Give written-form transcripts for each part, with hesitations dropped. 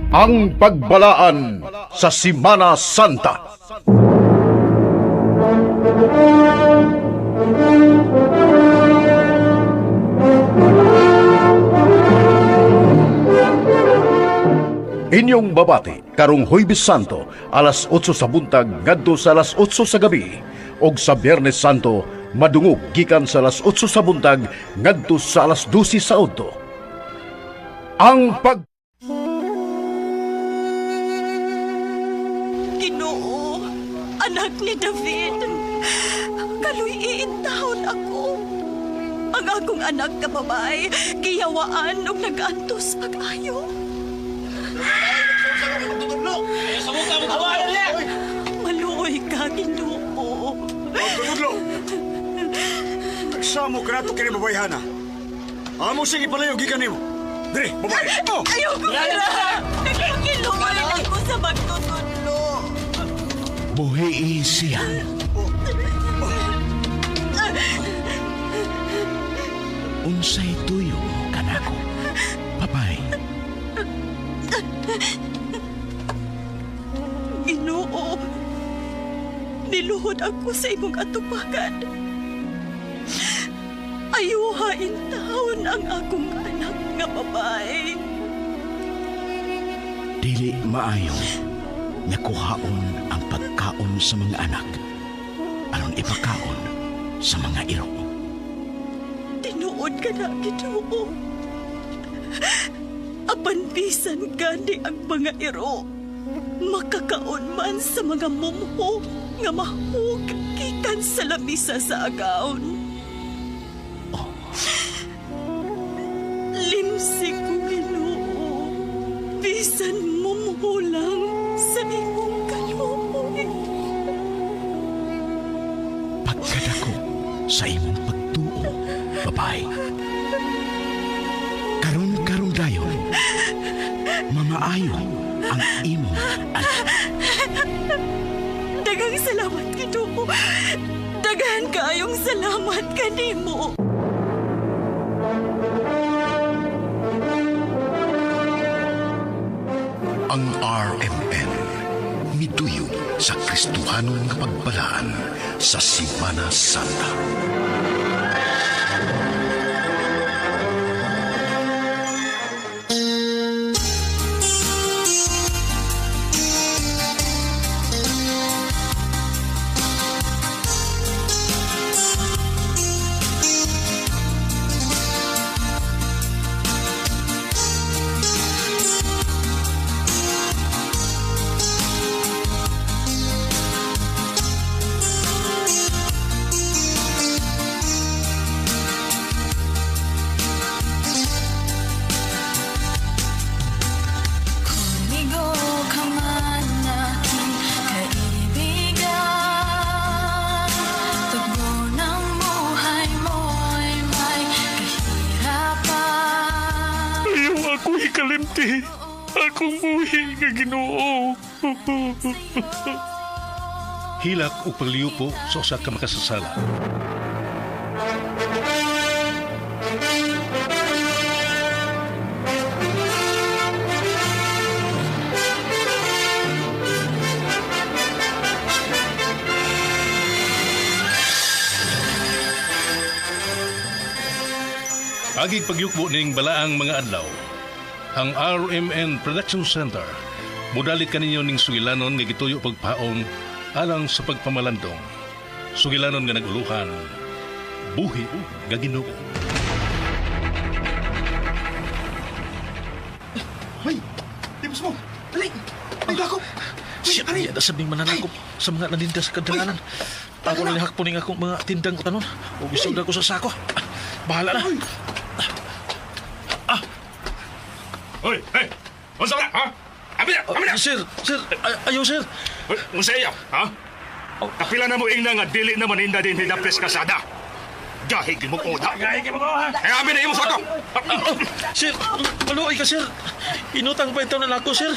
Ang Pagbalaan sa Simana Santa. Inyong babati karong Huwebes Santo alas 8 sa buntag ngadto sa alas 8 sa gabi ug sa Biyernes Santo madungog gikan sa alas 8 sa buntag ngadto sa alas 12 sa udto. Ang pag Ginoo, anak ni David, kaluy taon ako. Ang akong anak ka babae, giyawaan og nag-antos pag-ayo. Maluoy ka, Ginoo. Tutudlo! Nagsamo ka na ito kini babayhana. Amo siyang ipalayo gikan nimo. Dire, babae. Oh! Ayoko kira! Nagpakiluoy ako sa magtutudlo. Buhi siya. Unsay tuyo mo kanako, papay? Ginoo, niluhod ako sa imong atupakan. Ayuha taon ang akong anak nga babae. Dili maayo nga kuhaon ang pagkaon sa mga anak aron ipakaon sa mga iro. Tinuod ka na, Ginoo. Apan bisan gani ang mga iro, makakaon man sa mga mumho nga mahug gikan sa lamisa sa agaon. Oh. Limsi ko, Ginoo. Bisan mumho lang sa imong kaluoy. Pagkadako sa imong pagtuo, babae. Karon-karon dayon, mamaayo ang imong anak. Daghang salamat, Ginoo. Daghan kaayong salamat kanimo. Ang RMN miduyo sa Kristohanon nga pagbalaan sa Simana Santa. Kumigo ka man aking kaibigan, takbo ng buhay mo'y may kahirapan. Ayaw ako ikalimti. Akong buhi nga Ginoo. Hilak o pagliyupo sa usa ka makasasala. Agig pagyukbo ning balaang mga adlaw, ang RMN Production Center mudalit kaninyo ning sugilanon nga gituyo pagpaong alang sa pagpamalandong. Sugilanon nga naguluhan, buhi nga Ginoo. Hoy! Tipos mo! Dali! Ay, dako! Siya, niya na sabing mananakop sa mga naninda sa kadanganan. Ako na nihakpo ning akong mga tindang utanon. O gusto ko sa sako. Bahala na. Hoy, hey! Unsa ka? Ha? Abi na, abi na. Sir, sir, ayaw sir. Hoy, unsa iya? Ha? Kapila na mo ingna nga dili na maninda din hidapes kasada. Gahi gimong oda. Gahi gimong oda. Eh, abi na imo sako. Sir, maluoy ka sir. Inutang pa ito na nako sir.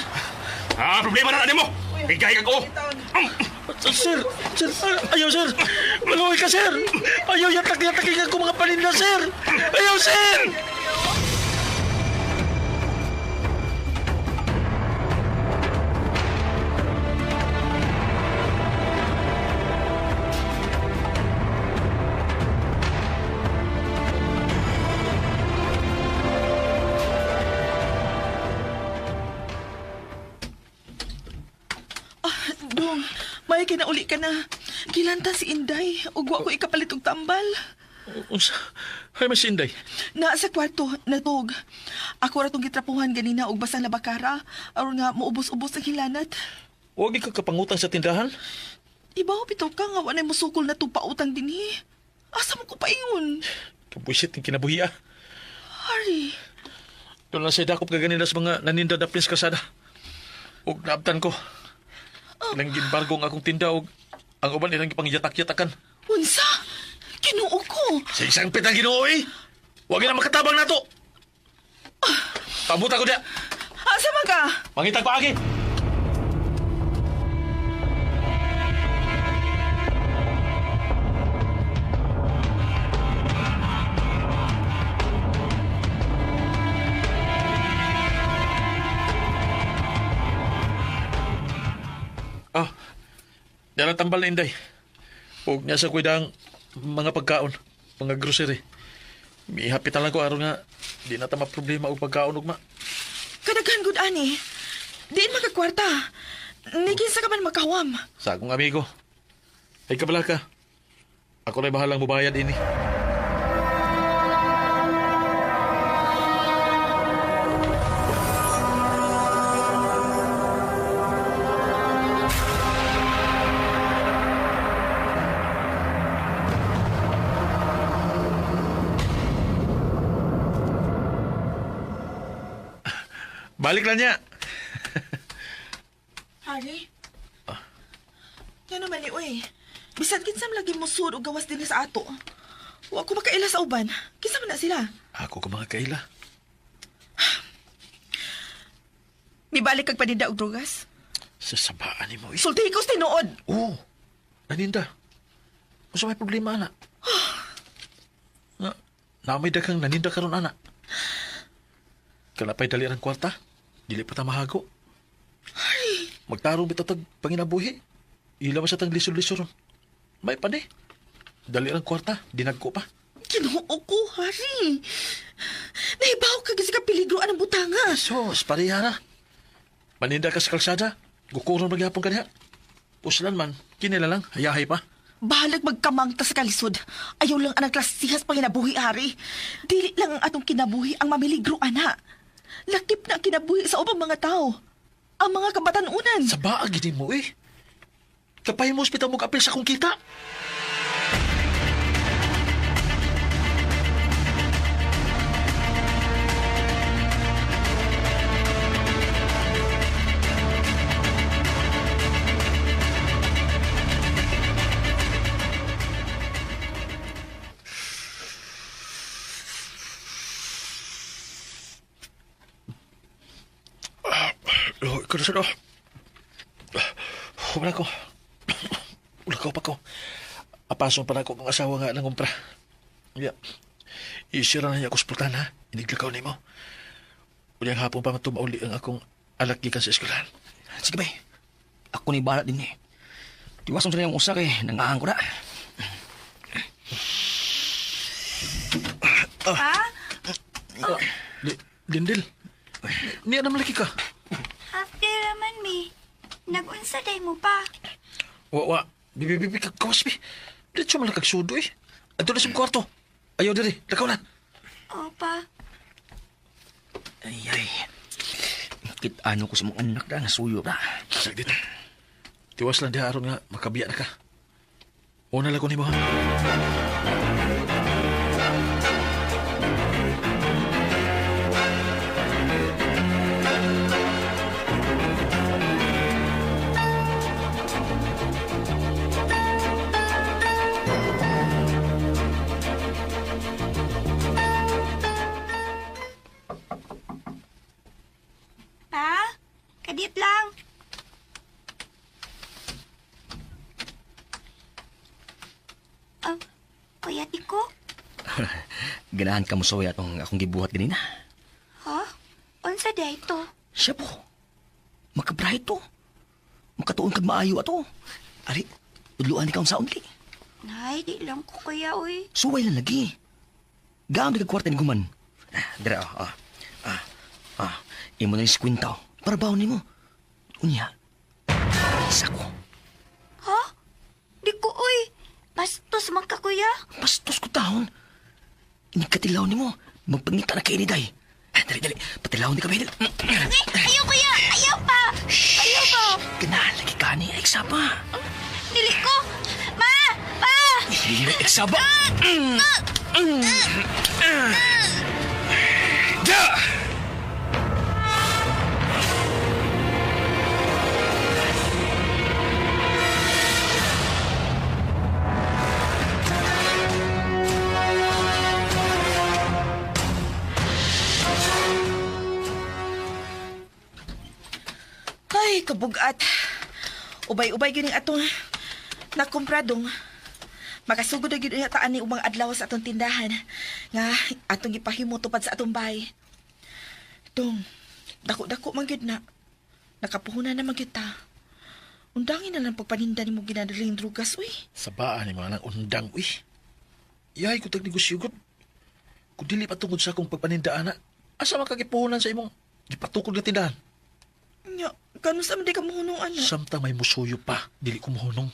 Ah, problema na nimo. Gahi kag o. Sir, sir, ayaw sir. Maluoy ka sir. Ayaw yatak-yatak ako mga paninda sir. Ayaw sir. Dong, may kinauli ka na. Gilanta si Inday, ug wa ko ikapalit og tambal. Unsa? Hay mas Inday. Naa sa kwarto, natog. Ako ra tong gitrapuhan ganina og basang labakara aron nga muubos-ubos ang hilanat. Wa gyud ka kapangutang sa tindahan? Ibaw bitaw ka nga wa nay musukol na tong pautang dinhi. Asa mo ko paingon? Kabuisit ng kinabuhi ah. Harry, Doon lang sa dakop ka ganina sa mga naninda da Prince Kasada. Og naabtan ko. Ilang ginbargo ang akong tinda og ang uban ilang gipangyatak-yatakan. Unsa? Kinuo ko. Sa isang pitang Ginoo eh. Huwag na makatabang nato. Pabuta ko diya. Asa man ka? Mangitag paagi. Ah, dala tambal na Inday. Huwag niya sa kuidang mga pagkaon, mga grocery. Mihapitan lang ko aron nga di na ta maproblema og pagkaon ugma. Kadaghan gud ani. Diin makakwarta. Nikinsa ka man makawam. Sa akong amigo. Ay kabala ka. Ako na'y bahalang mubayad ini. Balik lang niya. Harry? Ngano man ni uy? Bisan kinsam lagi mosud og gawas dinhi sa ato. Wa ko makaila sa uban. Kinsa man na sila? Ako ka mga kaila. Mibalik kag paninda og drogas? Sa sabaan ni mo. Sulti ko sa tinuod. Oo. Naninda. Unsa may problema, ana? Na, naamay daghang naninda karon ana. Kalapay dali ang kwarta. Dili pa ta mahago. Magtarong bitaw tag panginabuhi. Ila man sa tang lisod-lisod ron. May pa ni. Dali ang kwarta, dinagko pa. Ginoo ko, Harry. Nahibaw ka kasi ka peligro anang butanga. Sos, pareha na. Maninda ka sa kalsada. Gukuron magyapon ka niya. Puslan man, kinila lang, hayahay pa. Bahalag magkamangta sa kalisod. Ayaw lang anang klasihas panginabuhi, Harry. Dili lang ang atong kinabuhi ang mamiligro, ana. Lakip na ang kinabuhi sa ubang mga tao. Ang mga kabatanunan. Sa baag, gini mo eh. Kapay mo ospital mo kapil sa kong kita. Oh, ikaw na sir, oh. Wala ko. Ulakaw pa ko. Apason pa na ako kung asawa nga ng umpra. Ya. Isira na niya ako sa pultan, ha? Iniglakaw ni mo. Ulyang hapon pa matumauli ang akong alak gikan sa eskwelahan. Sige bay. Ako ni bahala din eh. Tiwason sa niyang usa kay nangahang ko na. Ha? Lindil. Niya naman lagi ka. After raman mi. Nag-unsa day mo pa. Wa, wa. Bibi, bibi, kagawas, bi. Diretso man lang kagsudo, eh. Adto na sa kwarto. Ayaw diri. Lakaw na. Opa. Ay, ay. Kita-ano ko sa mga anak na, nasuyo na. Sag dito. Tiwas lang diha aron nga makabiya na ka. Una lang ko nimo, ha? Pa? Kadit lang. Ah, Kuya Tiko? Ganahan ka mo suway atong akong gibuhat ganina. Ha? Unsa day to? Siya po. Makabrahe to. Makatuon kag maayo ato. Ari, udluan ni ka unsa unli. Nay, di lang ko kuya, uy. Suway lang lagi. Gaam di kag kwarta ni guman. Ah, dira, oh, ah. Ah, ah. Imo na yung kwenta, oh. Para baon nimo. Unya. Isa ko. Patilaw ni mo. Magpangita na kay ni Day. Dali, dali. Patilaw ni kami. Dali. Ayaw, kuya! Ayaw pa! Ayaw pa! Ganahan lagi ka ni. Ay, saba. Dili ko! Ma! Pa! Saba! Da! Ay, kabugat. Ubay-ubay gyud ning atong nakumpradong. Makasugod na gyud taan ni ubang adlaw sa atong tindahan nga atong gipahimo tupad sa atong bahay. Dong, dako-dako man gyud na. Nakapuhunan na man gyud ta. Undangin na lang pagpaninda nimo ginadaling drugas, uy. Sabaan ni mga nang undang, uy. Iyahay ko tag negosyo, gud. Kung dili pa tungod sa akong pagpaninda, ana, asa makagipuhunan sa imong gipatukod nga tindahan? Nya, kano sa man di ka muhunong, ana? Samtang may musuyo pa, dili ko muhunong.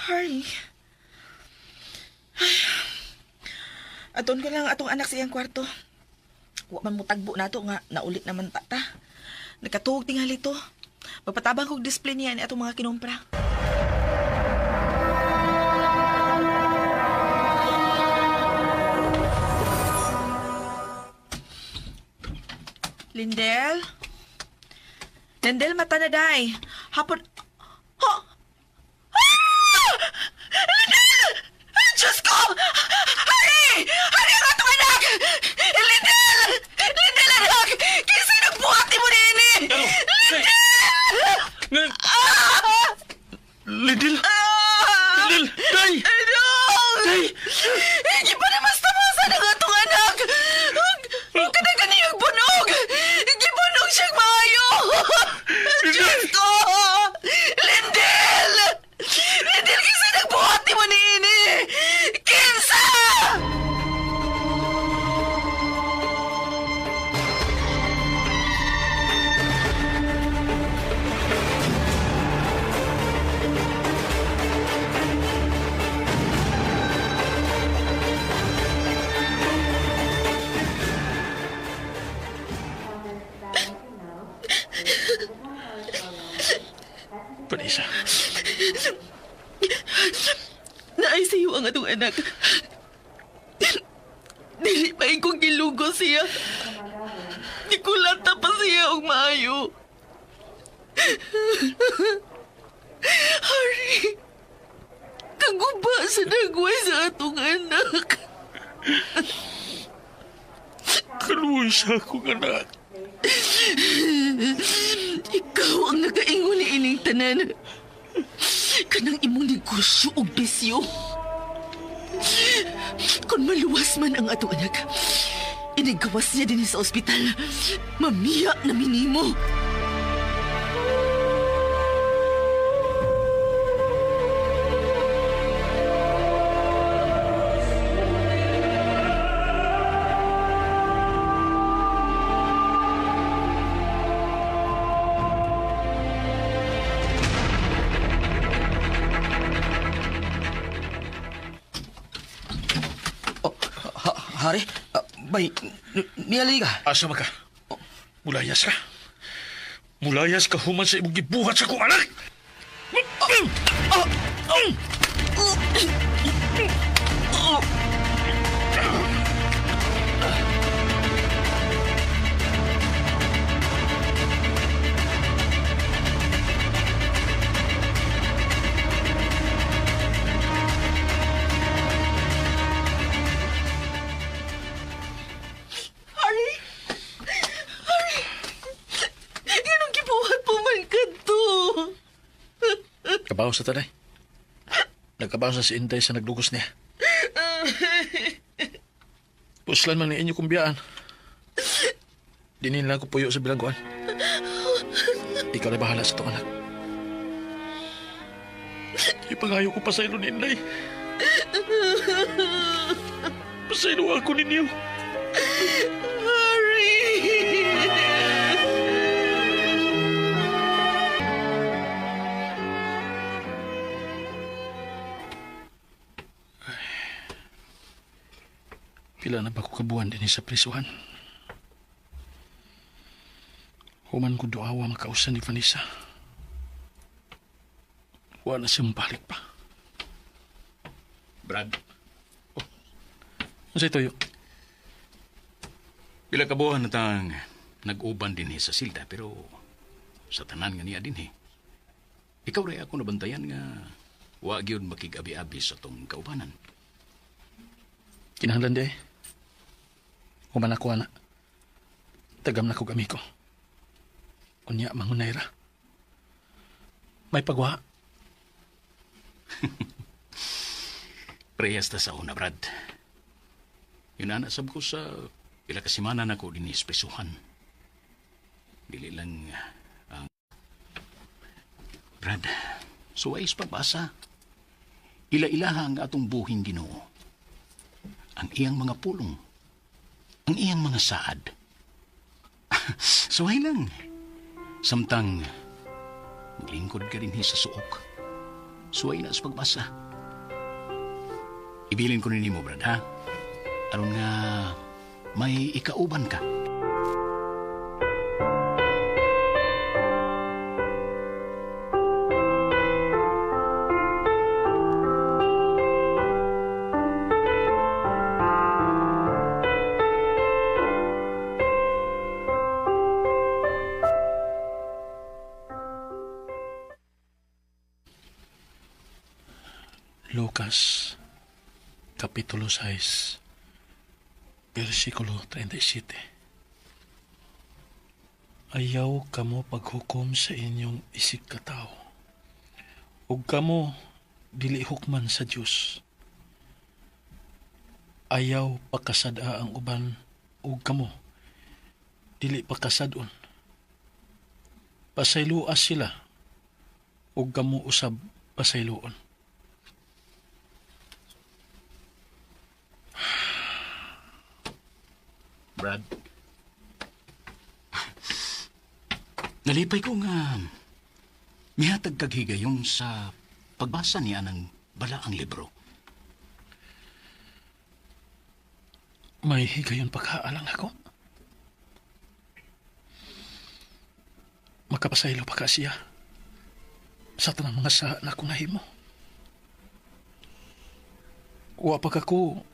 Harry. Ay. Aton ko lang atong anak sa iyang kwarto. Wa man mo tagbo nato nga naulit naman ta ta. Nakatuog tingali to. Magpatabang kog display niya ni atong mga kinumpra. Lindel? Lindel, mata na day. Hapon... Ha? Ah! Lindel! Ah, Diyos ko! Hari! Hari ang atong anak! Lindel! Lindel, anak! Kinsa nagbuhat ni mo nini? Lindel! Ah! Lindel! Ah! Lindel! Day! Dong! Day! Hindi pa naman tamasan ang atong anak! Huwag ka na ganiyang bunog! Gibunog siyang maayo! Diyos ko! Lindel! Lindel, kinsa nagbuhat ni mo niini? Kinsa! Vanessa, Na-ICU ang atong anak. Dili pa kong gilugo siya. Gikulata pa siya og maayo. Harry, kaguba sa nagway sa atong anak. kaluoy sa akong anak. Ikaw ang nakaingon ni ining tanan. Kanang imong negosyo og bisyo. Kung maluwas man ang atong anak, inigawas niya din sa ospital. Mamiya na minimo. Oh, Hari, bay, niali ka. Asa man ka? Mulayas ka? Mulayas ka human sa imong gibuhat sa akong anak! Harry! Harry! Ganong gibuhat po man ka to? Kabaw sa tanay. Nagkabaw sa si Inday sa naglugos niya. Puslan man ni inyo kumbiyaan. Dinin lang ko puyo sa bilangguan. Ikaw na bahala sa itong anak. Ipangayo ko pasaylo ni Inday. Pasaylo ako ninyo. Harry! Pila na ba ko kabuan din sa prisuhan? Human ko duawa makausan ni Vanessa. Wala na siyang balik pa. Brad. Oh. Ano sa'yo, Toyo? Pila kabuhan na tang nag-uban din sa silda, pero sa tanan nga niya din eh. Ikaw rin ako nabantayan nga wa gyud makig-abi-abi sa tong kaubanan. Kinahanglan di eh. Human ako, ana. Tagam na kog amigo. Unya, mangunay ra. May pagwa. Prehas ta sa una, Brad. Yun na, sab ko sa pila ka semana na ko din espresuhan. Dili lang ang... Brad, suway sa pagbasa. Ila-ilaha ang atong buhing Ginoo. Ang iyang mga pulong. Ang iyang mga saad. Suway lang. Samtang maglingkod ka rin sa suok. Suway na sa pagbasa. Ibilin ko nimo, Brad, ha? Aron nga may ikauban ka. Lucas, Kapitulo 6, versikulo 37. Ayaw kamo paghukom sa inyong isig katao, ug kamo dili hukman sa Dios. Ayaw pakasad-a ang uban, ug kamo dili pakasad-on. Pasayloa sila, ug kamo usab pasayloon. Brad, nalipay ko nga mihatag kag higayon sa pagbasa niya ng balaang libro. May higayon pagkaalang ako. Makapasaylo pa ka siya sa tanang mga sa na akong nahimo. Wa pa ka ko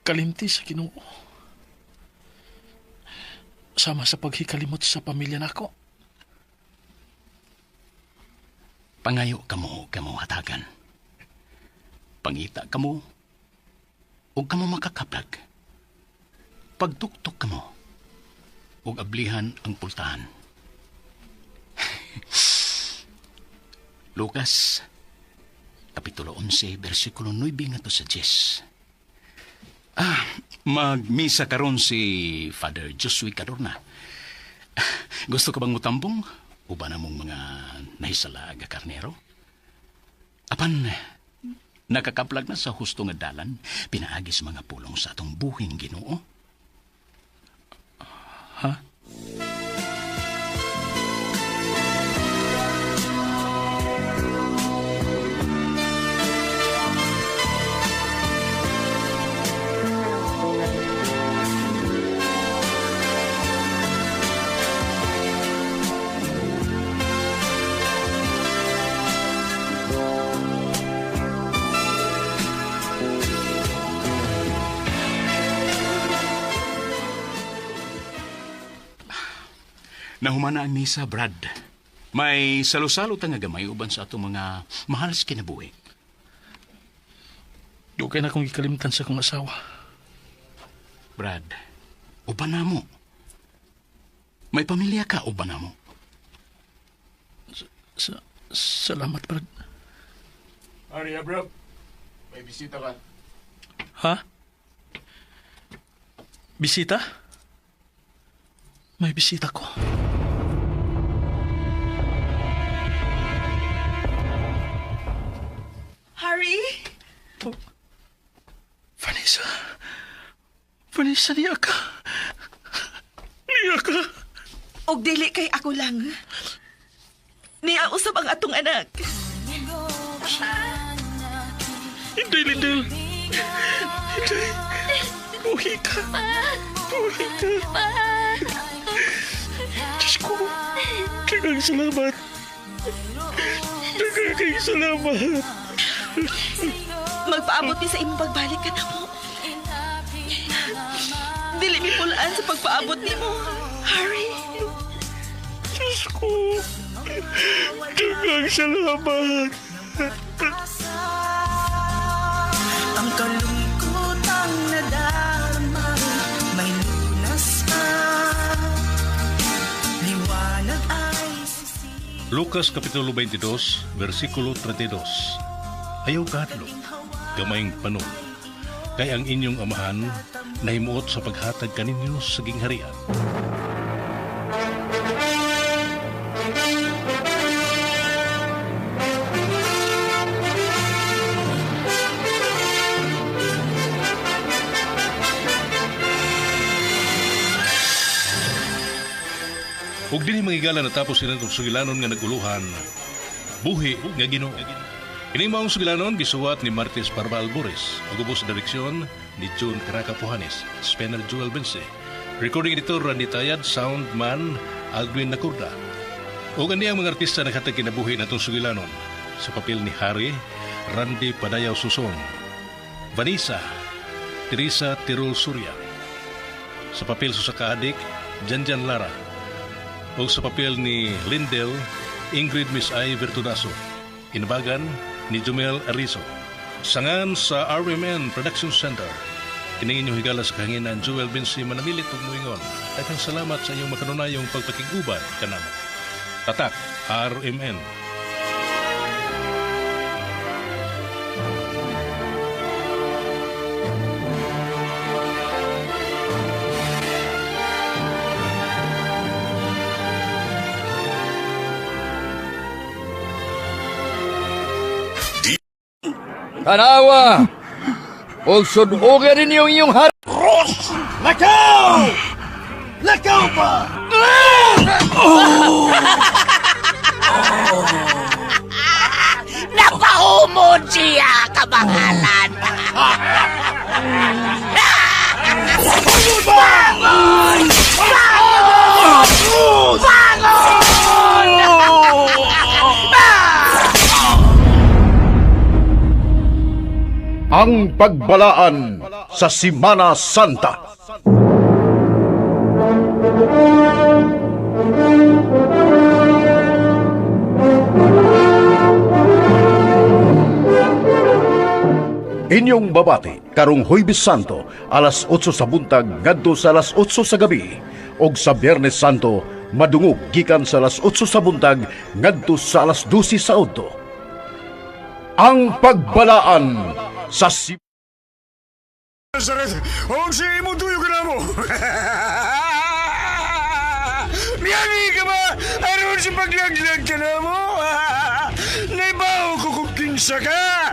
kalimti sa Ginoo. Sama sa paghikalimot sa pamilya nako. Pangayo kamo, kamo hatagan. Pangita kamo, ug kamo makakaplag. Pagtuktok kamo, ug ablihan ang pultahan. Lucas, Kapitulo 11, versikulo 9 ngadto sa 10. Magmisa karon si Father Josue Cadorna. Gusto ka bang mutambong? Uban na mong mga nahisala aga karnero? Apan, nakakaplag na sa husto nga dalan, pinaagi sa mga pulong sa atong buhing Ginoo. Ha? Nahumana ang misa, Brad. May salo-salo ta nga gamay uban sa atong mga mahal sa kinabuhi. Dugay na akong gikalimtan sa akong asawa. Brad, uban na mo. May pamilya ka, uban na mo. Salamat, Brad. Arya, bro. May bisita ka. Ha? Bisita? May bisita ko. Harry? Oh. Vanessa. Vanessa, niya ka. Niya ka. Og dili kay ako lang. Niya usab ang atong anak. Hindi, Lindel. Hindi. Buhi ka. Buhi ka. Pa! Diyos ko. Daghang salamat. Daghang kayong salamat. Magpaabot ni sa imong pagbalik ka na mo. Dili mi pulaan sa pagpaabot nimo, Harry. Diyos ko. Daghang salamat. Ang kalungkutang nadarama may lunas pa. Liwanag ay sisibak. Lucas Kapitulo 22, versikulo 32. Ayaw kahadlok, gamayng panon, kay ang inyong amahan nahimuot sa paghatag kaninyo sa gingharian. Ug dinhi mangigala natapos sila itong sugilanon nga naguluhan, Buhi nga Ginoo. Kini maong sugilanon gisuwat ni Martes Parba Albores, ug ubos sa direksyon ni June Caraca Puhanes, Spencer Joel Bense. Recording editor Randy Tayad, soundman Aldwin Nakurda. Ug ani ang mga artista naghatag kinabuhi natong sugilanon. Sa papel ni Harry, Randy Padayaw Suson. Vanessa, Teresa Tirol Surya. Sa papel sa Kaadik, Janjan Lara. O sa papel ni Lindel, Ingrid Miss I. Virtudaso. Inabagan ni Jumel Arizo. Sangan sa RMN Production Center. Kining inyong higala sa kahanginan, Joel Binsi manamilit ug moingon. Daghang salamat sa inyong makanunayong pagpakig-uban kanamo. Tatak RMN. Tanawa! Og sudogan ninyo ang inyong hari. Ross! Lakaw! Lakaw pa! Oh! Napahumod siya, kabangalan! Bangon! Bangon! Bangon! Ang pagbalaan sa Simana Santa. Inyong babati karong Huwebes Santo alas 8 sa buntag ngadto sa alas 8 sa gabi ug sa Biyernes Santo madungog gikan sa alas 8 sa buntag ngadto sa alas 12 sa udto. Ang pagbalaan sa si Nazareth, unsa imong tuyo ka namo? Miyani ka ba? Aron sa paglaglag ka namo? Naibaw ko kung kinsa ka!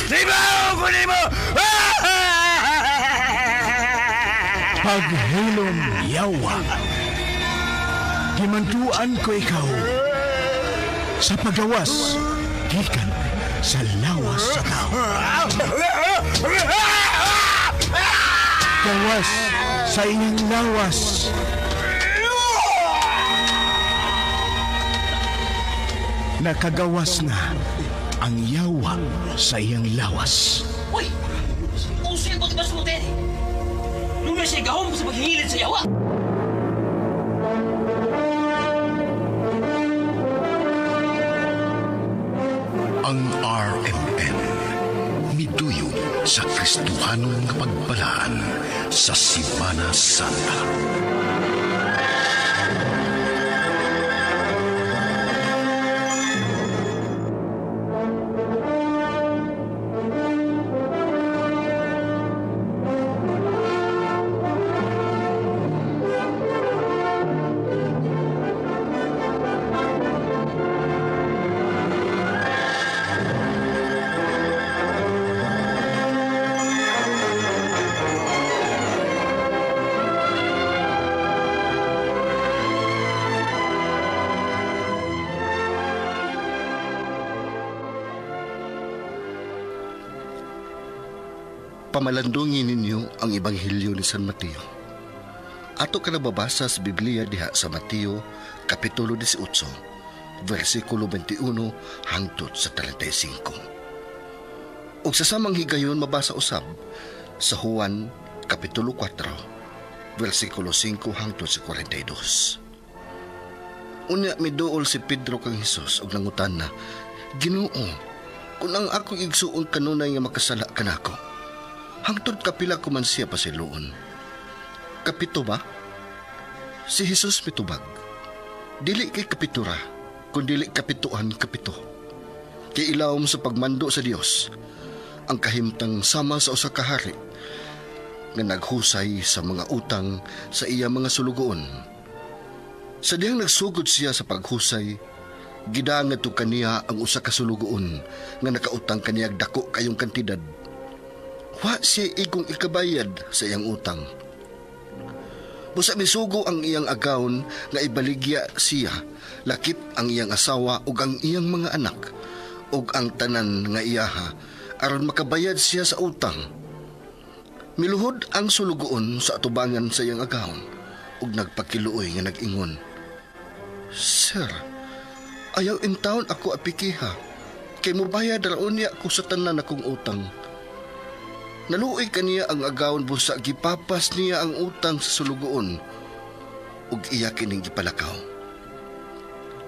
Naibaw ko nimo! Paghilom yawa. Gimantuan ko ikaw sa pagawas gikan sa lawas sa tao. Gawas sa iyang lawas. Nakagawas na ang yawa sa iyang lawas. Uy! Uso yung pagkabasutin! Lunes siya gahom sa paghihilid sa yawa! Ang RMN miduyong sa Kristohanon nga pagbalaan sa Simana Santa. Pamalandungin ninyo ang Ebanghelyo ni San Mateo. Ato ka nababasa sa Biblia diha sa Mateo, Kapitulo 18, versikulo 21 hangtod sa 35. Ug sa samang higayon mabasa usab sa Juan, Kapitulo 4, versikulo 5 hangtod sa 42. Unya miduol si Pedro kang Hesus og nangutana, Ginoo, kung ang akong igsuon kanunay nga makasala kanako, hangtod kapila ko man siya pasiluon? Kapito ba? Si Hesus mitubag, dili kay kapitura, kun dili kapituan kapito. Kay ilawom sa pagmando sa Dios ang kahimtang sama sa usa ka hari nga naghusay sa mga utang sa iya mga sulugoon. Sa dihang nagsugod siya sa paghusay, gidangad to kaniya ang usa ka sulugoon nga nakautang kaniyag dako kayong kantidad. Wa siya igong ikabayad sa iyang utang. Busa misugo ang iyang agawon nga ibaligya siya, lakip ang iyang asawa ug ang iyang mga anak ug ang tanan nga iyaha aron makabayad siya sa utang. Miluhod ang sulugoon sa atubangan sa iyang agawon ug nagpakiluoy nga nag-ingon, Sir, ayaw intawon ako apikiha, kay mubayad ra unya ko sa tanan akong utang. Naluoy kaniya ang agawon busa gipapas niya ang utang sa sulugoon ug iya kining gipalakaw.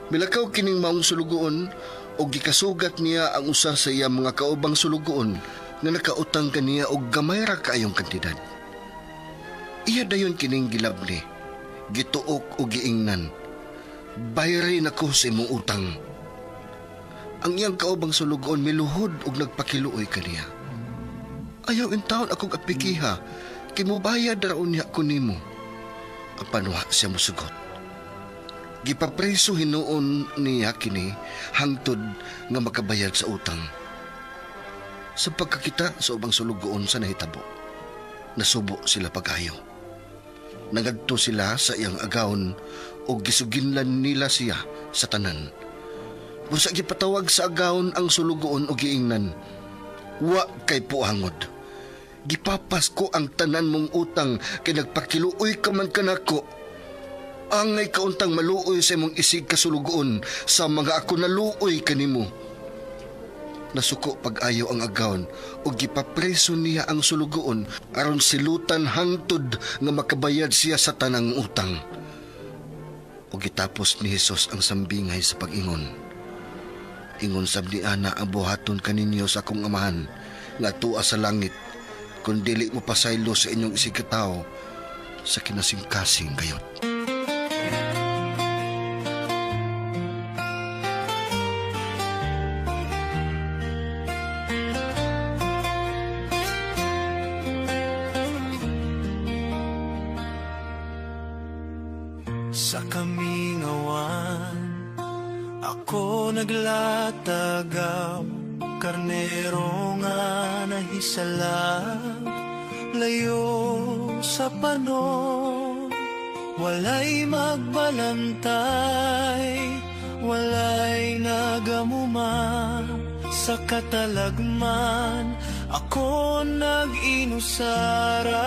Milakaw kining maong sulugoon ug gikasugat niya ang usa sa iya mga kaubang sulugoon nga nakautang kaniya og gamay ra kaayong kantidad. Iya dayon kining gilabni, gituok ug giingnan, Bayri nako sa imong utang. Ang iyang kaubang sulugoon miluhod ug nagpakiluoy kaniya. Ayaw intawon akong apikiha, kay mubayad ra unya ko nimo. Apan wa siya mosugot. Gipapreso hinuon niya kini hangtod nga makabayad sa utang. Sa pagkakita sa ubang sulugoon sa nahitabo, nasubo sila pag-ayo. Nagadto sila sa iyang agawon ug gisuginlan nila siya sa tanan. Busa gipatawag sa agawon ang sulugoon ug giingnan, Wa kay puangod. Gipapas ko ang tanan mong utang kay nagpakiluoy ka man kanako. Angay kauntang maluoy sa imong isig kasulugoon sa mga ako naluoy kanimo. Nasuko pag-ayo ang agawon ug gipapreso niya ang sulugoon aron silutan hangtod nga makabayad siya sa tanang utang. Ug gitapos ni Hesus ang sambingay sa pag-ingon. Ingon sab ni ana ang buhaton kaninyo sa akong amahan nga tuwa sa langit, kun dili mo pasaylo sa inyong isig katawo sa kinasingkasing gayot. Sa kamingawan ako naglatagaw, karnero nga nahisalag, layo sa panon, walay magbalantay, walay nagamuma, sa katalagman ako nag-inusara.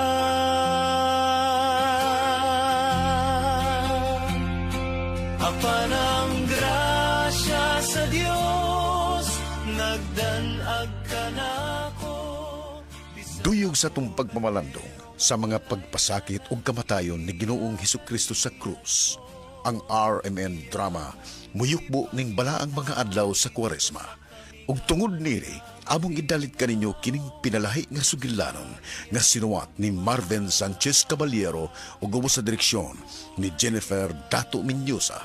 Apan ang grasya sa Dios, nagdanag ka nako. Duyog sa itong pagpamalandong sa mga pagpasakit o kamatayon ni Ginoong Hesukristo sa krus, ang RMN Drama muyukbo ning balaang mga adlaw sa Kuwaresma. Ug tungod nini, among idalit kaninyo kining pinalahi nga sugilanon nga sinuwat ni Marvin Sanchez Caballero ug ubos sa direksyon ni Jennifer Dato Miñoza.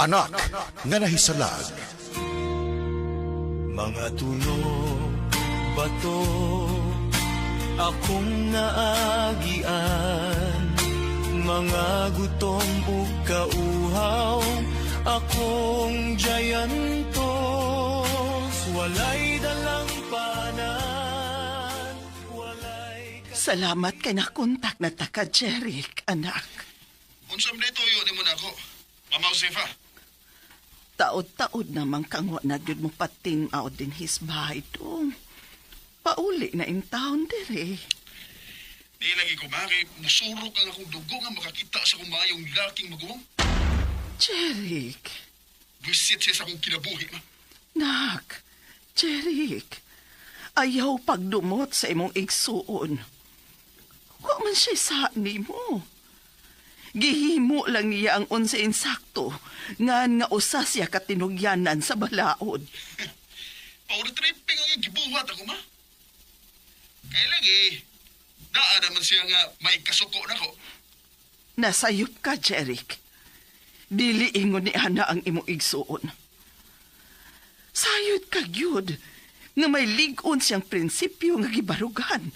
Anak nga nahisalag. Mga tulo, bato, akong naagian, mga gutom ug kauhaw, akong jayantos, walay dalang panan, walay. Salamat kay nakontak na ta ka, Jeric, anak. Unsa man tuyo nimo nako, Mama Josefa? Taod-taod naman kang wa na gyud mo patin-aw din his bahay dong. Pauli na in town dire. Di lagi ko ma, kay musurok ang akong dugo nga makakita sa akong maayong laking maguwang. Jeric. Buisit siya sa akong kinabuhi, ma. Nak, Jeric. Ayaw pagdumot sa imong igsuon. Wa man siya sa nimo. Gihimo lang niya ang unsa insakto ngan nga usa siya katinugyanan sa balaod. Power tripping ang gibuhat ako, ma. Kaya lagi, daa naman siya nga may kasuko na ko. Nasayop ka, Jeric. Dili ingon ni Ana ang imong igsuon. Sayod ka, gyud, nga may lig-on siyang prinsipyo nga gibarugan.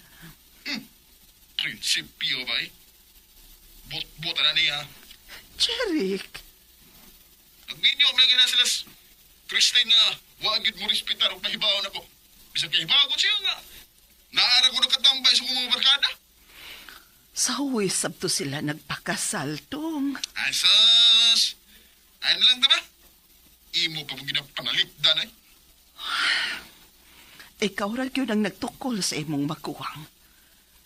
Prinsipyo ba eh? But-but na niya. Jeric. Nagminyo lagi na sila Christine nga wag gyud mo respetar og pahibaon ako. Bisan kay hibagon siya nga. Naara ko nakatambay sa kong mga barkada. Sa huwis sabto sila nagpakasal, Tong. Ay, sus! Ay na lang ta ba? Imo pa mong ginapanalipdan ay. Ikaw ra gyud ang nagtukol sa imong maguwang.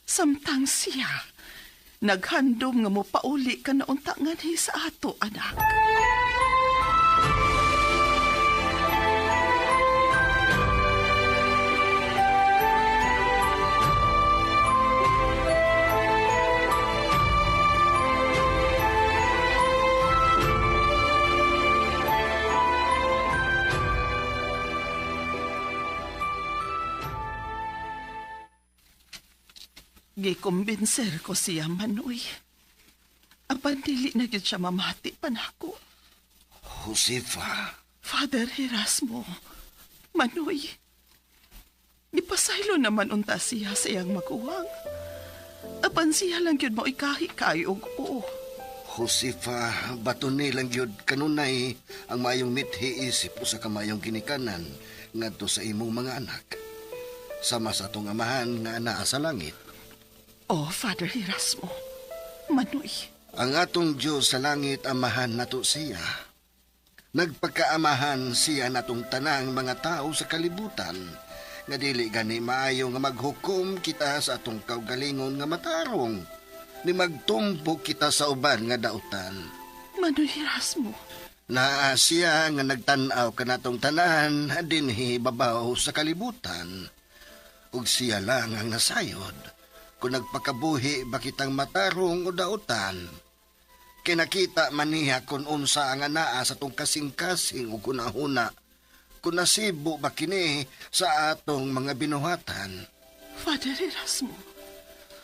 Samtang siya, naghandom nga mo pauli ka na unta nganhi sa ato, anak. Gikumbinser ko siya, Manoy. Apan dili na gyud siya mamati pa nako. Josefa. Father Erasmo, Manoy. Gipasaylo naman unta siya sa iyang maguwang. Apan siya lang gyud mo ikahi kayo og oo. Josefa, bato ni lang gyud kanunay ang mayong mithi isip usa ka mayong ginikanan ngadto sa imong mga anak. Sama sa atong amahan nga anaa sa langit. Oh, Father Erasmo, Manoy. Ang atong Diyos sa langit, amahan nato siya. Nagpagkaamahan siya natong tanang mga tao sa kalibutan. Nga dili gani maayo nga maghukom kita sa atong kaugalingon nga matarong. Ni magtumbok kita sa uban nga dautan. Manoy Erasmo. Naa siya nga nagtan-aw kanatong tanan dinhi babaw sa kalibutan. Ug siya lang ang nasayod. Kung nagpakabuhi ba kitang matarong o dautan, kinakita man niya kung unsa ang anaa sa atong kasing-kasing o kunahuna, kung nasibo ba kini sa atong mga binuhatan. Father Erasmo.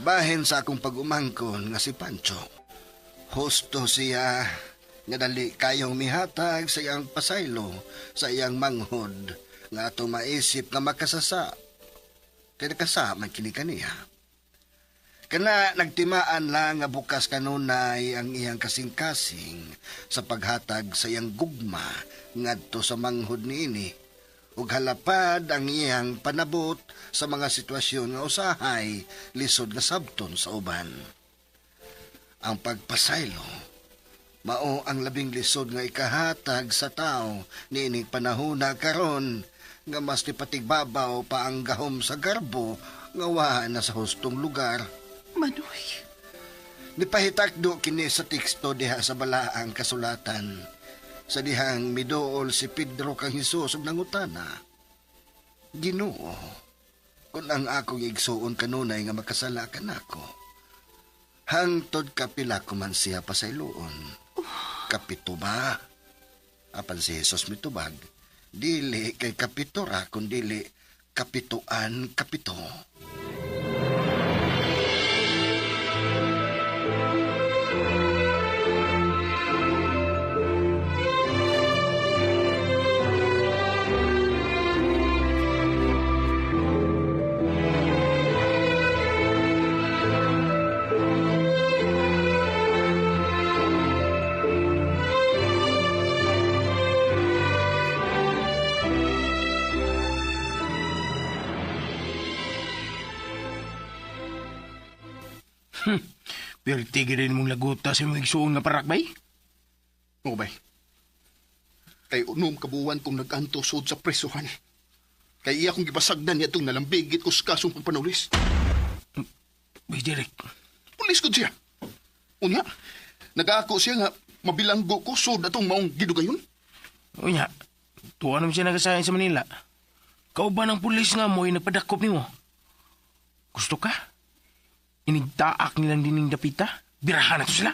Bahin sa akong pag-umangkon nga si Pancho. Husto siya nga dali kayong mihatag sa iyang pasaylo, sa iyang manghod, nga ato maisip nga makasasa. Kaya nakasama kini kaniya. Kana nagtimaan lang nga bukas kanunay ang iyang kasing-kasing sa paghatag sa iyang gugma ngadto sa manghod niini ug halapad ang iyang panabot sa mga sitwasyon nga usahay lisod nga sabton sa uban. Ang pagpasaylo mao ang labing lisod nga ikahatag sa tao niining panahona karon nga mas nipatigbabaw pa ang gahom sa garbo nga wa na sa hustong lugar. Manoy. Nipahitakdo kini sa teksto diha sa balaang kasulatan. Sa dihang miduol si Pedro kang Hesus ug nangutana. Ginoo, kung ang akong igsuon kanunay nga makasala kanako, hangtod kapila ko man siya pasayloon. Kapito ba? Apan si Hesus mitubag, dili kay kapito ra kun dili kapituan kapito. Pero tigilin mong laguta sa imong igsuon nga parakbay? Oo, bay. Kay unom kabuwan kong nag-anto sud sa presuhan. Kay iya kong gipasagdan niya itong nalambigit ko sa kasong pagpanulis. Bay Jeric. Pulis ko siya. Unya, nag-aako siya nga mabilanggo ko sud atong maong gidugayon. Unya, tuwa naman siya nagasayan sa Manila. Kauban ang pulis nga mo'y nagpadakop nimo. Gusto ka? Inigtaak nilang dining dapita? Birahan na to sila.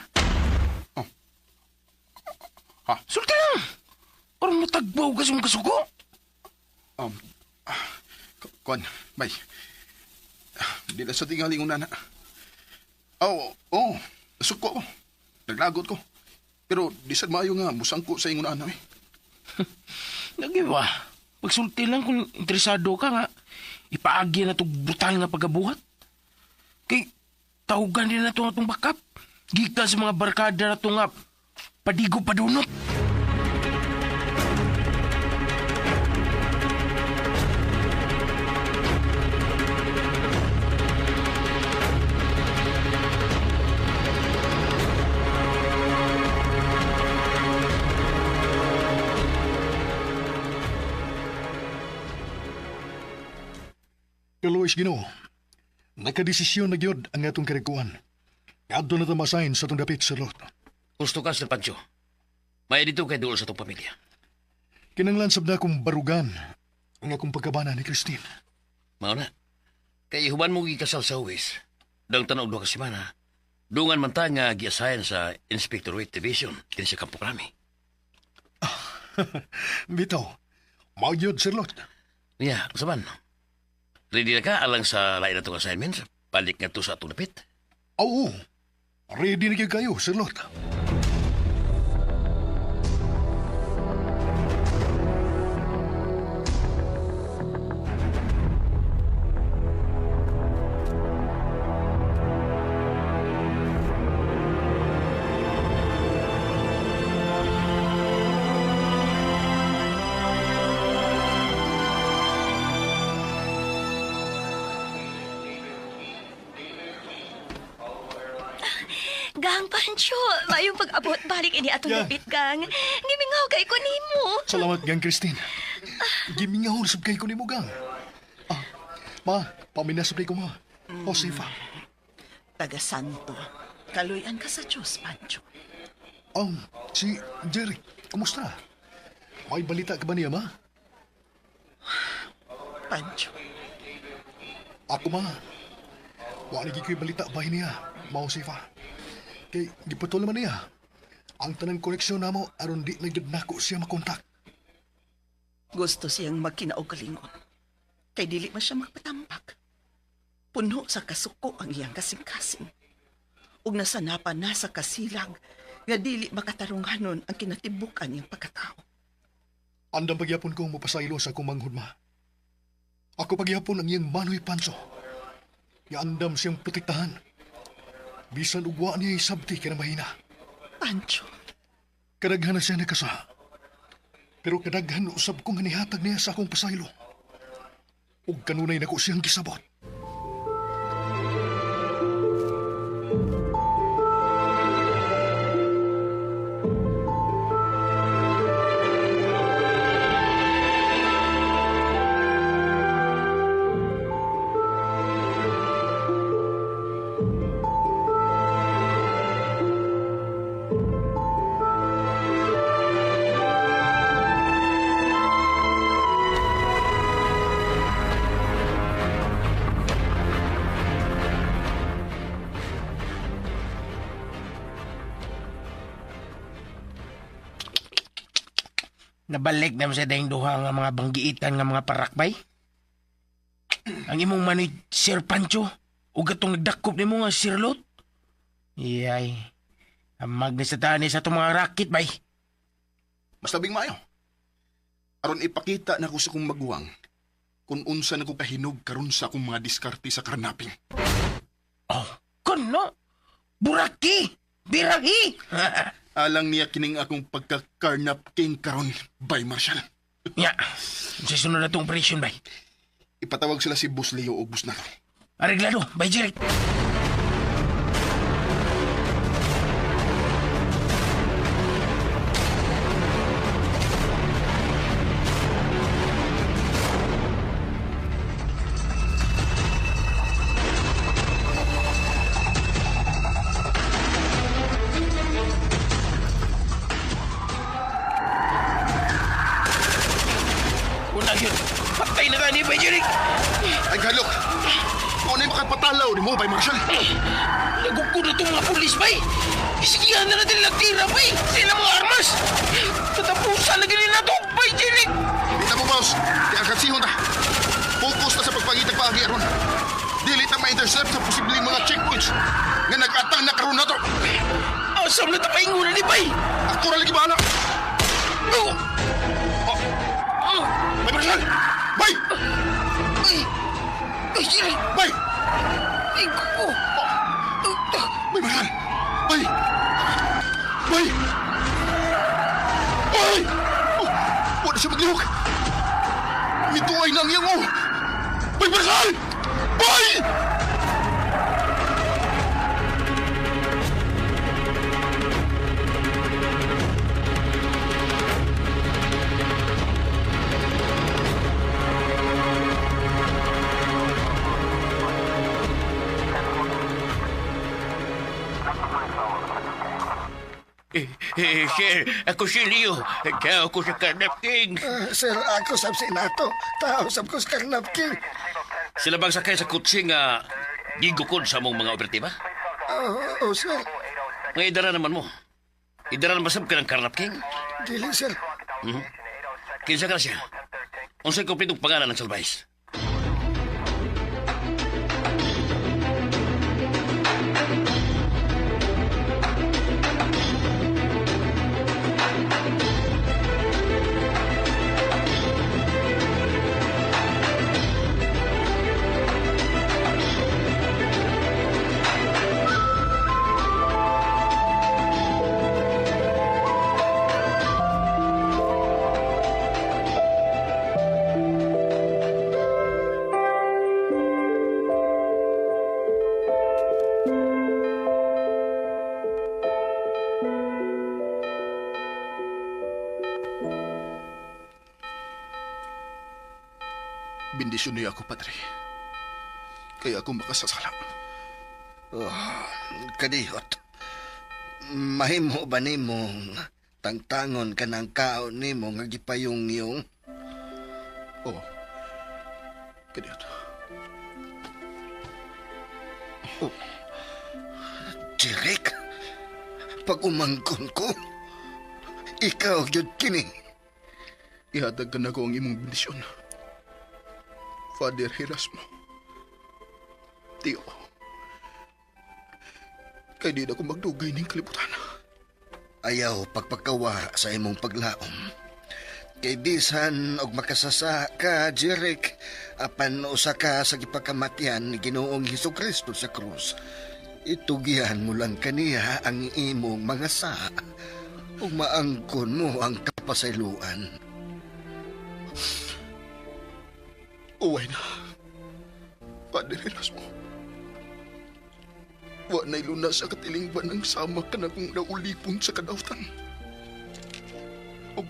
Oh. Ha? Sulti lang! Parang matagbaw ka sa mong kasuko. Kuan, bay. Di na sa tingaling una na. Oh, oh, nasuko ko. Naglagot ko. Pero di sad maayo nga musangko sa ingon ana eh. Lagi ba? Pagsulti lang kung interesado ka nga, ipaagi na itong brutal nga pagabuhat. Kay, tawagan din na itong atong bakap. Gikan sa mga barkada na ito nga, padigo padunot. Kaluwis Ginoo, nakadesisyon na gyud ang atong karikuan. Kadto na tamasahin sa atong dapit sa lot. Gusto ka, Sir Pancho. May dito kay duol sa atong pamilya. Kinanglan sab na akong barugan ang akong pagkabana ni Christine. Mao na. Kay human mo gikasal sa huwis. Dang tanaw duha ka semana. Dungan man ta nga giasayan sa Inspectorate Division kini sa Kampo Krami. Bitaw, mao gyud Sir Lot. Yeah, usaban. Ready na ka alang sa lain na itong assignment? Balik nga to sa atong dapit. Oo. Ready na kayo, Sir Lot. Gang Pancho, mayong pag-abot balik ini atong dapit, Gang. Gimingaw kay ko nimo. Salamat, Gang Christine. Gimingaw sab kay ko nimo, Gang. Ah, ma, paminasab kay ko, ma. Josefa. Taga Santo. Kaluyan ka sa Diyos, Pancho. Si Jerry, kumusta? May balita ka ba niya, ma? Pancho. Ako, ma. Wala lagi ko'y balita ba niya, ma Josefa. Kay giputol naman niya. Ang tanang koneksyon namo aron di na gyud nako siya makontak. Gusto siyang magkinauglingon. Kay dili man siya magpatambak. Puno sa kasuko ang iyang kasing-kasing. Ug nasanapan na sa kasilag nga dili makatarunganon ang kinatibukan niyang pagkatao. Andam pagyapon kong mapasaylo sa akong manghud, ma. Ako pagyapon ang iyang manoy Pancho. Nga andam siyang protektahan. Bisan ugwa niya isabti ka na mahina. Pancho. Kadaghan na siya nakasa. Pero kadaghan usab kong nihatag niya sa akong pasaylo. Ug kanunay nako siyang gisabot. Nabalik na mo sa dahing duha nga mga banggiitan nga mga parakbay. Ang imong manoy Sir Pancho o gatong nagdakop nimo nga Sir Lot. Iyay, amag ni sa tani sa itong mga racket bay. Mas labing maayo. Aron ipakita na ko sa kong maguwang kung unsa na ko kahinog karon sa akong mga diskarte sa karnaping. Oh, kuno! Buraki! Birahi! Alang niya kining akong pagka-carnap king karon, bay Marshal. Ya, sa sunod na itong operation, bay. Ipatawag sila si Boss Leo o Boss Nato. Areglado, bay Jeric. mo, Bay Marshal. Nagugod na itong mga pulis, bay. Isigihan na natin nagtira, bay. Sila mga armas. Katapusan na gini na ito, bay, Jeric. Dita mo, boss. Di ang kansihon ta. Focus na sa pagpangitag paagi aron. Dili ta ma-intercept sa posibleng mga checkpoints nga nag-atang na karon na to. Asam na tapaingon na ni, bay. Ako ra lagi bahala. Oh. Oh. Oh. Bay Marshal! Bay! Ay! Ay, Jeric! Bay! Ay, ko! Bay, Marshal! Bay! Bay! Bay! Oh, wala siya maglihok! Mituay na ang iyang oh! Bay, Marshal! Bay! Sir, ako si Leo. Tao ko sa Carnap King. Sir, ako sab si Nato. Tao sab ko sa Carnap King. Sila bang sakay sa kutsi nga gigukod sa mong mga operatiba? Oo, sir. Nga idara naman mo. Idara naman sab ka ng Carnap King? Dili, sir. Hmm? Kinsa ka siya? Unsay kompletong pangalan ng salvais? Bendisyon niya ako, Padre. Kaya ako makasasala. Oh, kadihot. Mahimo ba nimo tangtangon ka ng kaon nimo nga gipayong-yung? Oo. Kadihot. Oh. Jeric, pag umangkon ko, ikaw gyud kini. Ihatag ka na ko ang imong bendisyon. Father Erasmo. Tiyo. Kay di na ko magdugay ning kalibutan. Ayaw pagpagkawa sa imong paglaom. Kay bisan og makasasa ka, Jeric, apan usa ka sa gipakamatyan ni Ginoong Hesukristo sa krus. Itugyan mo lang kaniya ang imong mga sa ug maangkon mo ang kapasayloan. Uway na. Father Erasmo. Wa na'y lunas sa katilingban ng sama ka na kung naulipon sa kadautan. Og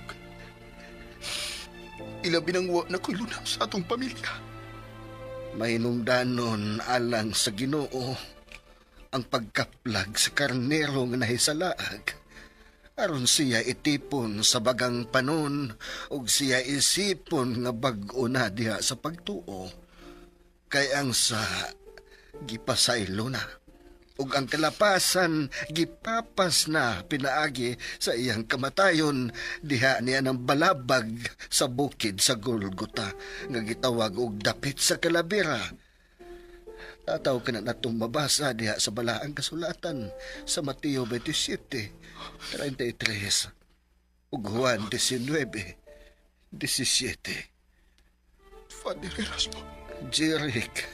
ilabi nang wa na ko'y lunas sa atong pamilya. Mahinungdanon alang sa Ginoo ang pagkaplag sa karnero nga nahisalaag. Aron siya itipon sa bagang panon ug siya isipon nga bag-o na diha sa pagtuo. Kay ang sa gipasaylo na ug ang kalapasan gipapas na pinaagi sa iyang kamatayon diha niya ng balabag sa bukid sa Golgota nga gitawag og dapit sa kalabira. Tataw ka na natong mabasa diha sa balaang kasulatan sa Mateo 27:33 ug Juan 19:17. Father Erasmo. Jeric,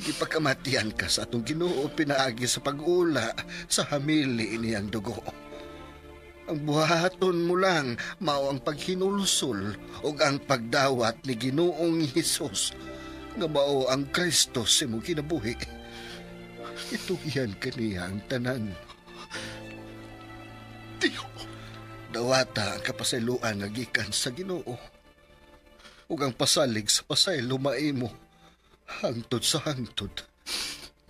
gipakamatian ka sa atong Ginoo pinaagi sa pag-ula sa hamili niyang dugo. Ang buhaton mo lang mao ang paghinulsol ug ang pagdawat ni Ginoong Hesus nga mao ang Kristo sa imong kinabuhi. Itugyan kaniya ang tanan. Tiyo. Dawata ang kapasayloan nga gikan sa Ginoo ug ang pasalig sa pasaylo maimo hangtod sa hangtod.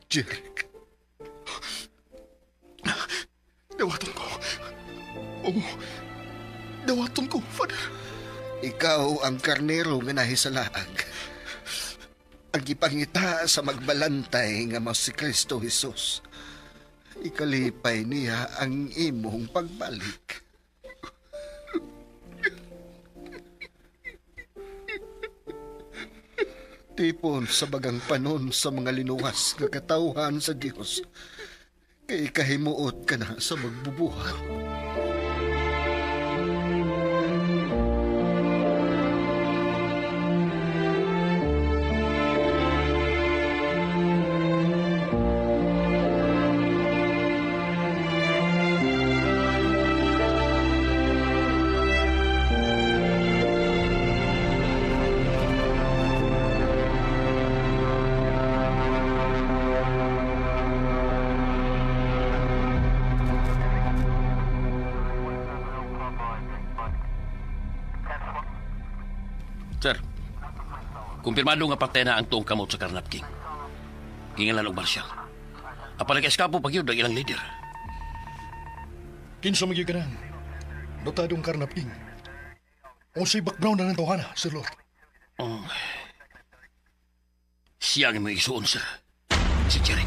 Jeric. Dawaton ko. Oo. Dawaton ko, Father. Ikaw ang karnero nga nahisalaag. Ang gipangita sa magbalantay nga mao si Kristo Jesus. Ikalipay niya ang imong pagbalik. Tipon sa bagang panon sa mga linuwas nga katawhan sa Dios, kay kahimuot ka na sa magbubuhat. Sir, kumpirmado nga patay na ang tuong kamot sa Karnap King. Gingalan og marshal. Apan nag-eskapo pag yun ang ilang leader. Kinsa magyud ka nang notadong Karnap King. Unsay background na ng tawhana, Sir Lord? Oh. Siya ang may isuon, sir. Si Jeric.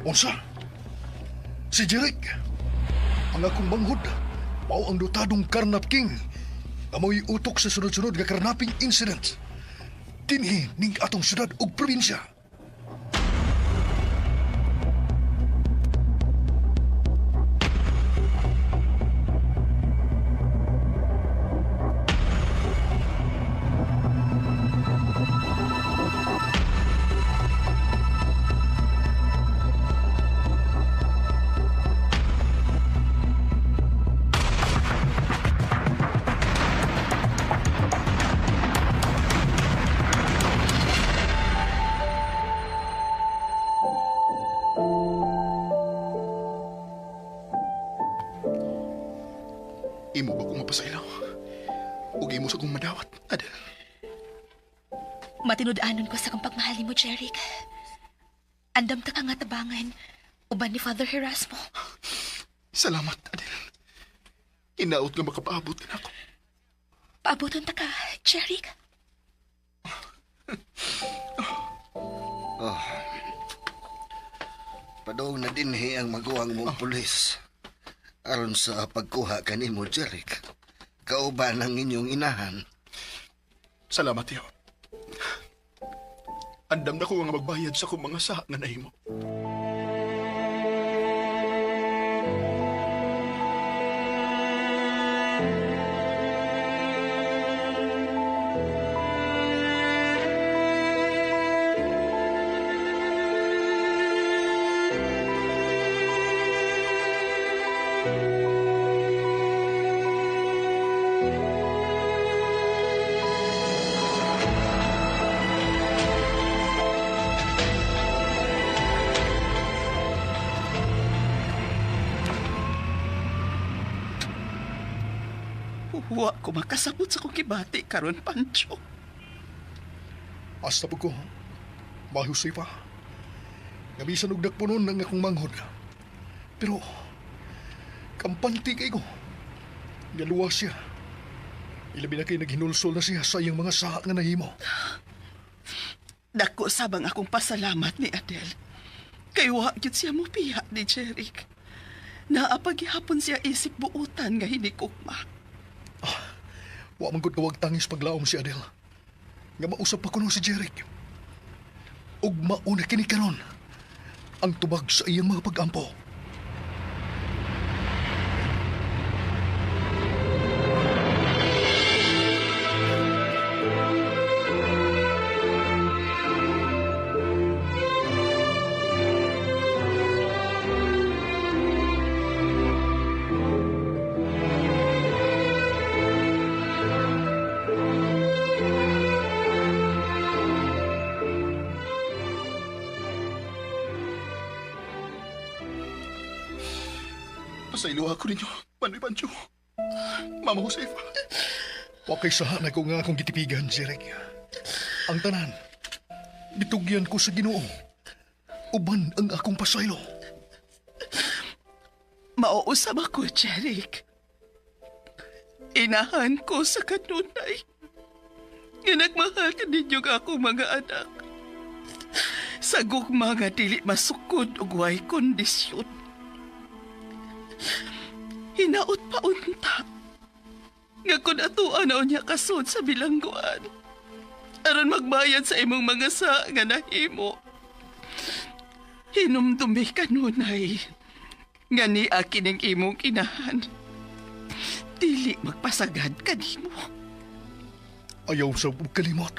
Unsa? Si Jeric? Ang akong manghud, mao ang notadong Karnap King. Amoy utok sa sunod-sunod nga karnaping incident. Dinhi ning atong syudad ug probinsya. Imo ba kong mapasailaw? Ug imo sa kong madawat, Adel? Matinud-anon ko sa kong pagmahal nimo, Jeric. Andam ta ka nga tabangan, uban ni Father Erasmo. Salamat, Adel. Inaot nga makapaabot ka nako. Paaboton ta ka, Jeric. Oh. Padong na dinhi ang maguwang mong pulis. Aron sa pagkuha kanimo, Jeric. Kauban ang inyong inahan. Salamat, Tiyo. Andam na ko nga magbayad sa akong mga saha nga nahimo. Wa ko makasabot sa kong kibati karon, Pancho. Hasta po ko, mahusay pa. Nga bisan og dakpunon ng akong manghod. Pero, kampante kay ko. Naluwas siya. Ilabi na kay naghinulsol na siya sa iyang mga saha nga nahimo. Dako sabang akong pasalamat ni Adel. Kay wa gyud siya mopiya ni Jeric. Naapaghihapon siya isip buutan nga hinikugma. Wa man gud kawag tangis paglaom si Adel. Nga mausap pa kuno si Jeric. Ug mauna kini karon ang tubag sa iyang mga pag-ampo. Pasaylo ako ninyo, Manoy Pancho. Mama Josefa. Wa kay saha na ko nga akong gitipigan, Jeric. Ang tanan, gitugyan ko sa Ginoo. Uban ang akong pasaylo. Mauusab ako, Jeric. Inahan ko sa kanunay. Nga nagmahal ka ninyo nga akong mga anak. Sa gugma nga dili masukod ug way kondisyon. Hinaot pa unta. Nga kun atoa na unya kasud sa bilangguan. Aron magbayad sa imong mga sa nga nahimo. Hinumdumi kanunay nga ni kining imong inahan. Dili magpasagad kanimo. Ayaw sa kalimot.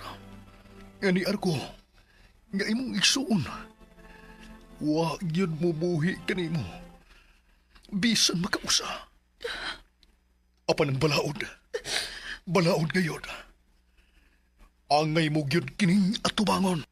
Nga ni Arko, nga imong igsuon. Wa gyud mo buhi kanimo. Bisan makausa. Apan ang balaod. Balaod ngayon. Angay mo gyud kining atubangon.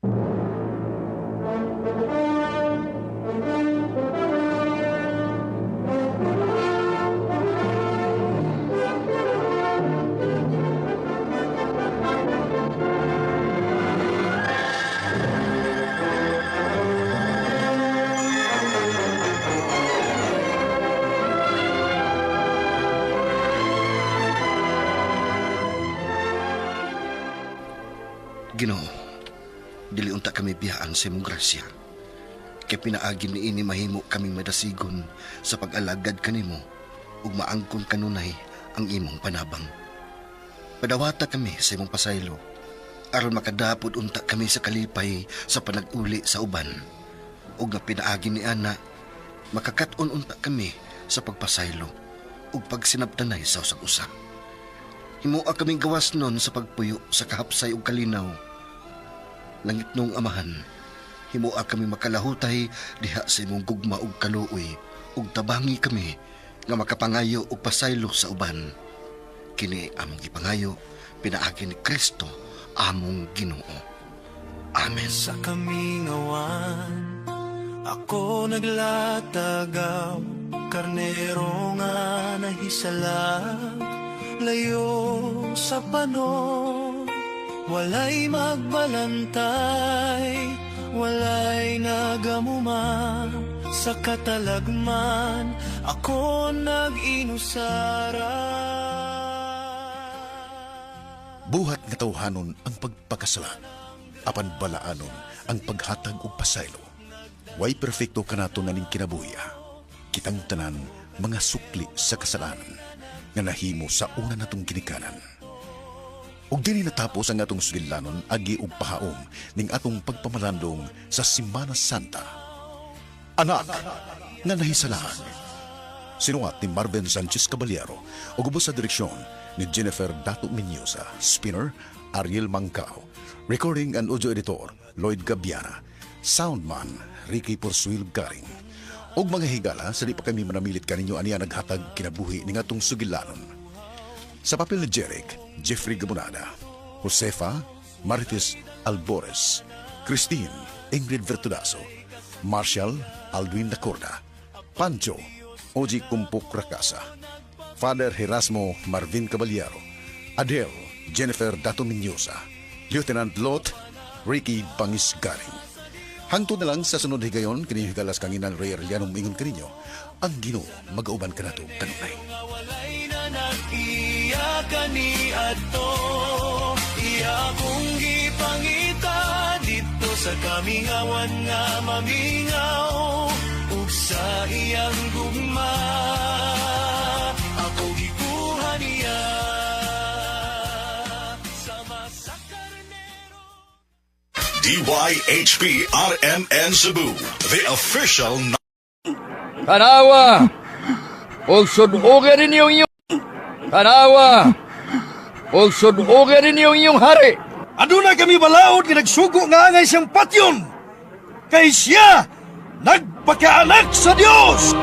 Ginoo, dili unta kami biyaan sa imong grasya. Kay pinaagi niini mahimo kaming madasigon sa pag-alagad kanimo ug maangkon kanunay ang imong panabang. Padawata kami sa imong pasaylo aron makadapod unta kami sa kalipay sa panag-uli sa uban. Ug nga pinaagi ni ana, makakat-on unta kami sa pagpasaylo ug pagsinabtanay sa usag-usa. Himoa kaming gawas nun sa pagpuyo sa kahapsay ug kalinaw. Langit nung amahan, himoa kami makalahutay diha sa imong gugma ug kaluoy ug tabangi kami nga makapangayo og pasaylo sa uban. Kini among gipangayo pinaagi ni Kristo among Ginoo. Amen. Sa kamingawan, ako naglatagaw, karnero nga nahisalag, layo sa panon, walay magbalantay, walay nagamuma, sa katalagman, ako nag-inusara. Buhat nga tawhanon ang pagpakasala, apan balaanon ang paghatag og pasaylo. Way perfecto kanato nga ning kinabuhi. Kitang tanan mga sukli sa kasalanan nga nahimo sa una natong ginikanan. Ug dinhi natapos ang atong sugilanon agi og pahaom ning atong pagpamalandong sa Semana Santa. Anak nga nahisalaan. Sinuwat ni Marvin Sanchez Caballero ug ubos sa direksyon ni Jennifer Dato Mendoza, Spinner Ariel Mangkao, Recording and Audio Editor Lloyd Gabiana, Soundman Ricky Porsuil Garing. Og mga higala, sa di pa kami manamilit kaninyo aniya naghatag kinabuhi ning atong sugilanon. Sa papel ni Jeric, Jeffrey Gabunada, Josefa Marites Albores, Christine Ingrid Vertudazo, Marshall Aldwin Dacorda, Pancho Oji Kumpok Rakasa, Father Erasmo Marvin Caballero, Adele Jennifer Dato Mendoza, Lieutenant Lot Ricky Bangis Garing. Hangtod na lang sa sunod higayon, kini higalas kanginan Ray Arellano moingon kaninyo, ang Ginoo mag-auban kanato kanunay. Walay na nag-iya kaniadto, iya kong gipangita dito sa kamingawan nga mamingaw, ug sa iyang gugma ako gikuha niya. Sama sa karnero. DYHP RMN Cebu, the official Tanawa! Og sudogan ninyo inyong... Tanawa! Og sudogan ninyo inyong hari! Aduna kami balaod nga nagsugo nga angay siyang patyon. Kay siya nagpakaanak sa Dios.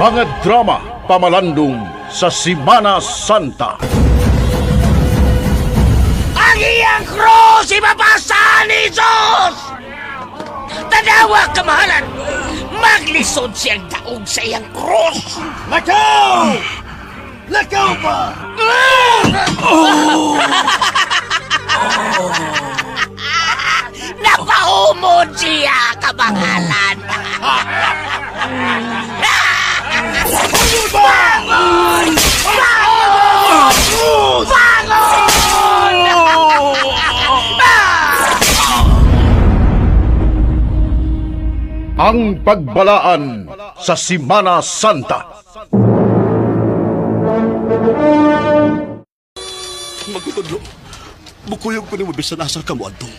Mga drama pamalandong sa Semana Santa. Ang iyang krus ipapasa ni Jesus! Tanawa, kamahalan! Maglisod siyang daog sa iyang krus! Lakaw! Lakaw pa! Oh! Napahumod siya, kamahalan! Bangon! Bangon! Bangon! Ang Pagbalaan sa Simana Santa. Magtutudlo, bukuyog ko ni mo bisan asa ka mo adto.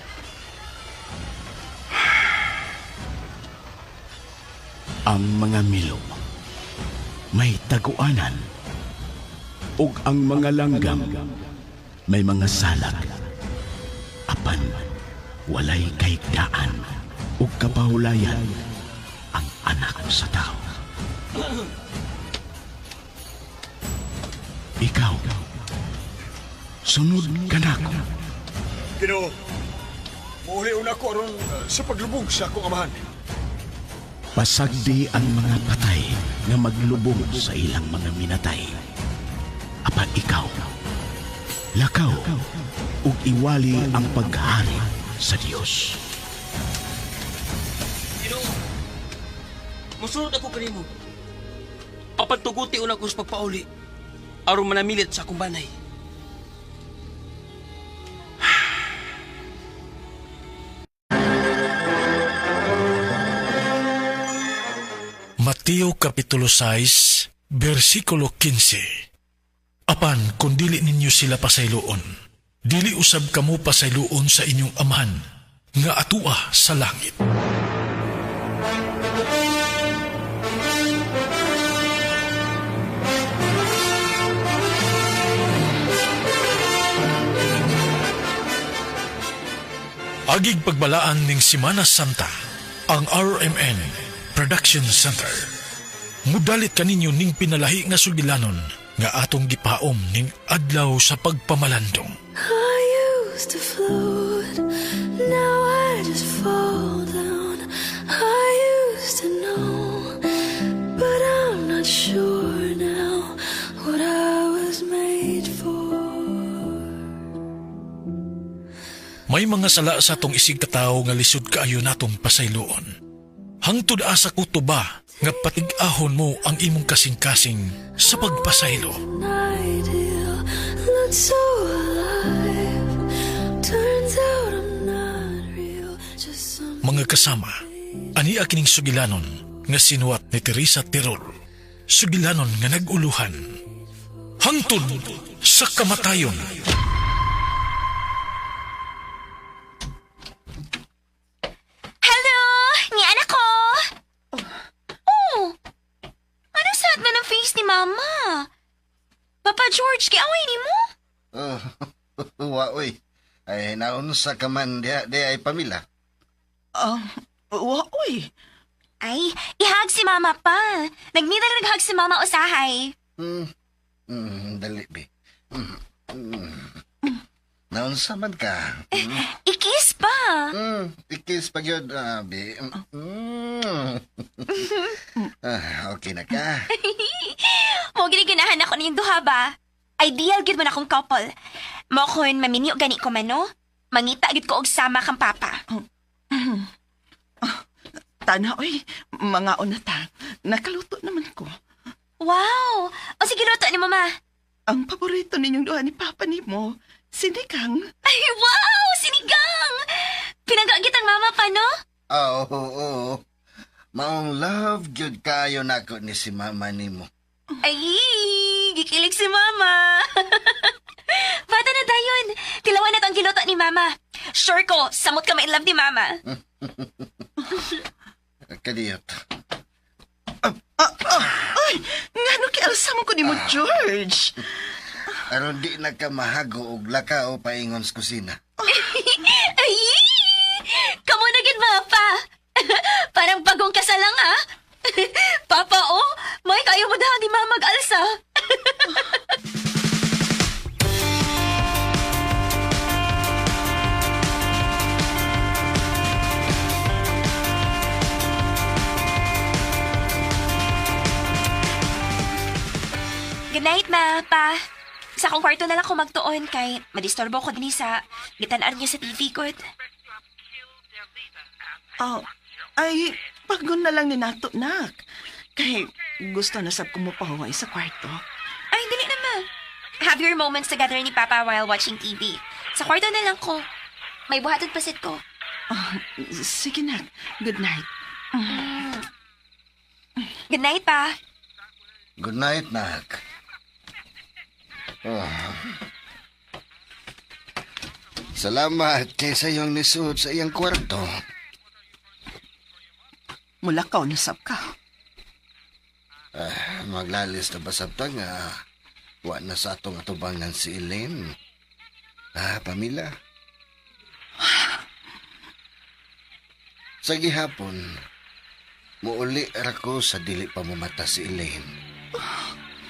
Ang mga milo may taguanan ug ang mga langgam may mga salag. Apan walay kahigdaan ug kapahulayan ang anak sa tao. Ikaw, sunod kanako. Ginoo, muuli una ko aron sa paglubong sa akong amahan. Pasagdi ang mga patay nga maglubong sa ilang mga minatay. Apan ikaw, lakaw ug iwali ang paghari sa Dios. Ginoo, musunod ako kanimo. Apan tuguti una ko sa pagpauli aron manamilit sa akong banay. Mateo Kapitulo 6, versikulo 15. Apan kung dili ninyo sila pasayloon, dili usab kamo pasayloon sa inyong amahan, nga atua sa langit. Agig pagbalaan ning Simana Santa, ang RMN Production Center. Mudalit kaninyo ning pinalahi nga sugilanon nga atong gipaom ning adlaw sa pagpamalandong. I used to float, now I just fall down. I used to know, but I'm not sure now what I was made for. May mga sala sa atong isig katawo nga lisod kaayo natong pasayloon. Hangtod asa kuto ba nga patig-ahon mo ang imong kasing-kasing sa pagpasaylo? An ideal looked so alive. Turns out I'm not real, just some. Mga kasama, ani kining sugilanon nga sinuwat ni Teresa Tirol. Sugilanon nga nag-uluhan. Hangtod sa kamatayon. Hello! Ni anak ko! Oh! Anong sad man ang face ni Mama? Papa George, kiaway ni mo? Oh, wa oy. Ay naunsa ka man diha di ay pamila. Wa oy. Ay, ihag si Mama pa. Nagmida na naghag si Mama usahay. Dali be. Naunsa man ka? Ikis pa. Ikis pa gyud, be. Okay na ka. Mo gini ganahan ako niyong duha ba? Ideal gyud man akong couple. Mo kun maminyo gani ko man no? Mangita gyud ko og sama kang papa. Tana, oy, mga una ta. Nakaluto naman ko. Wow! O sige, luto ni mama. Ang paborito ninyong duha ni Papa ni mo, sinigang. Ay, wow! Sinigang! Pinangga ang mama pa, no? Oo, oo. Maong love gyud kayo nako ni si mama nimo. Ay, gikilig si mama. Bata na dayon. Tilawan na tong giluto ni mama. Sure ko, samot ka ma-in love ni mama. Kadiyot. Ay, ngano kialsa mo ko ni mo, George? Aron di na ka mahago og lakaw paingon sa kusina. Ay! Kamu na gid papa. Parang bagong kasal lang ah. Papa, oh, may kayo mo dahil di mama mag-alsa. Good night, ma, pa. Sa akong kwarto na lang ko magtuon kay madisturbo ko dinhi sa gitan-an niya sa TV good. Oh, ay, pagod na lang ni Nato, nak. Kay gusto na sab ko mo pahuway sa kwarto. Ay, dili na, ma. Have your moments together ni Papa while watching TV. Sa kwarto na lang ko. May buhaton pasit ko. Oh, sige, nak. Good night. Good night, pa. Good night, nak. Oh. Salamat kay sa iyong nisud sa iyang kwarto. Mulakaw na sab ka. Maglalis na ba sabta nga wa na sa atong atubangan si Elaine? Ah, Pamela. Sa gihapon, muuli ra ko sa dili pa mumata si Elaine.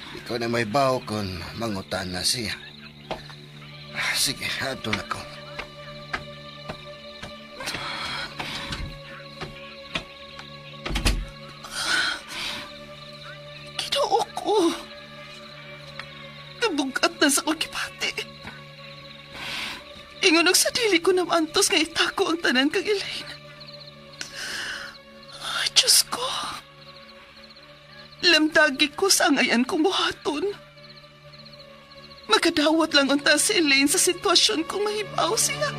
Ikaw na may bawo kung mangutan na siya. Sige, ato na ko. Ginoo ko. Kabugat na sa kong kipati. Ingon og sa dili ko namantos nga itako ang tanan kang Elaine. Ay, Diyos ko. Lamdagi ko sa angayan kong buhaton. Makadawat lang unta si Elaine sa sitwasyon kung mahibaw siya.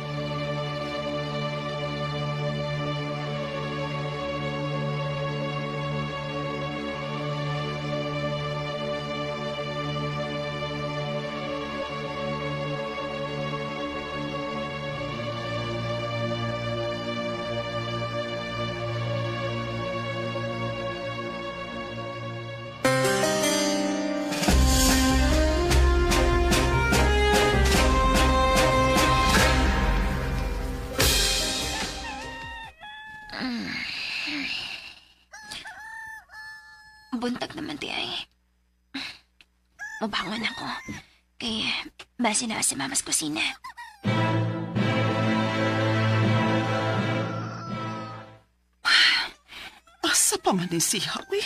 Buntag naman di ay. Mabangon ako. Kay base na sa mama's kusina. Asa pa man ni siya, uy.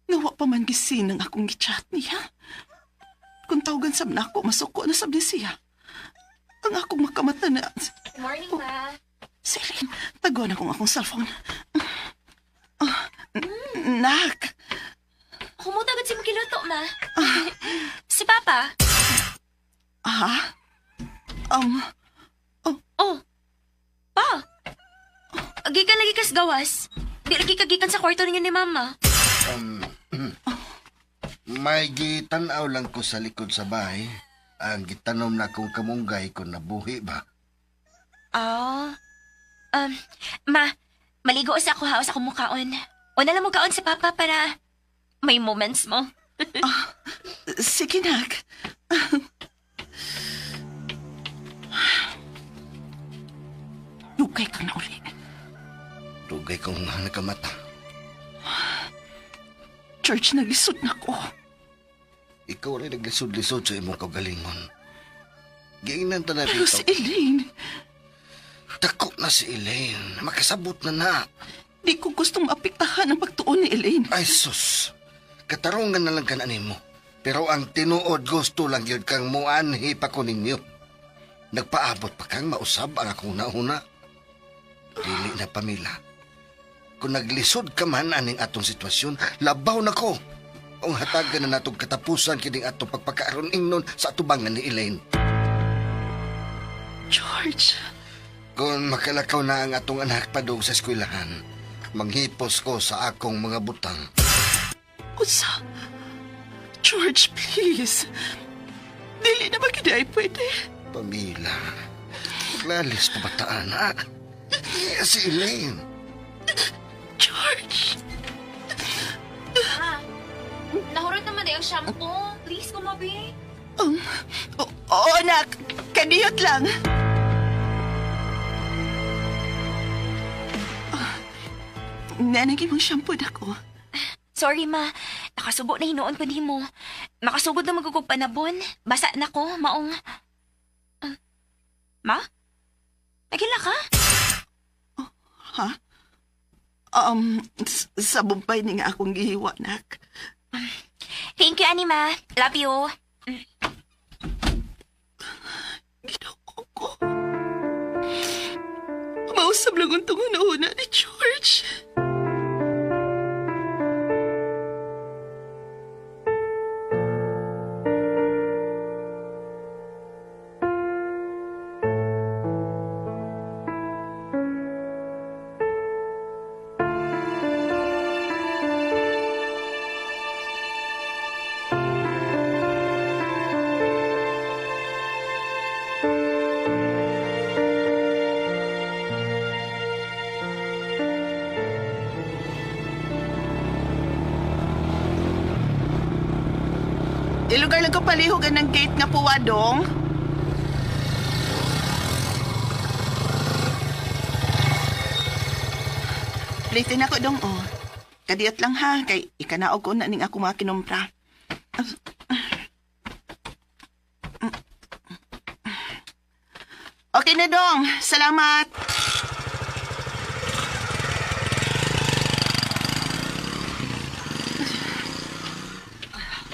Nawa pa man gisinang akong gichat niya. Kung tawagan sab na ako, masuko na sab ni siya. Ang akong makamata na... Good morning, ma. Celine, taguan akong akong cellphone. Nak! Kumuta agad si Makiluto, ma. Si Papa. Ha? Oh. Pa. Gikan lagi kas gawas. Di lagi kagikan sa kwarto ninyo ni Mama. May gitanaw lang ko sa likod sa bahay. Ang gitanom na akong kamunggay kung nabuhi ba. Oh. Ma, maligo sa ako haos akong mukaon. O nalang mukaon si Papa para may moments mo. Sige, nak. Dugay kang nauli. Dugay kong nakamata. Church, naglisod na ko. Ikaw rin naglisod-lisod sa imong kaugalingon. Giingnan ta na Pero dito. si Elaine... Dako na si Elaine. Makasabot na na. Di ko gustong maapektahan ang pagtuon ni Elaine. Ay, sus. Katarungan na lang kananin mo. Pero ang tinuod gusto lang yun kang muanhi pa ko ninyo. Nagpaabot pa kang mausab ang akong nauna. Dili na, Pamela. Kung naglisod ka man aning atong sitwasyon, labaw na ko. Ang hatagan na natong katapusan kining atong pagpagkaaron ingnon sa atubangan ni Elaine. George! Kung makalakaw na ang atong anak padung sa eskwelahan, manghipos ko sa akong mga butang. Unsa? George, please. Dili na ba kini ay pwede? Pamela, maglalis pa bataan, ha? Si Elaine. George! Ma, nahurot naman ang shampoo. Please, kumabi. Oo, anak. Kaniyot lang. Nanagi mong shampoo na ko. Sorry, ma. Nakasubo na hinuon ko nimo. Makasugod na magugog panabon. Basa na ko, maong... Ma? Nagila ka? Oh, ha? Sa Bombay ni nga akong gihiwa, nak. Thank you, Anima. Love you. Ginoo ko. Mausap lang ang tungo-una ni George. Ilugar lang ko palihog ang gate nga puwa, dong. Litin ako, dong, oh. Kadiyot lang ha, kay ikanaog ko na ning ako mga kinumpra. Okay na, dong. Salamat.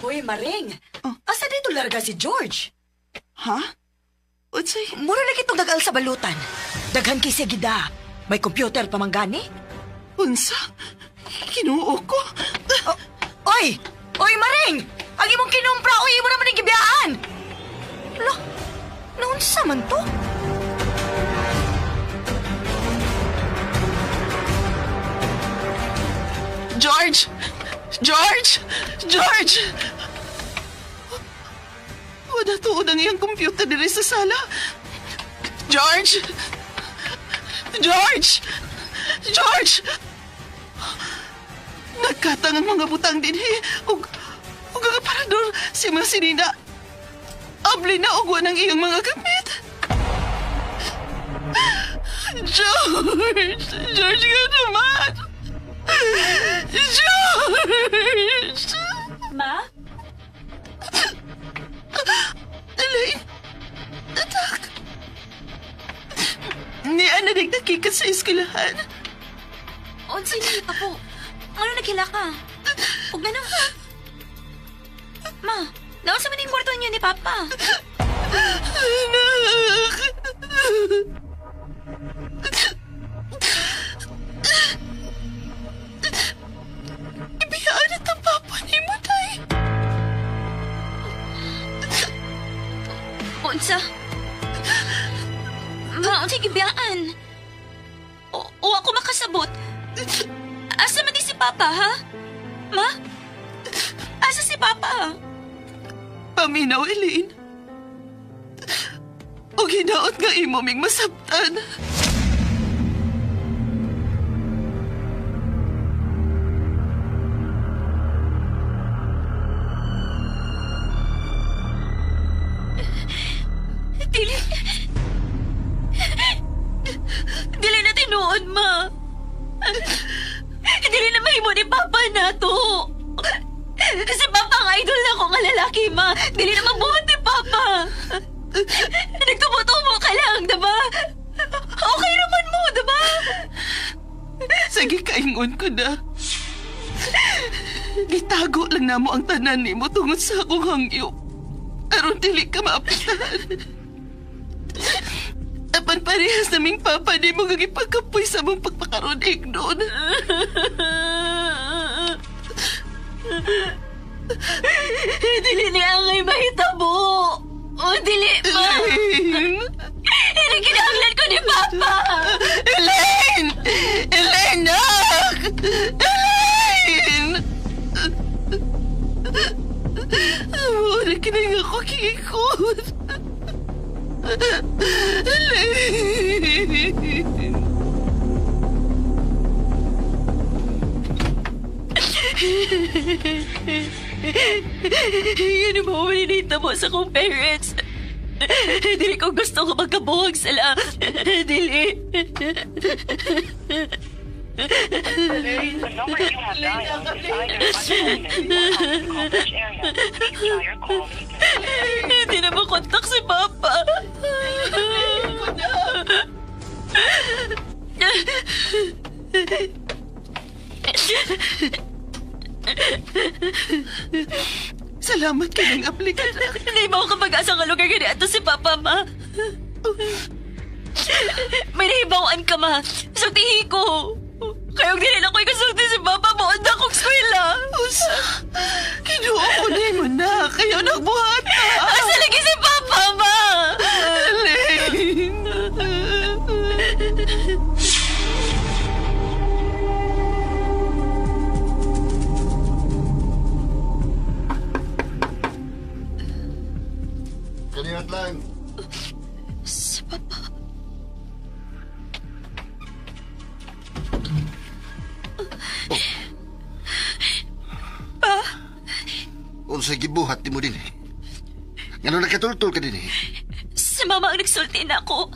Hoy, Maring. Oh. Asa dito larga si George? Ha? Unsay? Mura lagi itong dagal sa balutan. Daghan kay siya gida. May computer pa man gani? Unsa? Kinuo ko. Oh, oy! Oy, Maring! Ang imong kinumpra, oy, imo naman ang gibiyaan! Lo, naunsa man to? George! George! George! Wala tuod ang iyang computer diri sa sala. George! George! George! Nagkatang ang mga butang dinhi ug ang aparador si mga sinina. Abli na og wa ng iyang mga gamit. George! George nga naman! George! Ma? Elaine! Atak! Ni Ana nagdakikat sa eskwelahan. Unsa ni po? Ano nagkila ka? Huwag na nang... Ma, naunsa man yung kwarto niyo ni Papa? Anak! Ibiyaan at ang papa ni mo, tay. Unsa? Ma, unsa gibiyaan? O ako makasabot. Asa man di si Papa, ha? Ma? Asa si Papa? Paminaw, Elaine. O hinaot nga imo ming masabtan. Dili. Dili na tinuod, ma. Dili na mahimo ni Papa na to. Si Papa ang idol na ko nga lalaki, ma. Dili na mabuhat ni Papa. Nagtumo-tumo ka lang, diba? Okay naman mo, diba? Sige, kaingon ko na. Gitago lang namo ang tanan nimo tungod sa akong hangyo. Aron dili ka maapektahan. Apan parehas naming papa di mo gagipagkapoy sa mong pagpakaroon ignon. Dili niya angay mahitabo. O, dili pa. Elaine! Hindi kinahanglan ko ni Papa. Elaine! Elaine, nak! Elaine! Wala kinang ako kikot. Elaine! Yun ang mawalinita mo sa kong parents. Dili ko gusto ko magkabuhag sila. Dili. Hindi na makontak si Papa. Salamat ka ng aplikan. Hindi mo ako kapag-asa nga lugar gani ato si Papa, ma. May nahibawan ka, ma. Sultihi ko. Kaya dili na ko'y kasulti si Papa mo. Ang dakong eskwela. Usa, kinuha ko na mo na. Kaya nagbuhat na. Asa lagi si Papa, ma? Elaine. Kaniyat lang. Si Papa. Oh. Pa? Unsay gibuhat nimo din eh? Ngano nakatultol ka din eh? Si mama ang nagsulti na ako.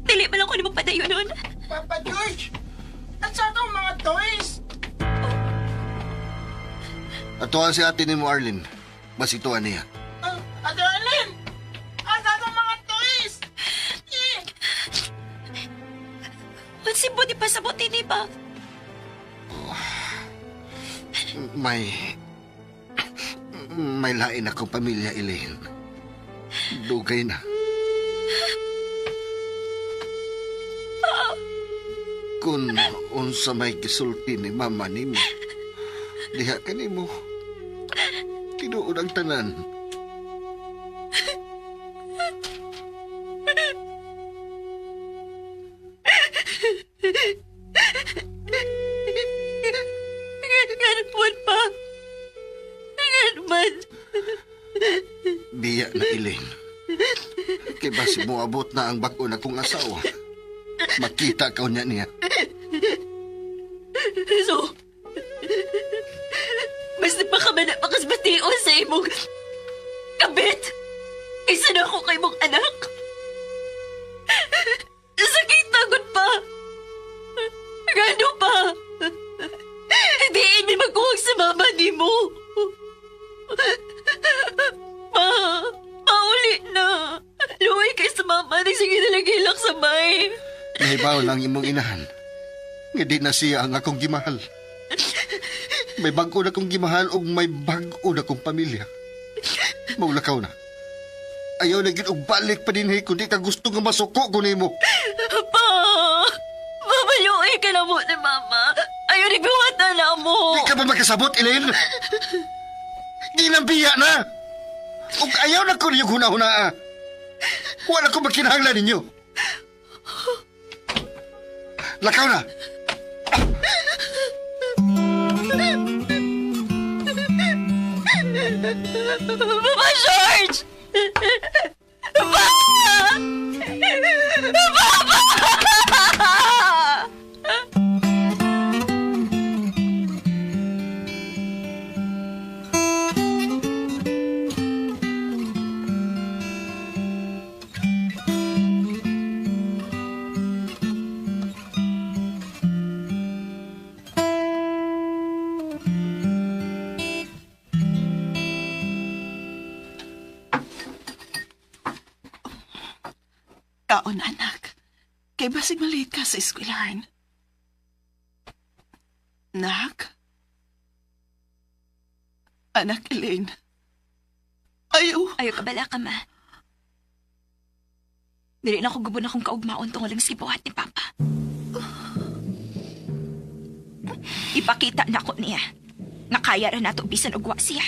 Dili man ako ni magpadayon nun. Papa George! At sa atong mga toys! Atuan si ate ni mo, Arlene. Basituan niya. Ate Arlene! At sa atong mga toys! Eh! Mansibo di pa sa buti, di ba? May lain akong pamilya, Elaine. Dugay na. Kung unsa may gisulti ni mama nimo, diha ka nimo. Tinuod ang tanan. Ganun pa. Ganun. Biya na, Elaine. Kay basi mo abot na ang bag-o na kong asawa. Makita ka niya niya. So, mas pa ka man makasbation sa imong kabit. Kaysa na ako kay mong anak. Sakit tagod pa. Gano pa. Hindi ini magkuhag sa mama ni mo. Ma, pauli na. Luwi kay sa mama, nagsige na lang hilak sa bay. Nahibaw lang imong inahan. Nga di na siya ang akong gimahal. May bag-o na kong gimahal o may bag-o na kong pamilya. Maulakaw na. Ayaw na gid og balik pa din kung di ka gusto nga masuko ko nimo. Pa! Mamaluwi ka na mo ni mama. Ayaw ni biwat na na mo. Di ka ba makasabot, Elaine? Di nang biya na. Ug ayaw na ko niyong huna-hunaa. Wala ko makinahanglan ninyo. Lakaw na. Papa George! Papa! Papa! Kaon, anak. Kay basig maliit ka sa eskwelahan. Nak? Anak, Elaine. Ayaw. Ayaw ka bala ka, ma. Dili na ako gubon akong kaugmaon tungod lang sa gibuhat ni Papa. Ipakita na ko niya nga kaya ra nato bisan og wa siya.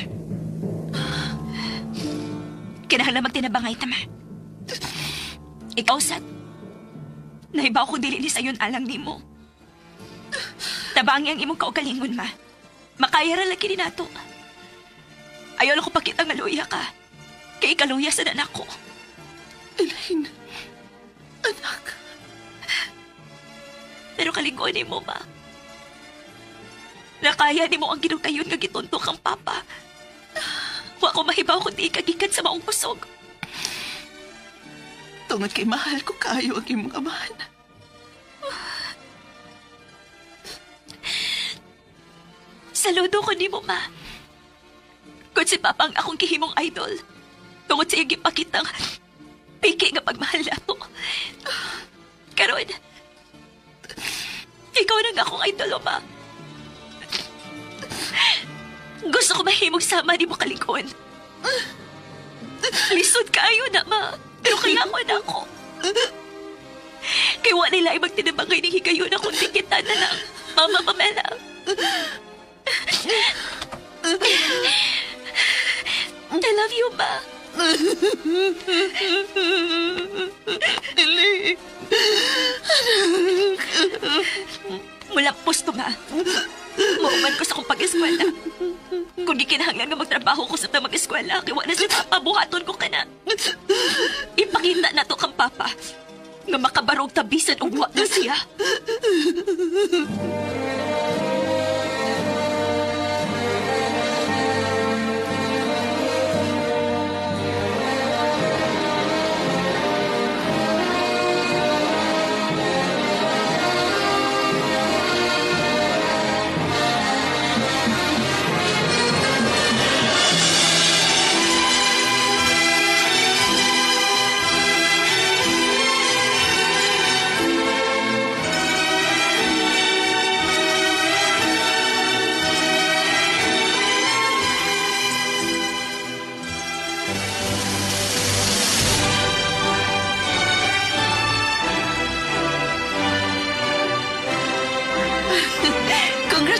Kinahanglan magtinabangay ta, ma. Ikaw, Sat. Nahibaw ko dili ni sayon alang nimo. Tabangi ang imong kaugalingon, ma. Makaya ra lagi ni nato. Ayaw lang ko pakita nga luya ka. Kay ikaluya sa anak ko. Elaine, anak. Pero kalinggon ni mo, ma. Nakaya ni mo ang ginukayon nga gituntok ang papa. Wa ko mahibaw kung di kagikan sa maong kusog. Tungod kay mahal ko kayo ang imong amahan. Saludo ko nimo, ma. Kung si Papa ang akong kihimong idol, tungod sa iyang gipakitang piki nga pagmahal nato. Karon, ikaw na nga akong idol, ma. Gusto ko mahimong sama ni mo kalikon. Lisod kayo na, ma. Pero kaya ko na ako. Kaya wala nila ay magtinabangay ng higayon na kundi kita na lang. Mama Pamela. I love you, ma. Elaine. Mula posto, ma. Mauman ko sa akong pag-eskwela. Kung di kinahanglan nga magtrabaho ko sa mag-eskwela, kay wala si Papa, buhaton ko ka na. Ipakita na to kang Papa nga makabarog tabisan og wa na siya.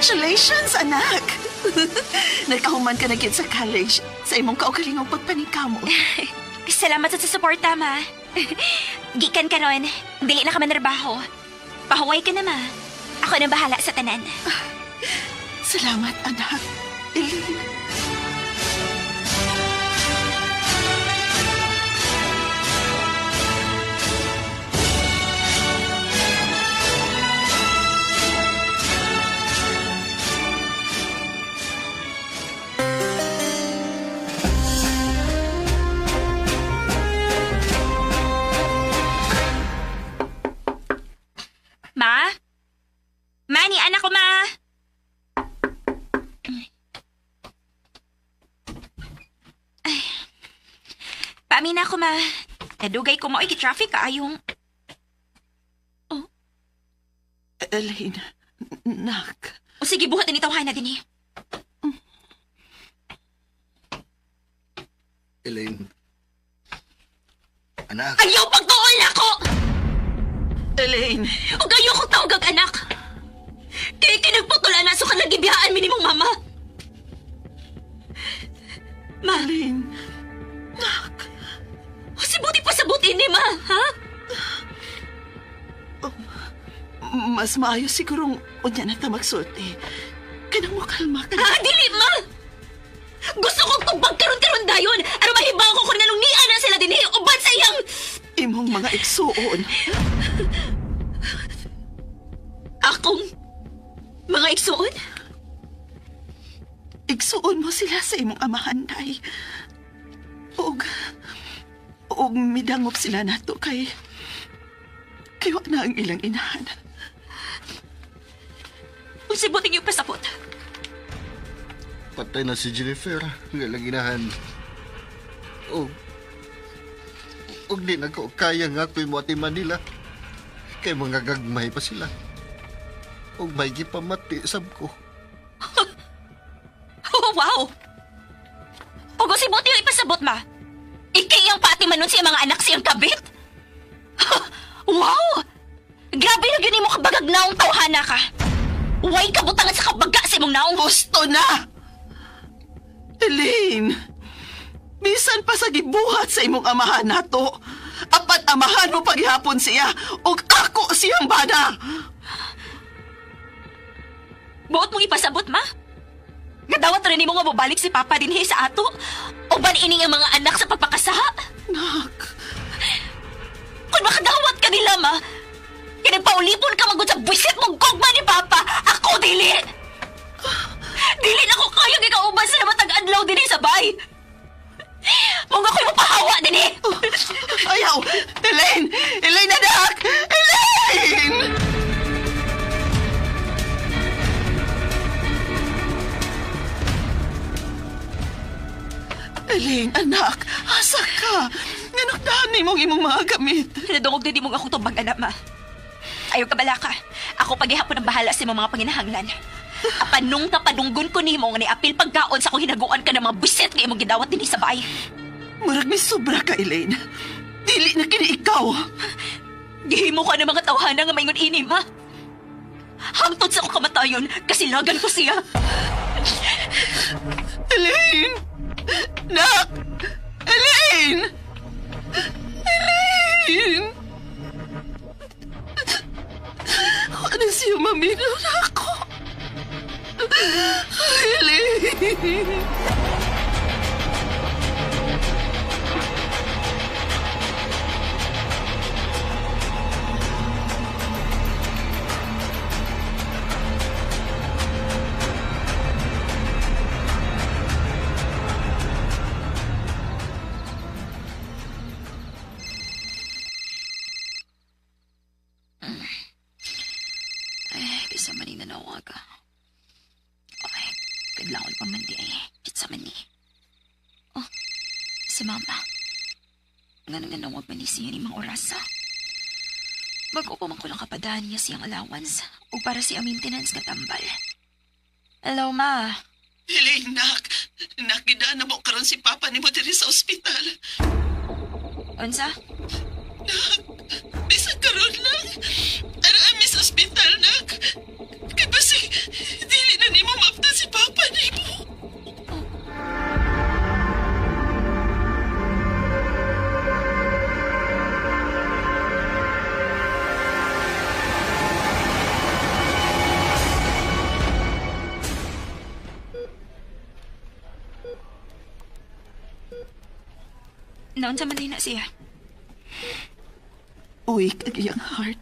Congratulations, anak! Nakahuman ka na gid sa college sa imong kaugalingong pagpaningkamot. Salamat sa suporta, ma. Gikan ka ron. Dili na ka manrabaho. Pahuway ka na, ma. Ako nang bahala sa tanan. Salamat, anak. Elaine. Ma? Ma, ni anak ko, ma! Ay. Paamin ako, ma. Nadugay ko mao'y traffic kaayong. Elaine, nak. O sige, buhat ni tawhana din eh. Elaine. Anak. Ayaw pagtuol ako! Elaine! Ug ayaw ko tawag ang anak! Kaya kinagputulan na so ka nagibiyaan mi nimong mama! Ma! Elaine! Nak! O si buti pa sa buti ni ma, ha? Mas maayo sigurong unya na ta magsulti. Kanang mo kalma ka. Ah, dili ma! Gusto kong tubag karon-karon dayon! Aron mahibaw ko kung anong niya na sila dinhi uban sa iyang... Imong mga igsuon. Akong mga igsuon? Igsuon mo sila sa imong amahan, day. Og midangop sila nato kay wa na ang ilang inahan. Unsay buting yung pasapot? Patay na si Jennifer. Ang ilang inahan. Og di na ko kaya nga ako'y mo ati Manila. Kay mga gagmay pa sila. Og may gipamati sab ko. Oh, wow! Ug unsay buti yung ipasabot, ma? Ikay ang pati man nun siya mga anak siyang kabit? Wow! Grabe na yun mo kabagag naong tawhana ka. Way kabutangan sa kabaga sa imong naong. Gusto na! Elaine! Bisan pa sa gibuhat sa imong amahan nato. Apat amahan mo paghihapon siya ug ako siyang bana. Buot mong ipasabot, ma? Gadawat rin nimo nga mobalik si Papa dinhi sa ato? O ba ining ang mga anak sa pagpakasaha? Nak! Kung makadawat ka nila, ma, kinagpaulipon ka magod sa buwisit mong gugma ni Papa, ako dili! Dili na ko kayang ikauban sa namatag adlaw dinhi sa bay! Mong ako'y mapahawa dinhi! Ayaw! Elaine! Elaine, anak! Elaine! Elaine, anak, asa ka? Nganong ni mong imong mga gamit? Nadungog na di mong akong tubag, anak, ma. Ayaw ka bala ka. Ako paghihapon ang bahala sa imong mga panginahanglan. Apan nung tapadunggon ko nimo nga niapil pagkaon sa akong hinaguan ka ng mga buset nga imong gidawat dinhi sa bay. Murag may sobra ka, Elaine. Dili na kini ikaw. Gihimo ka ng mga tawhana nga maingon ini, ma. Hangtod sa akong kamatayon, kasilagan ko siya. Elaine! Nak! Elaine! Elaine! Ano siya maminaw na ako? Elaine! Ay, bisa man ni nanawag. Ay, kadlawon pa man di ay. Kitsa man ni. Oh, si mama. Nga nang nanawag man ni siya ni mga orasa. Bago pa man ko lang kapadaan niya siyang allowance o para siya maintenance nga tambal. Hello, ma. Elaine, nak. Nakita na mo karon si Papa ni mo diri sa ospital. Unsa? Nak, bisan karon lang. Ara ami sa ospital, nak. Kay basi, dili na Naunsa man din na siya. Uwik ang iyang heart.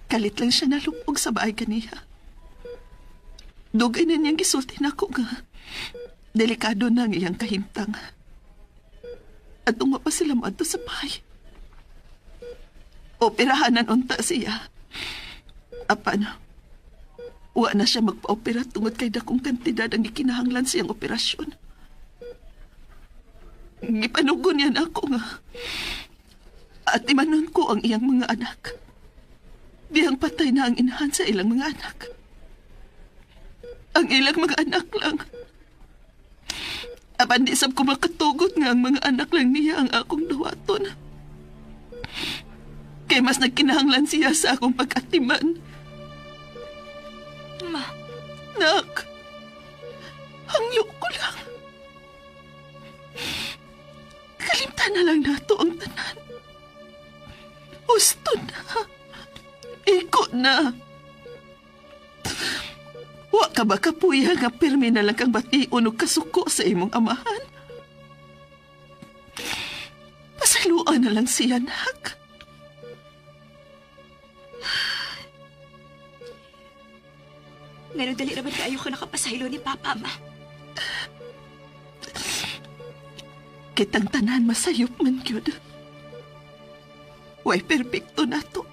Kalit lang siya nalupog sa baay kaniya. Dugay na niyang gisulti nako nga. Delikado na ang iyang kahimtang. At tungo pa sila moadto sa bahay. Operahanan unta siya. Apan, wa na siya magpa-opera tungod kay dakong kantidad ang gikinahanglan siyang operasyon. Gipanugon niya na ako nga atimanon ko ang iyang mga anak. Dihang patay na ang inahan sa ilang mga anak. Ang ilang mga anak lang. Apan di sab ko makatugot nga ang mga anak lang niya ang akong dawaton. Kay mas nagkinahanglan siya sa akong pag-atiman. Ma. Nak, hangyo ko lang. Kalimtan na lang nato ang tanan. Husto na. Iko na. Wa ka ba kapuya nga pirmi na lang kang bation og kasuko sa imong amahan? Pasayloan na lang siya, nak. Ngayon, dali naman kaayo ko nakapasaylo ni Papa, Ma. Kitang tanan masayop man gyud. Way perpekto na to.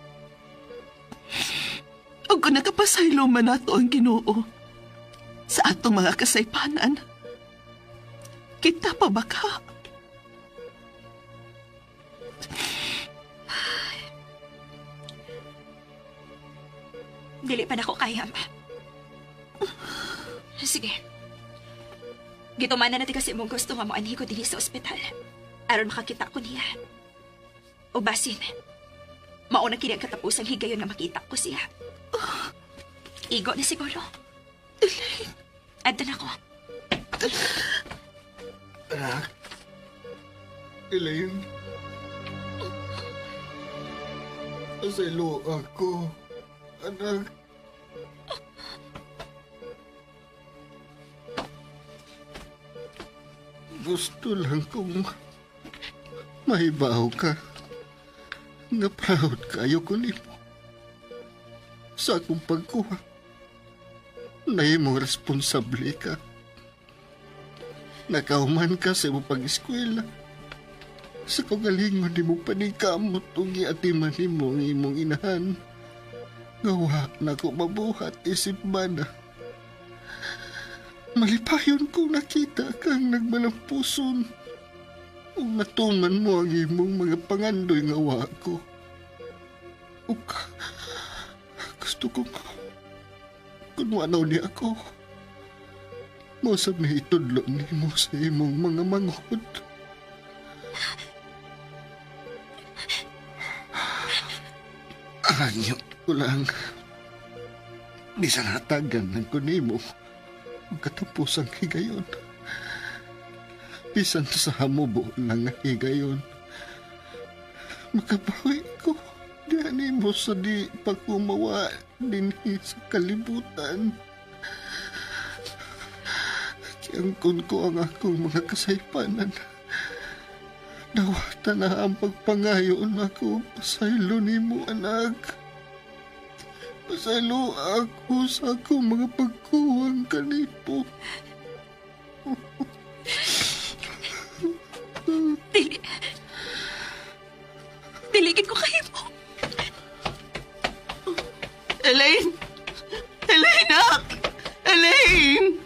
Ug kung nakapasaylo man nato ang Ginoo sa atong mga kasaypanan, kita pa ba ka? Dili pa nako kaya, Ma. Sige. Gitumanan natin kasi mong gusto nga moanhi ko dinhi sa ospital. Aron makakita ko niya. O basin, mauna kini ang katapusang higayon nga makita ko siya. Igo na siguro. Elaine. Adto na ko. Anak. Elaine. Pasaylo ako. Anak. Gusto lang kong mahibaw ka. Nga proud kayo ko nimo. Sa akong pagkuha. Nahimong responsable ka. Nakauman ka sa imong pag-eskwela. Sa kagalingon nimo paningkamot ug giatiman nimo ang imong inahan. Nga wa na ko mabuhat isip bana. Malipayon kong nakita kang nagmalampuson. Ug natuman mo ang imong mga pangandoy nga wa ko. Ug gusto kong kung wanaw niya ako, mosab ni itudlo nimo sa imong mga manghod. Hangyo ko lang. Bisan hatagan ng kunimo ang katapusang higayon. Bisan sa hamubo lang ang higayon. Makabawi ko. Diyan mo sa di pagkumawa dinhi sa kalibutan. Kiangkon ko ang akong mga kasaypanan. Dawatan na ang pagpangayon ako. Pasaylo nimo, anak. Pasaylo ako sa akong mga pagkuwang kanipo. Dili. Diligid ko kayo mo. Elaine! Elaine, nak! Elaine!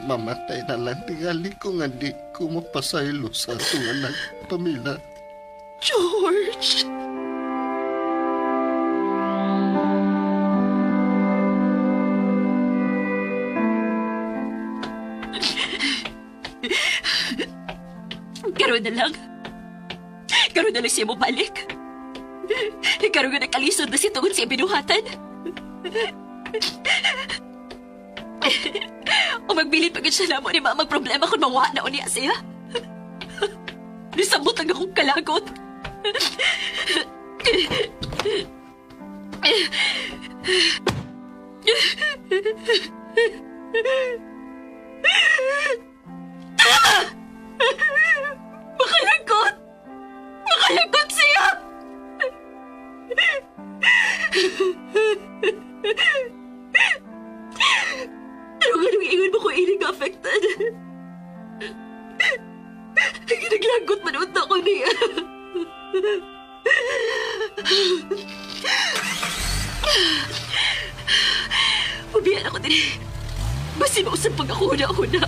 Mamatay na lang tingali ko nga di ko mapasaylo sa atong anak, Pamela. George! Karoon na lang. Karoon na lang siya mo balik. Karoon nga nakalisod na si tungod siya binuhatan. O magbilit pagod siya na mo ni mamang problema kung mawa na unya siya. Nisabot ang akong kalagot. nasaktan. Ginaglagot man unta ko niya. Pabiyan ako din. Basi mausap pag ako huna-huna.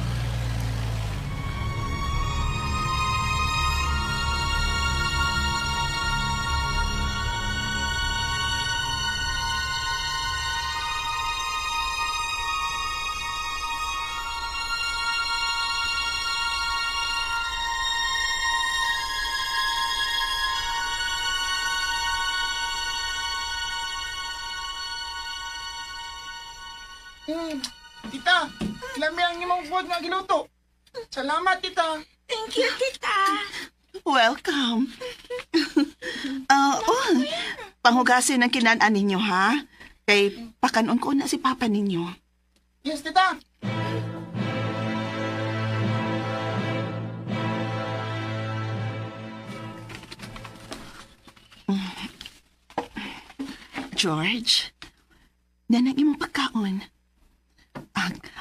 Tita, lami ang imong food nga giluto. Salamat, tita. Thank you, tita. Welcome. Oh, panghugasin ang kinan-an ninyo, ha? Kay pakanon ko na si papa ninyo. Yes, tita. George, nanang imong pagkaon.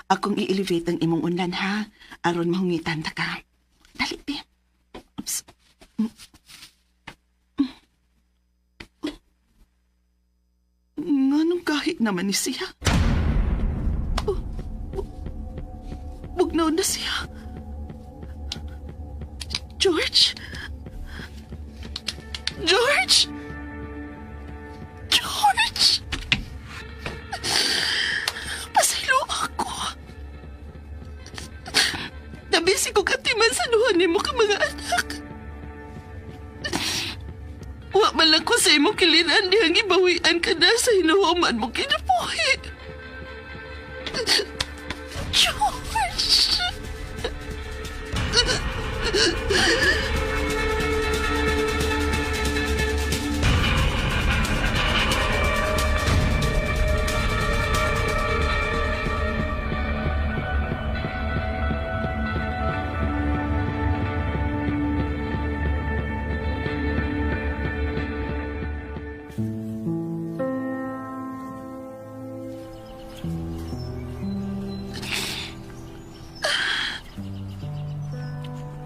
Akong i-elevate ang imong unlan, ha? Aron mahungitan ta ka. Dali, be. Oops. Nganong kahit naman ni siya? Oh, bugnaw na siya. George? George? George! Pasaylo ako. Nabisi ko katiman sa luha nimo ka mga anak. Wa man lang ko sa imong kilinan dihang ibawian ka na sa hinuhuman mo kinabuhi. George!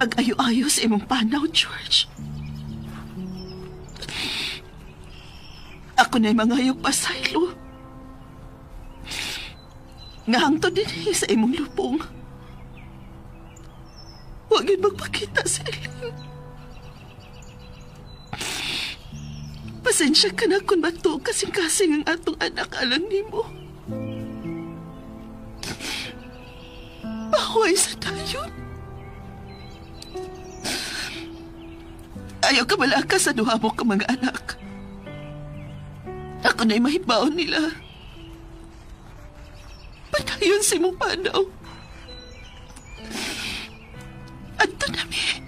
Pag-ayo-ayo sa imong panaw, George. Ako na'y mangayog pasaylo. Ngahangto din sa imong lubong. Huwag yun magpakita sa Eileen. Pasensya ka na kung matuo kasing-kasing ang atong anak alang nimo. Pahuay sa dayon. Ayaw ka malaka sa duha mo ka mga anak. Ako na'y mahibaon nila. Patayon si mong panaw. Adto nami.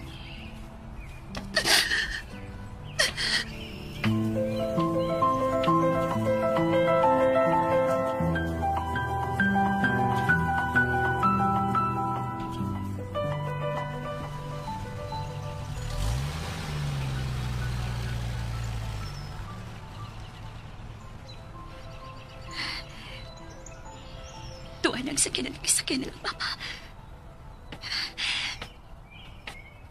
Tuwan ang sakyanan, sakyanan ng papa.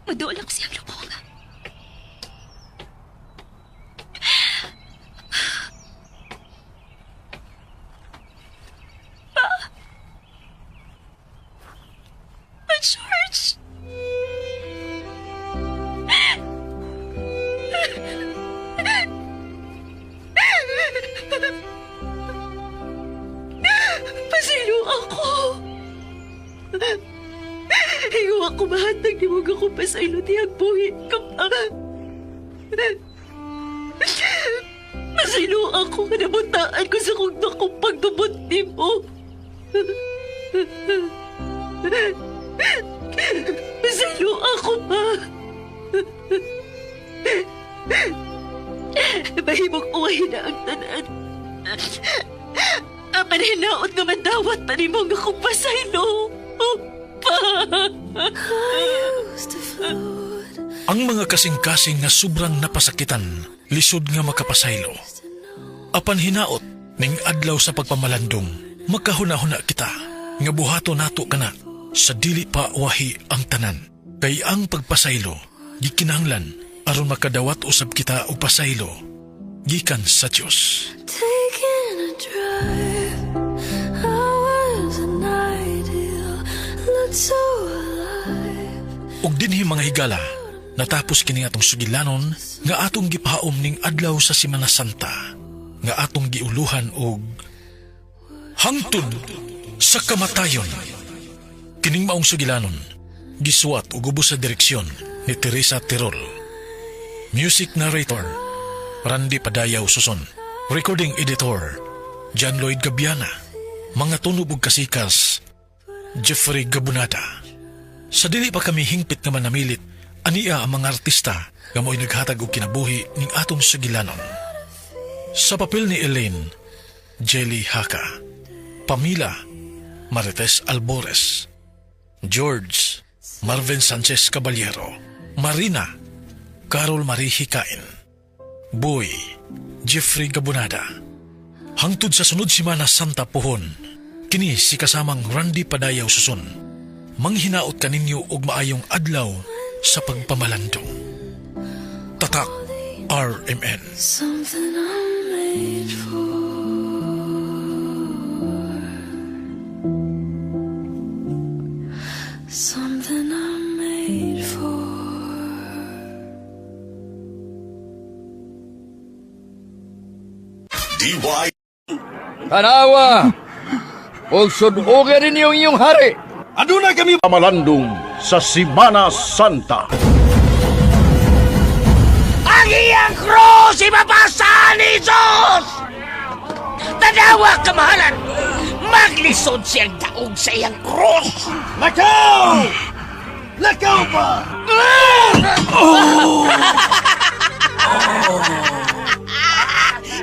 Maduol ako siyang lubong. Pa! Pa, George! Pasilo ako. Higo ako mahatag ni mo ako pasaylo diyang buhi ko pa. Pasilo ako kanabutaan ko sa kong nakong pagdumot ni mo. Pasilo ako pa. Mahimong uway na ang tanan. Apan hinaot nga mandawat pa ni mo nga akong pasaylo. Pa! Ang mga kasing-kasing nga sobrang napasakitan, lisod nga makapasaylo. Apan hinaot, ning adlaw sa pagpamalandong, makahuna-huna kita, nga buhato nato kana, Sa dili pa wahi ang tanan, kay ang pagpasaylo gikinahanglan aron makadawat usab kita og pasaylo gikan sa Dios. Taking a drive, I was an ideal, looked so alive. Ug dinhi mga higala, natapos kini atong sugilanon nga atong gipaom ning adlaw sa Semana Santa, nga atong giuluhan og hangtod sa kamatayon. Kining maong sugilanon, gisuwat ug ubos sa direksyon ni Teresa Tirol. Music narrator, Randy Padayaw Suson. Recording editor, John Lloyd Gabiana. Mga tunob ug kasikas, Jeffrey Gabunada. Sa dili pa kami hingpit nga manamilit, ania ang mga artista nga mo'y naghatag og kinabuhi ning atong sugilanon. Sa papel ni Elaine, Jelly Haka. Pamela, Marites Albores. George, Marvin Sanchez Caballero. Marina, Carol Marie Hikain. Boy, Jeffrey Gabunada. Hangtod sa sunod Simana Santa Pohon, kini si kasamang Randy Padayaw Suson. Manghinaot kaninyo og maayong adlaw sa pagpamalandong. Tatak RMN. Something I'm made for. Something I'm made for. DY Tanawa! Og sud-ogan ninyo ang inyong hari! Aduna kami pamalandong sa Simana Santa. Ang iyang krus ipapasa ni Jesus! Tanawa, kamahalan! Maglisod siyang daog sa iyang krus! Lakaw! Lakaw pa! Oh!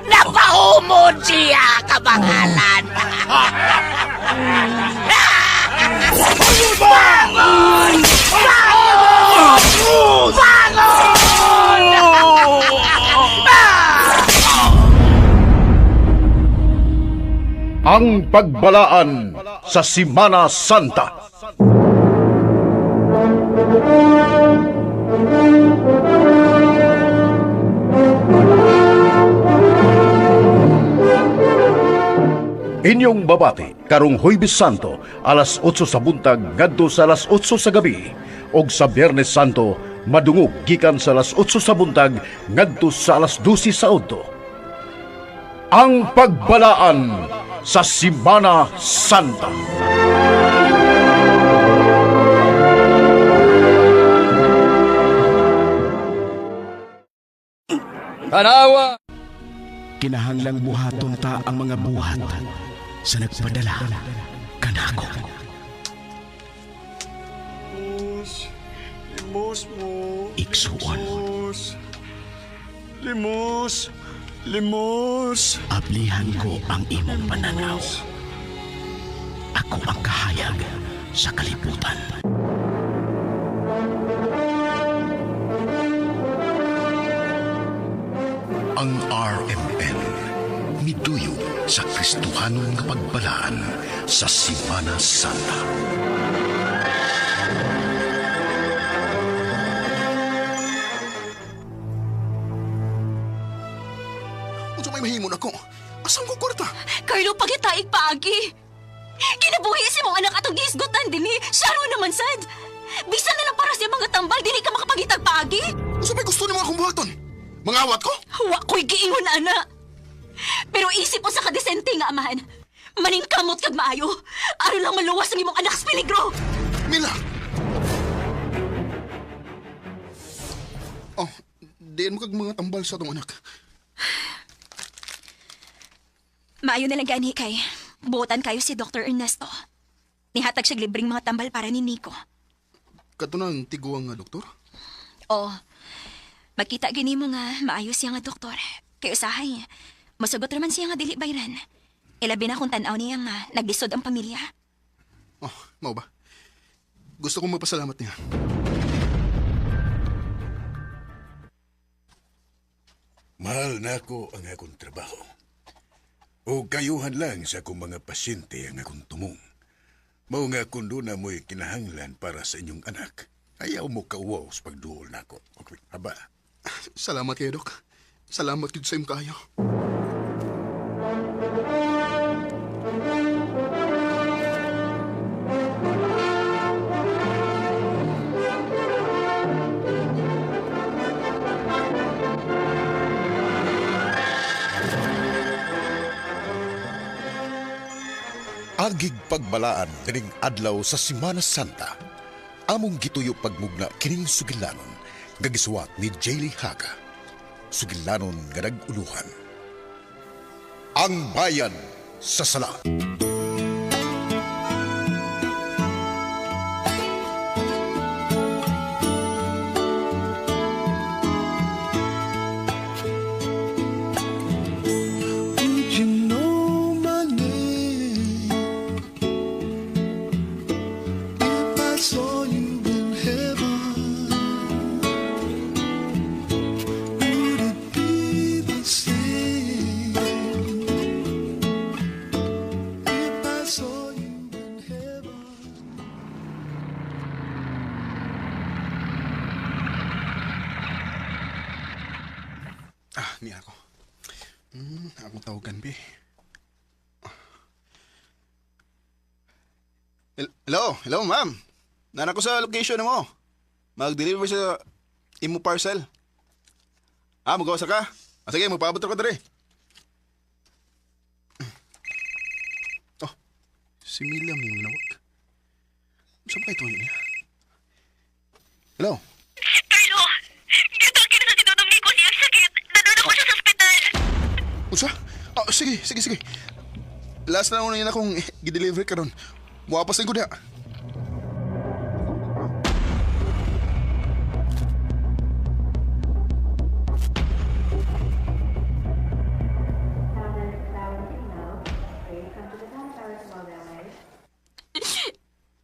Napaumod siya, kamangalan! Bangon! Bangon! Bangon! Ang pagbalaan sa Simana Santa. Inyong babati karong Huwebes Santo alas 8 sa buntag ngadto sa alas 8 sa gabi ug sa Biyernes Santo madungog gikan sa alas 8 sa buntag ngadto sa alas 12 sa udto. Ang pagbalaan sa Simana Santa. Tanawa! Kinahanglang buhaton ta ang mga buhat sa nagpadala kanako. Limos mo. Igsuon. Limos. Limos. Ablihan ko ang imong pananaw. Ako ang kahayag sa kalibutan. Ang RMN miduyog sa Kristohanon nga pagbalaan sa Simana Santa. Unsa may mahimo nako? Asan ko kwarta? Carlo, pagitaig paagi. Kinabuhi si mong anak atong gihisgutan dinhi. Siya ro naman sad. Bisan na lang para sa mga tambal, dili ka makapagitag paagi. Unsa may gusto nimo akong buhaton? Mangawat ko? Wa ko'y giingon, ana. Pero isip mo sa kadesente nga amahan. Maningkamot kag maayo. Aron lang maluwas ang imong anak sa peligro. Mila! Oh, diin mo kag mga tambal sa atong anak. Maayo na lang gani kay buotan kayo si Dr. Ernesto. Nihatag siya libreng mga tambal para ni Nico. Kadto nang tiguang nga doktor? Oo. Makita gini mo nga maayo siya nga doktor. Kay usahay, musugot raman siya nga dili bayran. Ilabi na kung tan-aw niya nga naglisod ang pamilya. Oh, mao ba? Gusto kong magpasalamat niya. Mahal na ako ang akong trabaho. O kayuhan lang sa akong mga pasyente ang akong tumong. Mao nga kung doon na mo'y kinahanglan para sa inyong anak, ayaw mo kauwaw sa pagduol nako. Okay, haba. Salamat kayo, Dok. Salamat yun sa imong kaayo. Agig pagbalaan dining adlaw sa Simana Santa. Among gituyo pagmugna kining sugilanon nga gisuwat ni Jaylee Haga. Sugilanon nga nag-uluhan. Ang Bayan sa Sala. Would you know my name if I saw you in heaven? Would it be the same if I saw you in heaven? Ah, niya ako. Akong tawagan, be. Hello, hello, ma'am. Nana ko sa location mo. Mag-deliver sa imo parcel. Ah, magawa sa ka? Ah, sige, magpaabot ako dere. Oh, si Mila mo yung ginawag. Saan ba ito yun niya? Hello? Carlo! Gitake na sa tinutong ni ko siyang sakit. Nandun ako siya sa ospital. Unsa? Ah, sige, sige, sige. Last na una yun akong gi-deliver karon. Muapas din ko diha.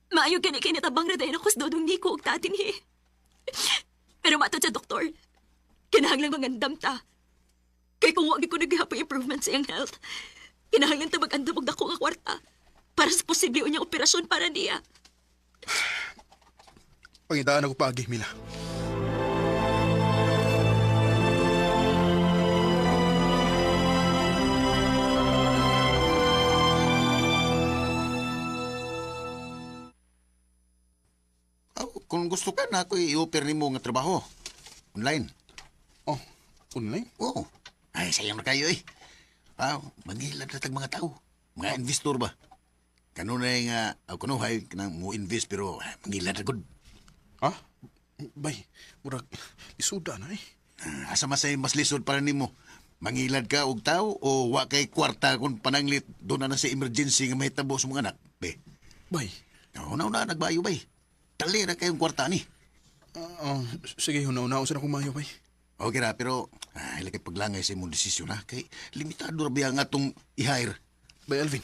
Maayo gani kay natabang ra dayon ako sa dodong Nico ug tatin he. Pero matod sa doktor, kinahanglan mangandam ta. Kay kung wa gyud ko naghapoy improvement sa iyang health, kinahanglan ta mag-andam og dako nga kwarta para sa posible unyang operasyon para niya. Pangitaan ako paagi, Mila. Kung gusto ka na ako i-offer nimo nga trabaho. Online. Oh, online? Oo. Ay, sayang na kayo eh. Ah, mangilad na tag mga tao. Mga investor ba? Kanunay nga, o kunuhay, kanang mo invest pero mangilad na gud. Ha? Bay, murag, lisuda na eh. Asa man say mas lisod para nimo? Mangilad ka og tao o wa kay kwarta kung pananglit doon na sa emergency nga mahitabo sa mga anak? Be. Bay. Una-una nagbayo bay. Tali ra kayong kwarta ni. Sige, una-una sa akong mayo bay. Okay ra, pero ay lagi paglangay sa imong desisyon ha. Kay limitado ra biya nga atong i-hire. Bay Alvin.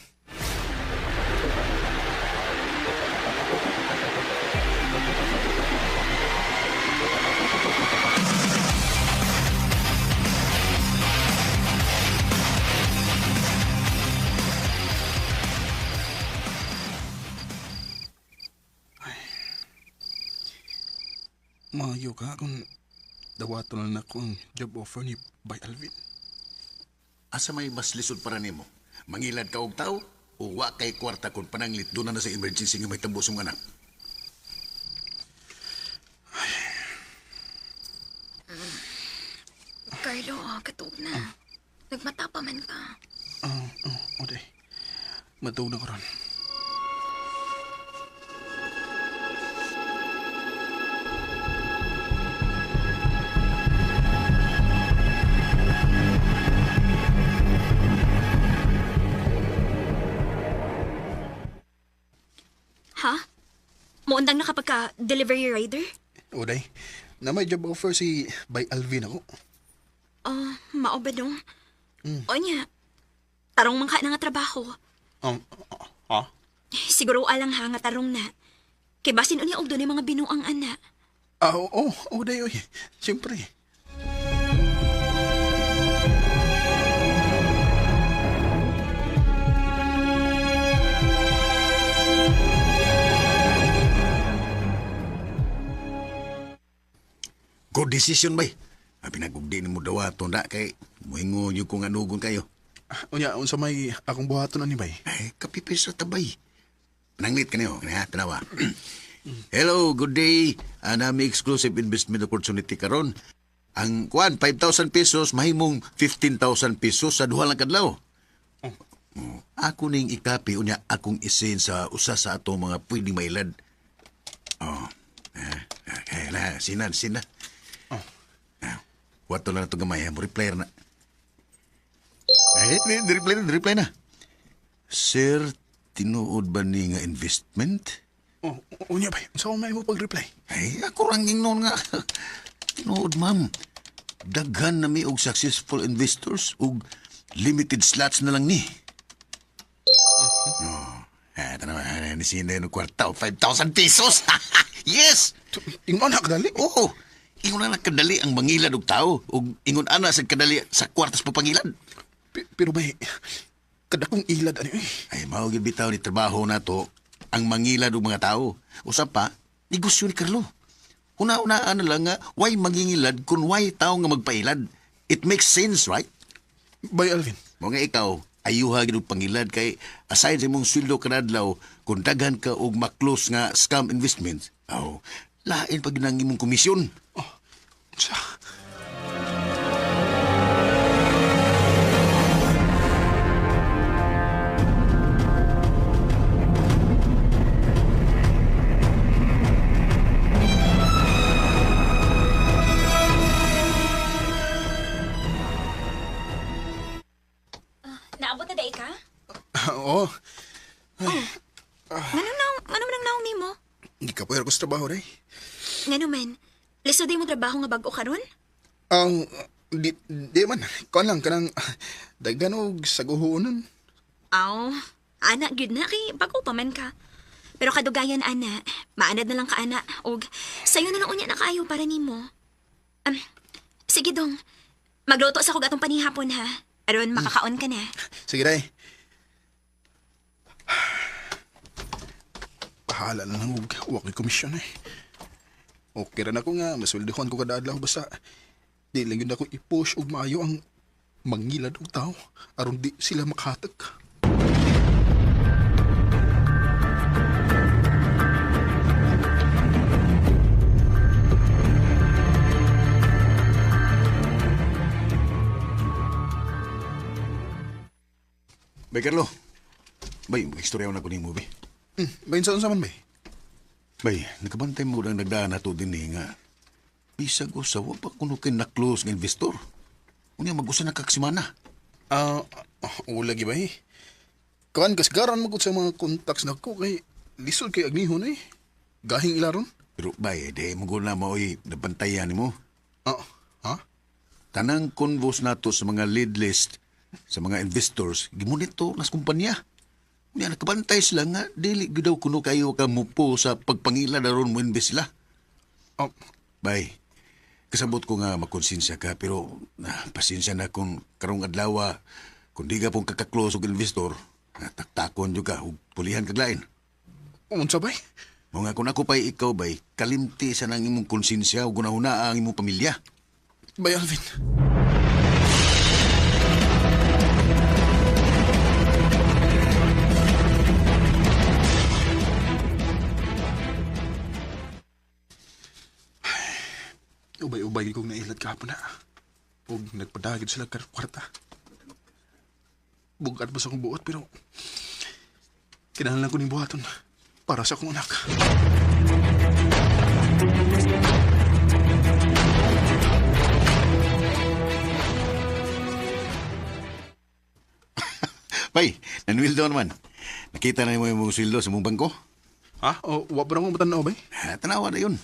Maayo ka kung dawaton na ako ang job offer ni Bay Alvin. Asa may mas lisod para nimo? Mangilad ka og tao o wa kay kwarta kung pananglit doon na sa emergency nga may tabo sa mga anak? Carlo, katog na. Nagmata pa man ka. Oh, oday. Matug na ko ron. Ha? Muundang na kapag ka delivery rider? Oday, na may job offer si Bay Alvin ako. Oh, mao ba dong? O niya, tarong man ka na nga trabaho. Ha? Siguro alang ha nga tarong na. Kay basin unya og dunay mga binuang ana. Ah, oo, oh, oday, oy. Siyempre. Good decision, bay. Pinagugdi ni mo dawaton na kay muhingo yung kung anugon kayo. Unya, unsa may akong buhaton ani, bay? Ay, kapipis sa tabay. Pananglit ka niyo, kanya, tanawa. Hello, good day. Nami exclusive investment opportunity karon. Ang kuan 5,000 pesos mahimong 15,000 pesos sa duha lang kadlaw. Oh. Ako ning ikapi unya akong isin sa usa sa atong mga pwedeng mailad. Oh. Okay, na, sina. Oh. Wato lang ito gamay, mo reply na. Eh, reply na. Sir, tinuod ba ni nga investment? Oh, unya bay, unsa may mo pag-reply? Ay, ako ranging noon nga. Tinuod, ma'am. Daghan na mi og successful investors ug limited slots na lang ni. Oh, tanawa, ni sino yung kwarta 5,000 pesos. Yes! Ingon na kadali? Oo. Ingon na kadali ang mangilad og tao ug ingon ana sa kadali sa kwartas papangilad. Pero bay, kadakong ilad ani eh. Ay, mao gyud bitaw ni trabaho nato ang mangilad og mga tao. Usa pa, negosyo ni Carlo. Una-unaan na lang nga, why mangingilad kung why tao nga magpailad? It makes sense, right? Bay Alvin. Mga ikaw, ayuha gyud og pangilad kay aside sa imong sweldo kanadlaw, kung daghan ka og maklos nga scam investments, aw, lain pa gyud ang imong komisyon. Oh, sa. Naabot na day ka? Oo. Ngano man ang naong nimo? Hindi ka puwer ko sa trabaho, day. Ngano man? Lisod mo trabaho nga bag-o karon? Di man. Kuan lang kanang daghan og saguhonon. Aw, ana gyud na kay bag-o pa man ka. Pero kadugayan ana, maanad na lang ka ana og sayo na lang unya na kaayo para nimo. Sige dong. Magluto sa kog atong panihapon ha. Aron makakaon ka na. Sige, day. Bahala na lang og wa ko'y komisyon eh. Okay ra na ko nga masweldohan ko kada adlaw basta di lang yun ako i-push og maayo ang mangilad og tao aron di sila makahatag. Bay, Carlo. Bay, mag-istorya na ko ni movie. Bay, saan man, bay? Bay, nakabantay mo lang nagdaan na to din eh nga. Bisag usa, wa pa kuno kay na-close ng investor. Unya, mag-usa na kaksimana. Lagi bay. Kuan, kasgaran mo sa mga contacts na ko kay lisod kay agnihon eh. Gahing ilaron. Pero bay, di mo na maoy nabantayan nimo. Ha? Tanang convos nato sa mga lead list sa mga investors, gimonito nas kumpanya. Unya nakabantay sila nga dili gyud daw kuno kayo ka mupo sa pagpangilad aron mo invest sila. Oh. Bay, kasabot ko nga makonsensya ka pero pasensya na kung karong adlaw kung di ka pong kakaklose og investor, taktakon jud ka ug pulihan kag lain. Unsa bay? Mo nga kung ako pa'y ikaw bay, kalimti sa nang imong konsensya ug gunahuna ang imong pamilya. Bay Alvin. Ubay-ubay kong nailad kahapon na. Og nagpadagid sila kwarta. Bugat ba sa akong buot pero kinahanglan ko ning buhaton para sa akong anak. Bay, nanwildo naman. Nakita na mo yung mga sweldo sa mong bangko? Ha? O, wa pa na akong matanaw, bay? Ha, tanawa na yun.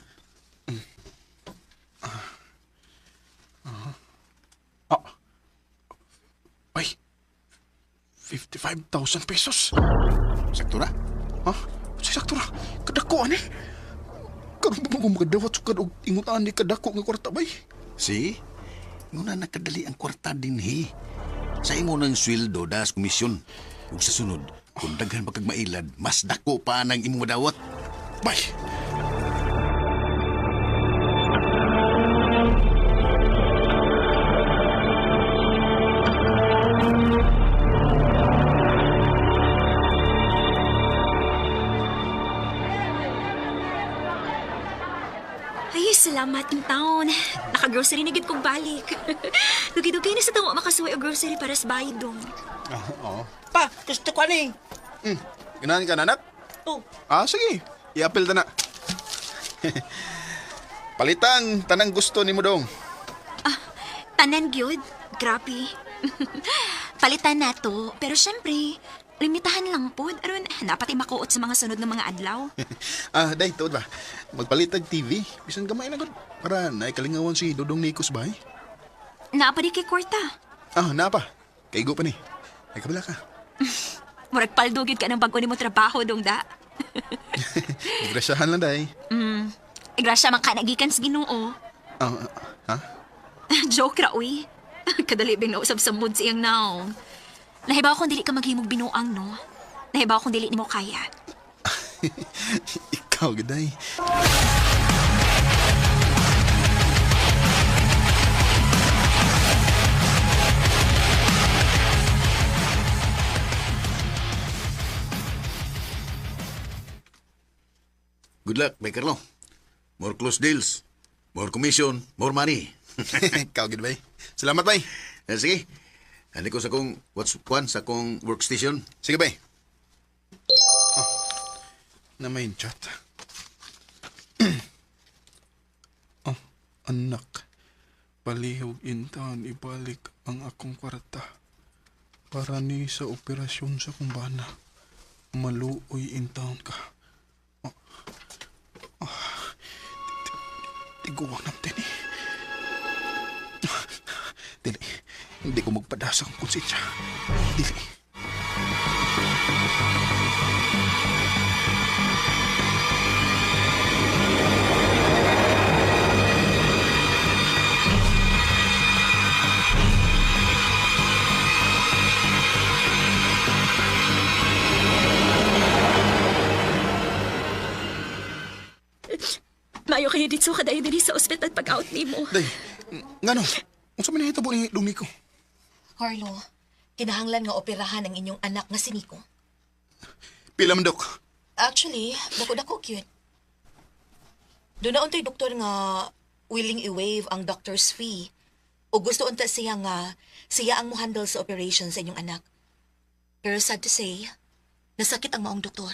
Ay, 55,000 pesos. Sakto ra? Ha? Sakto ra. Kadako, ani? Karon pa mo makadawat sukad og ingutan ni kadako nga kwarta, bay. See? Nguna nakadali ang kwarta din, he. Sa imo ng sweldo, das komisyon. Ug sa sunod, kung daghan pa kag mailad, mas dako pa nang imong madawat. Bay! salamat ng taon. Naka-grocery na gid kong balik. Dugi-dugi na sa tawa makasuway og grocery para sa bayad dong. Oo. Pa, gusto ko ani. Ganahan ka na, anak? Oh. Ah, sige. I-appeal ta na. Palitang tanang gusto ni mo dong. Tanan gyud. Grabe. Palitan na to. Pero syempre, limitahan lang pod. Aron, napatay makuot sa mga sunod ng mga adlaw. Ah, day, tuod ba? Magpalit og TV. Bisan gamay na gud. Para naikalingawan si Dudong Nikos bay. Naa pa di kay kwarta. Ah, naa pa. Kaigo pa ni. Ay, kabila ka. Murag paldo gyud ka ng bag-o nimo trabaho dong da. Grasyahan lang, day. Grasya man ka nagikan sa Ginoo. Ah, ha? Joke ra uy. Kadali bing nausab sa mood sa iyang naong. Nahibaw kung dili ka maghimog binuang, no? Nahibaw kung dili nimo kaya. Ikaw, giday. Good luck, Bay Carlo. More close deals, more commission, more money. Ikaw, gid bay. Salamat, bay. Eh, sige. Ani ko sa kong what's kwan sa kong workstation. Sige, bay. Oh, na may chat. Oh, anak. Palihog intaon ibalik ang akong kwarta. Para ni sa operasyon sa kumbana. Maluoy intaon ka. Oh. Oh. Tiguang namtin eh. Dili, hindi ko magpadasa ang konsensya. Dili. Mayo kayo dito kadayo diri sa ospital pag-out nimo. Day, ngano? Unsa man nahitabo ni Dong Nico? Carlo, kinahanglan nga operahan ang inyong anak nga si Nico. Pila man, Dok? Actually, dako-dako cute. Doon na untay doktor nga willing i-waive ang doctor's fee. O gusto unta siya nga siya ang mo-handle sa operation sa inyong anak. Pero sad to say, nasakit ang maong doktor.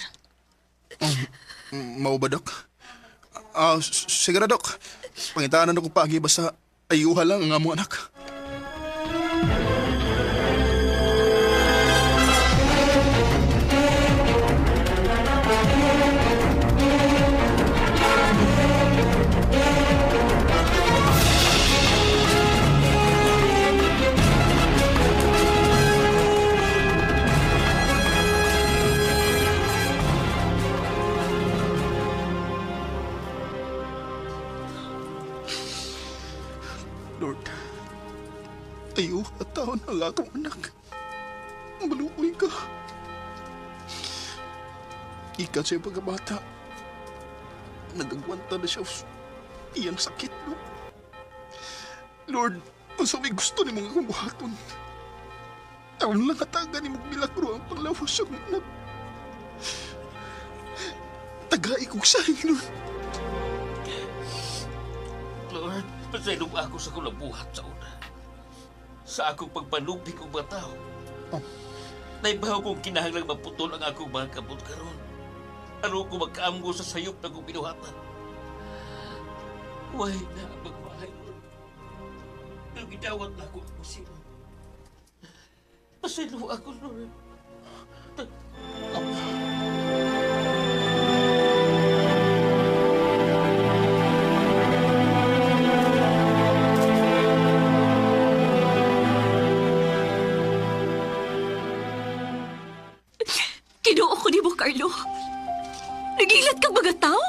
Mao ba, Dok? Ah, sige na, Dok. Pangitaan na ko paagi basta ayuha lang ang among anak. Lord, ayuha taon ang akong anak. Maluoy ka. Ikan siya pagkabata. Nagagwanta na siya iyang sakit, no? Lord, kung sa may gusto ni mga akong buhaton, taon lang katagan ni mong milagro ang panglawas sa akong anak. Tagai kong saing, Lord. Lord, pasaylo ako sa akong nabuhat sa una. Sa akong pagpanubik og mga tao. Oh. Naibaw kong kinahanglang maputol ang akong mga kamot karon. Ano ko magkaamgo sa sayop na akong binuhatan. Way na ang magmahay, Lord. Pero gidawat na ako ang sino. Pasaylo ako, Lord. Kinuo ko nimo, Carlo. Nagilat kang mga tao?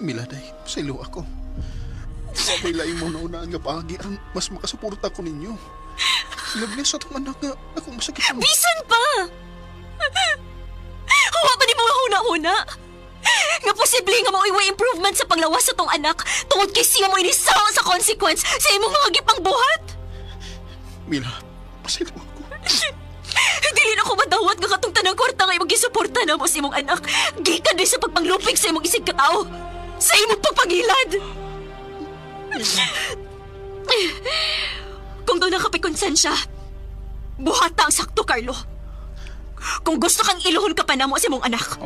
Mila, day, pasaylo ako. Wa may laing mo naunaan nga paagi ang mas makasuporta ko ninyo. Lagnes sa itong anak nga akong masakit mo. Bisan pa! Huwa pa ni mo huna-huna? Nga posible nga mauiway improvement sa panglawas sa tong anak tungod kay siya mo inisawa sa consequence sa imong mga gipangbuhat? Mila, pasaylo ako. Dili na ko madawat nga katong tanang kwarta nga imong gisuporta na mo sa imong anak. Gikan din sa pagpanglupig sa imong isig katao. Sa imong pagpangilad! Kung doon ang kapay konsensya, buhata ang sakto, Carlo. Kung gusto kang iluhon ka pa namo sa imong anak.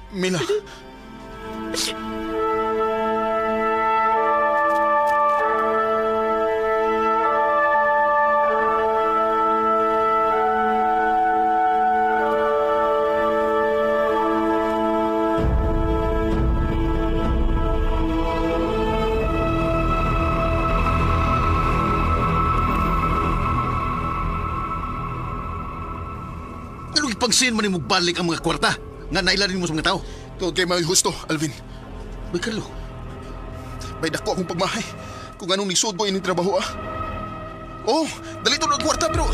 Mila. Anong ipangsin man nimo balik ang mga kwarta nga nailarin mo sa mga tao? Tuod kay may husto, Alvin. Bay Carlo. Bay dako akong pagmahay. Kung anong nisod ko ining trabaho ah. Oh, dali to ang kwarta pero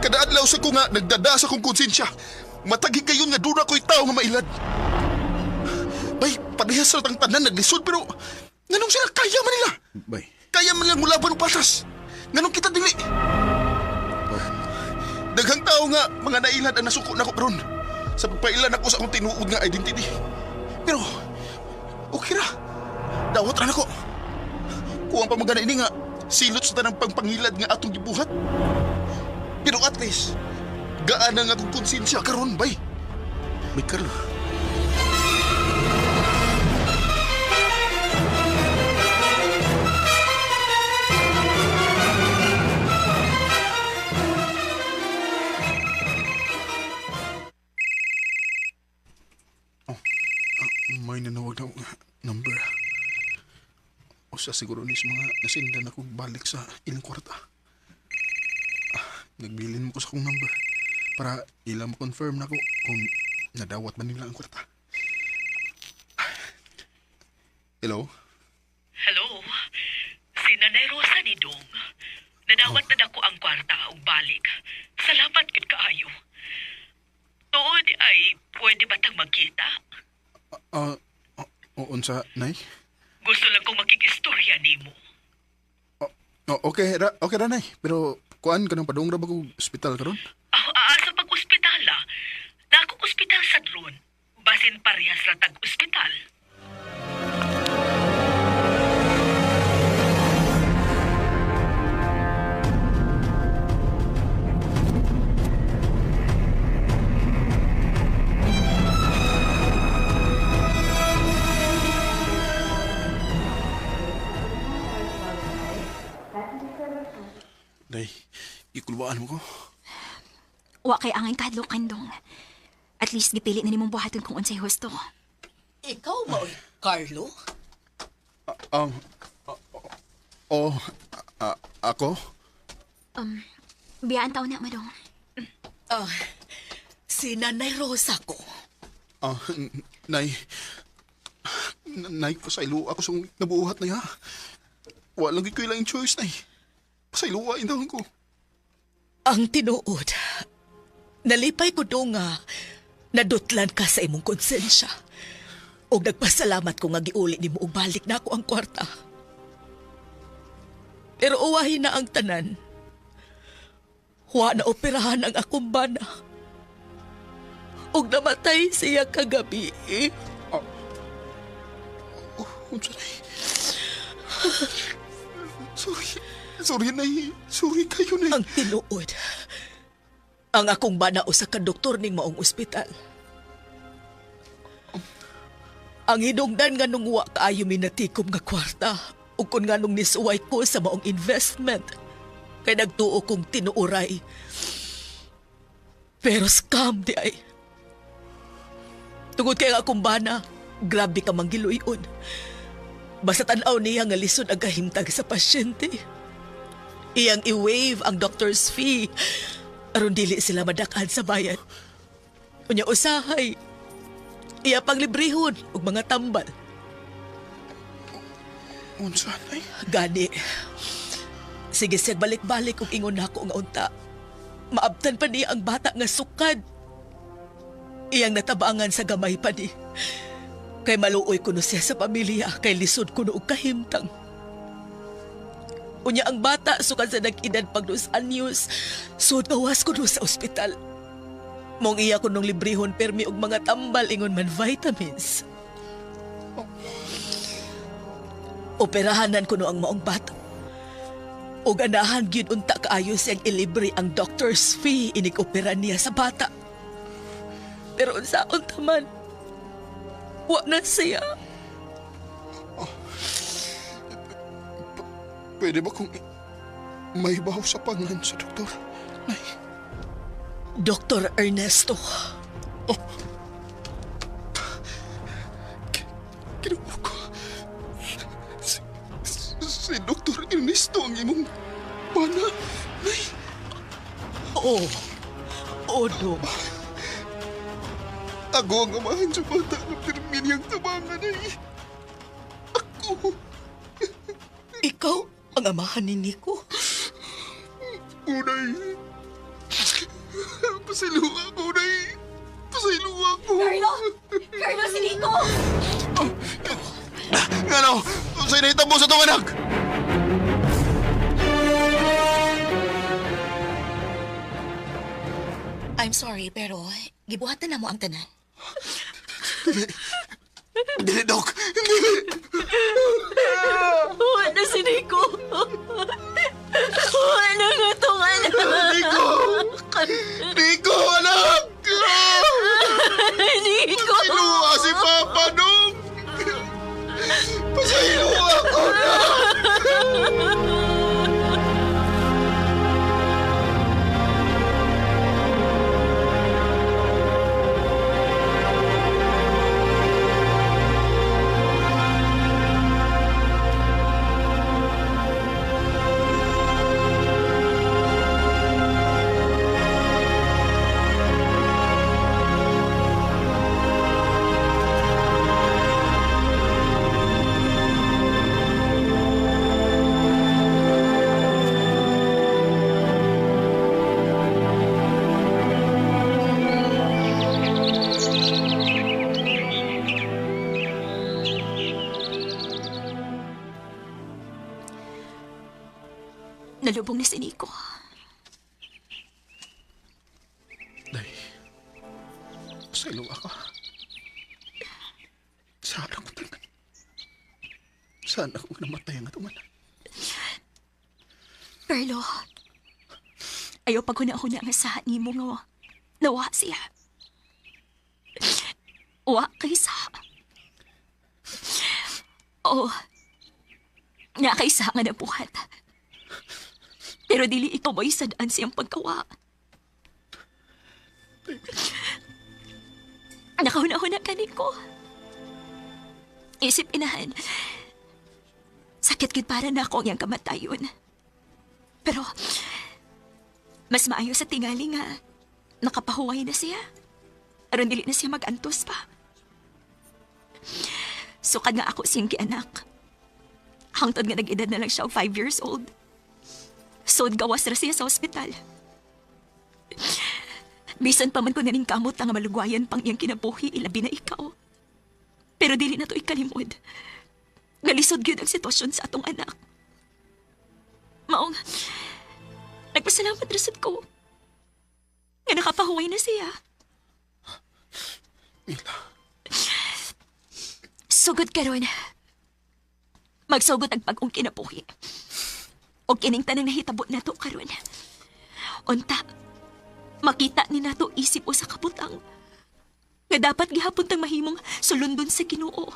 kada adlaw sa ko nga nagdada sa akong konsensya. Matagi kayon nga duna ko'y tao nga mailad. Bay, parehas sa tang tanan naglisod pero nganong sila kaya man nila? Bay. Kaya man lang mulaban og patas. Nganong kita dili? Daghang tao nga mga nailad ang nasuko nako karon sa pagpailan ako sa akong tinuod nga identity. Pero okay ra. Dawat ra nako. Kuwang pa man ini nga silot sa tanang pangpangilad nga atong gibuhat. Pero at least gaan ang akong konsensya karon bay. Bay Carlo. May nanawag na akong number. Usa siguro ni sa mga nasindan ako balik sa ilang kwarta. Nagbilin mo ko sa akong number para ilang ma-confirm na ko kung nadawat ba nila ang kwarta. Hello? Hello? Si Nanay Rosa ni Dong. Nadawat na dako ang kwarta ug balik. Salamat gid kaayo. Tuod ay pwede ba tang magkita? Unsa, Nay? Gusto lang kong makikistorya nimo. Oh, okay ra, okay ra, Nay. Pero kuan kanang padung ra ba ko ospital karon? Sa pag-ospitala. Na akong ospital sa drone. Basin parehas ra tag ospital. Day, ikulbaan mo ko. Wa kay angay kahadlokan dong. At least gipili na nimong buhaton kung unsay husto. Ikaw ba, oy, Carlo? Ako? Biyaan taon na, madong. Si Nanay Rosa ko. Nay. Nay, pasaylo ako sa nabuhat na ya. Walang ko ilang choice, Nay. Pasaylo, indahon ko. Ang tinuod, nalipay ko do nga nadutlan ka sa imong konsensya. Og nagpasalamat ko nga giuli nimo og balik na ako ang kwarta. Pero uwahin na ang tanan. Wa na operahan ang akong bana. Og namatay siya kagabi. Unsa, Nay? Sorry. Sorry, Nay. Sorry kayo, Nay. Ang tinuod, ang akong bana usa ka doktor ning maong ospital. Ang hinungdan nga nung wa kaayo minatikom nga kwarta ug kun nga nung nisuway ko sa maong investment kay nagtuo kong tinuuray. Pero scam di ay. Tungod kay ang akong bana, grabe ka manggiluyon. Basta tan-aw niya nga lisod ang kahimtag sa pasyente. Iyang i-waive ang doctor's fee aron dili sila madakan sa bayad. Unya usahay, iya pang librehon og mga tambal. Unsa, Nay? Gani. Sige siya balik-balik og ingon nako nga unta. Maabtan pa niya ang bata nga sukad. Iyang natabangan sa gamay pa ni. Kay maluoy kuno siya sa pamilya, kay lisod kuno og kahimtang. Unya ang bata sukad sa nag-edad pag 2 anyos, sud gawas kuno sa ospital. Mong iya kunong librehon permi og mga tambal ingon man vitamins. Operahanan kuno ang maong bata. O ganahan gyud unta kaayo siyang ilibre ang doctor's fee inig-opera niya sa bata. Pero unsaon taman, wa na siya. Oh. Pwede ba kung may baho sa pangalan sa doktor? Nay. Dr. Ernesto. Oh. Kinuha ko. Si Dr. Ernesto ang imong pana, Nay. Oo. Oo, Dok. Ako ang amahan sa bata ng pirminyang tabangan, Nay. Ako. Ikaw ang amahan ni Nico? Unay. Pasaylo ako, Nay. Pasaylo ako. Carlo! Carlo, si Nico! Ngano? Sa'yo nahitabo sa itong anak? I'm sorry, pero gibuhatan na mo ang tanan. Dili. Dili, Dok. Dili. Wala na si Nico. Wala na nga itong anak. Nico! Nico, anak! Nico! Pasaylo si Papa, Dok! Pasaylo ako na! Nalubong na si Nico. Day, pasaylo ako. Saan ako tanan? Saan ako namatay ang atong anak? Carlo, ayaw paghuna-huna nga sa nimo nga nawa siya. Wa kay sa. Oo. Nga kay sa nga nabuhat. Pero dili ikaw mo'y sadaan siyang pagkawa. Nakahuna-huna ka, Nico. Isip inahan. Sakit gid para na ako ang iyang kamatayon. Pero, mas maayo sa tingali nga nakapahuway na siya. Aron dili na siya mag-antos pa. Sukad nga ako siyang gianak. Hangtod nga nag-edad na lang siya og 5 years old. Sod gawas ra siya sa ospital. Bisan pa man ko naning kamot nga malugwayan pang iyang kinabuhi, ilabi na ikaw. Pero dili na to ikalimod. Nalisod gyud ang sitwasyon sa atong anak. Maong, nagpasalamat ra sad ko. Nga nakapahuway na siya. Mila. Sugod karon. Magsugod ang bag-ong kinabuhi. O kining tanang nahitabo nato karon. Unta, makita ni nato isip o sa kabutang. Nga dapat gihapon tang mahimong sulundon sa Ginoo.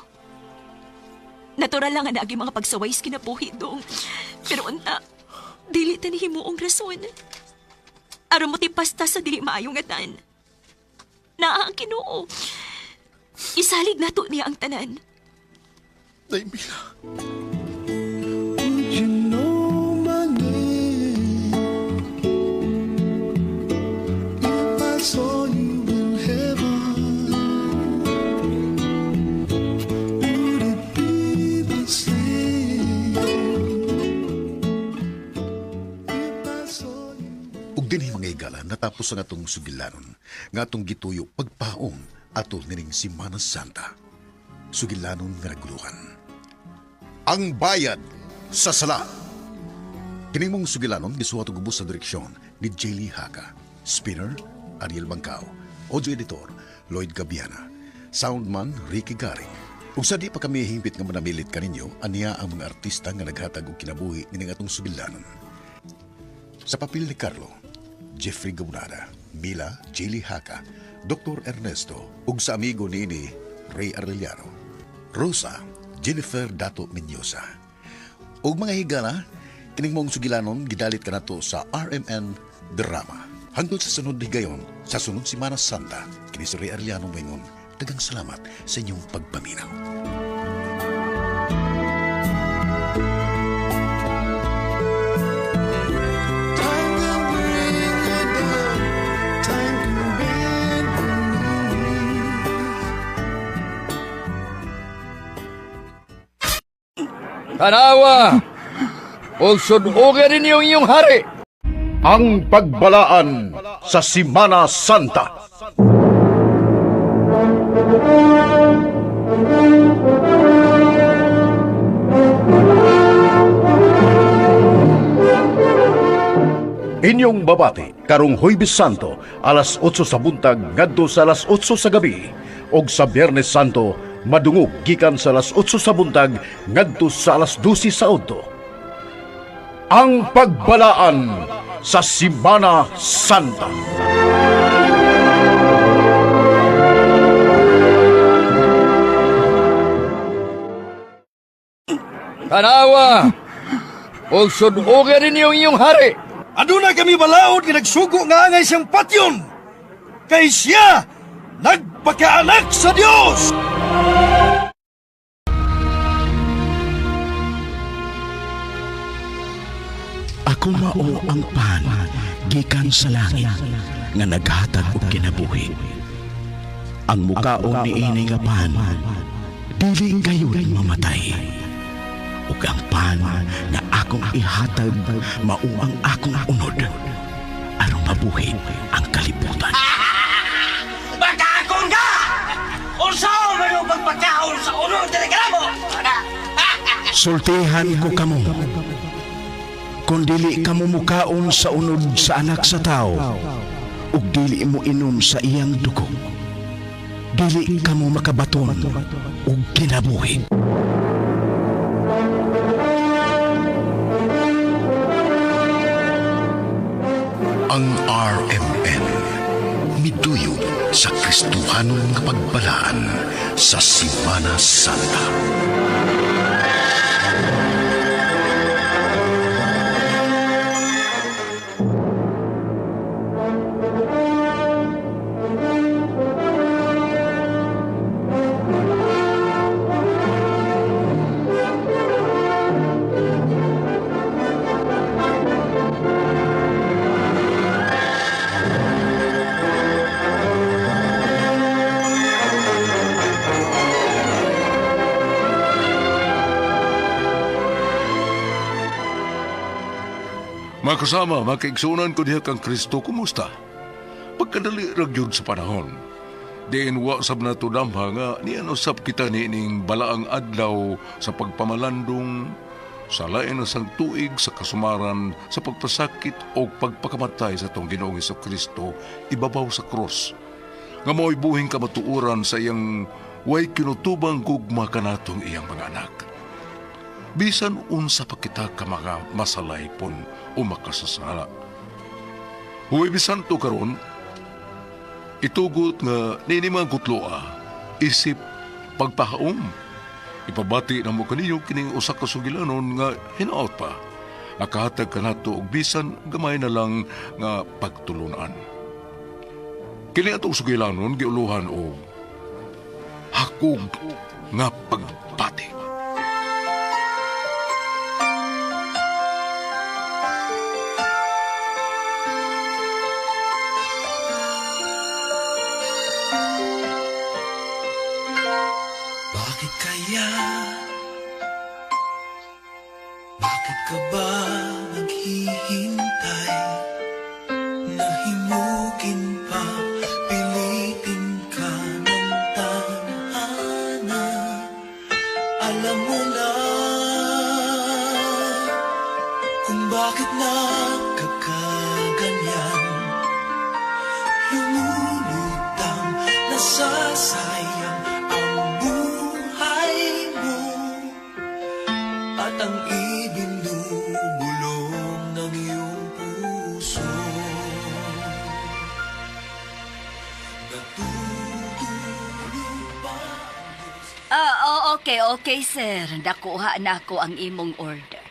Natural lang nga naagi mga pagsaway sa kinabuhi dong. Pero unta, dili ta ni himuong rason. Aron mo tipasta sa dili maayong atan. Naa ang Ginoo. Isalig nato niya ang tanan. Day, Mila. Would you know my name if I saw you in heaven? Would it be the same if I saw you? Ug dinhi mga higala, natapos ang atong sugilanon, nga atong gituyo pagpaong atol nining Semana Santa. Sugilanon nga naguluhan. Ang bayad sa sala. Kini mong sugilanon gisuhat og ubos sa direksyon ni Jelly Haga. Spinner, Ariel Bangkao. Audio editor, Lloyd Gabiana. Soundman, Ricky Garing. Ug sa di pa kami hingpit nga manamilit kaninyo, aniya ang mga artista nga naghatag og kinabuhi nining atong sugilanon. Sa papel ni Carlo, Jeffrey Gabunada, Mila Jilly Haka, Dr. Ernesto, ug sa amigo niini Ray Arellano, Rosa Jennifer Dato Menyosa. Ug mga higala, kining mong sugilanon gidalit kanato sa RMN Drama. Hangtod sa sunod higayon, sa sunod Semana Santa, kini si Ray Arellano moingon, daghang salamat sa inyong pagpaminaw. Time can bring you down, time can bend the knees. Tanawa! Ug sud-ogan ninyo ang inyong hari! Ang pagbalaan sa Semana Santa. Inyong babati karong Huwebes Santo alas 8 sa buntag ngadto sa alas 8 sa gabi ug sa Biyernes Santo madungog gikan sa alas 8 sa buntag ngadto sa alas 12 sa udto. Ang pagbalaan sa Semana Santa. Tanawa! Ug sud-ogan ninyo ang inyong hari! Aduna kami balaod nga nagsugo nga angay siyang patyon. Kay siya nagpakaanak sa Dios. Ako mao ang pan gikan sa langit nga naghatag og kinabuhi. Ang mukaon niini nga pan dili gayud mamatay. Ug ang pan nga akong ihatag mao ang akong unod aron mabuhi ang kalibutan. Bakakon ka! Unsa man ang pagpakaon sa unod diri kanamo? Sultihan ko kamo. Kung dili kamo mukaon sa unod sa anak sa tao, ug dili mo inom sa iyang dugo, dili kamo makabaton og kinabuhi. Ang RMN miduyog sa Kristohanon nga pagbalaan sa Semana Santa. Makasama, makaigsunan ko diha kang Kristo, kumusta? Pagkadali ra gyud sa panahon. Diin wa sab nato damha nga niyan usab kita niining balaang adlaw sa pagpamalandong sa lain na sang tuig sa kasumaran sa pagpasakit o pagpakamatay sa atong Ginoong Hesukristo ibabaw sa krus. Nga mao'y buhing kamatuoran sa iyang way kinutubang gugma kanatong iyang mga anak. Bisan unsa pa kita ka mga masalaypon o makasasala. Huwebes Santo karon, itugot nga niini mga kutloa, isip pagpahaom. Ipabati na mo kaninyo kining usa ka sugilanon nga hinaot pa. Nakahatag kanato og bisan gamay na lang nga pagtulunan. Kini atong sugilanon giuluhan og hakog nga pagbati. Bakit kaya? Bakit ka ba naghihintay? Nahimukin pa, pilitin ka ng tadhana. Alam mo na kung bakit nagkakaganyan. Lumulutang, nasasayang ang buhay. Oh, okay, okay, sir. Nakuha na ako ang imong order.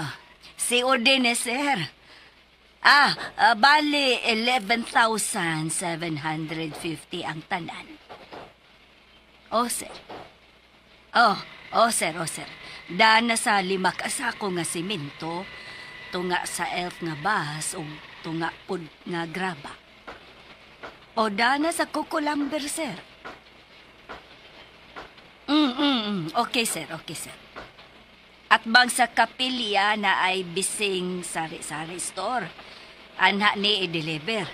Ah, si Odin eh, sir. Bali, 11,750 ang tanan. Oh, sir. Oh, sir, oh, sir. Dana sa 5 ka sako nga simento, tunga sa elf nga bus, o tunga pud nga graba. O dana sa kukulamber, sir. Okay, sir, okay, sir. At bang sa kapilya na ay bising sari-sari store, anha ni i-deliver.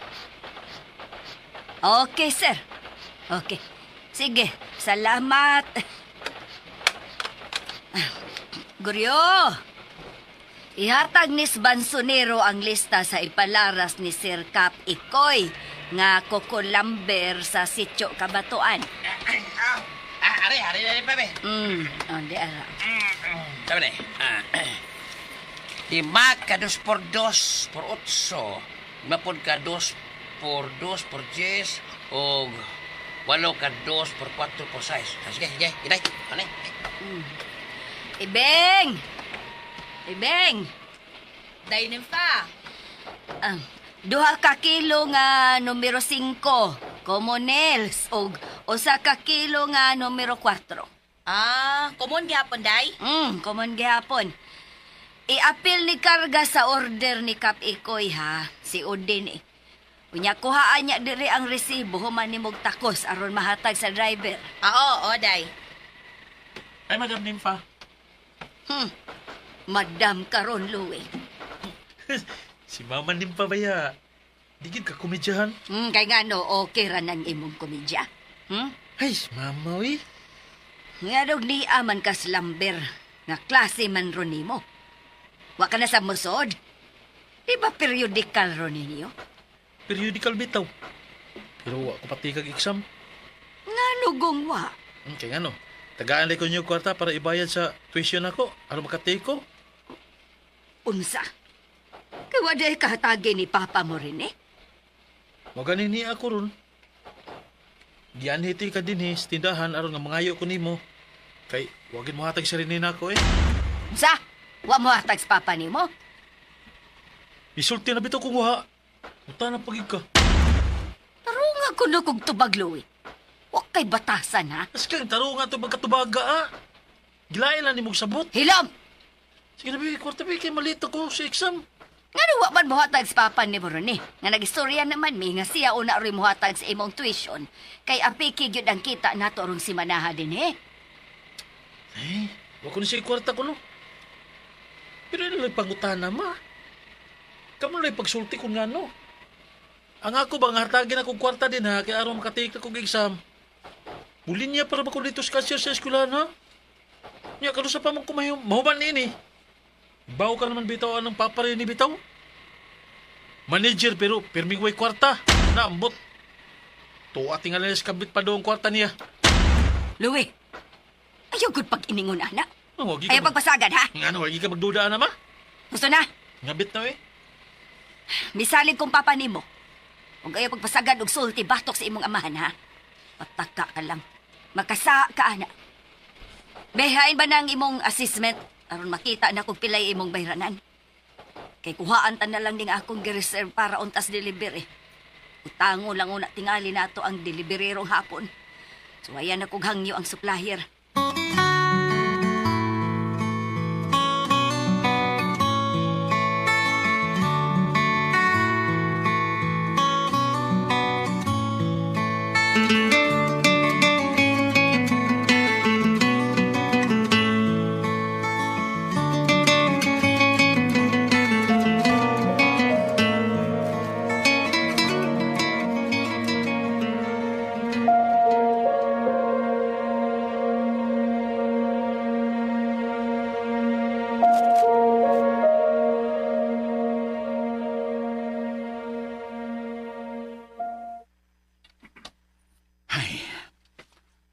Okay, sir. Okay. Sige, salamat. Guryo, ihatag ni Bansonero ang lista sa ipalaras ni Sir Cap Ikoy nga kukulamber sa Sitio Kabatuan. Ari, ari, pa, be. Di ara. Sabi na, 5 ka 2 por 2 por 8, 5 pod ka 2 por 2 por 10, o 8 ka 2 por 4 por 6. Sige, sige, iday. Ano? Ibeng! Ibeng! Day Nympha. 2 ka kilo nga numero 5, Comonels, og 1 ka kilo nga numero 4. Ah, common gihapon, Day? Common gihapon. I-appeal ni karga sa order ni Kap Ikoy, ha? Si Odin, eh. Unya, kuhaan niya diri ang resibo, human ni mog takos aron mahatag sa driver. Ah, oo, Day. Ay, Madam Nympha. Madam karon, Louie. Si Mama Nympha ba ya? Digid ka komedyahan. Kay nga no, okay ra nang imong komedya. Ay, Mama, uy. Nga dog ni aman ka slamber, nga klase man ron nimo. Wa ka na sa musod. Di ba periodical ron ninyo? Periodical bitaw. Pero wa ko pati kag exam. Nga nugong wa. Kay nga no, tagaan lang ko niyo kwarta para ibayad sa tuition ako. Aron makatake ko. Unsa? Kay wa day kahatagi ni Papa mo rin eh. Maganin niya ako ron. Gianhiti ka din eh, sa tindahan aron nga mangayo ko nimo. Kay wagin mo hatag sa rin nako eh. Unsa? Wa mo hatag sa Papa nimo? Isulti na bitaw kung wa. Uta na pagig ka. Tarunga ko no kog tubag, Louie. Wa kay batasan ha. Askang tarunga to magkatubaga ah. Gilain lang ni mong sabot. Hilom! Sige na bi, kwarta bi kay malito ko sa exam. Nga no, wa man mohatag sa Papa ni mo ron eh. Nga nagistorya naman mi nga siya una rin mohatag sa imong tuition. Kay apiki gyud ang kita nato rong simanaha din eh. Eh, wa ko ni siya kwarta ko no. Pero ano lang pangutana ma? Kamu lang pagsulti kung nga no. Ang ako ba nga hatagin akong kwarta din ha, kaya aron makatake akong exam. Muli niya para ba ko dito sa cashier sa eskwelahan ha? Nya, kanusa pa man kumayo, mahuman niini. Bawo ka naman bitaw anong papare ni bitaw? Manager pero pirming way kwarta. Naambot. Tuwa tingalan sa kabit pa doon kwarta niya. Louie, ayaw gud pag iningon anak. Oh, ayaw pagpasagan ha? Nga wagi ka magduda na ma. Gusto na? Ngabit na eh. Misalig kong papa nimo. Huwag ayaw pagpasagan og sulti batok sa imong amahan ha. Pataka ka lang. Makasa ka ana. Behain ba na ang imong assessment? Aron makita na kung pilay imong bayranan. Kay kuhaan ta na lang ning akong gi-reserve para untas delivery. Utango lang una tingali nato ang deliveryerong hapon. So ayan na kog hangyo ang supplier.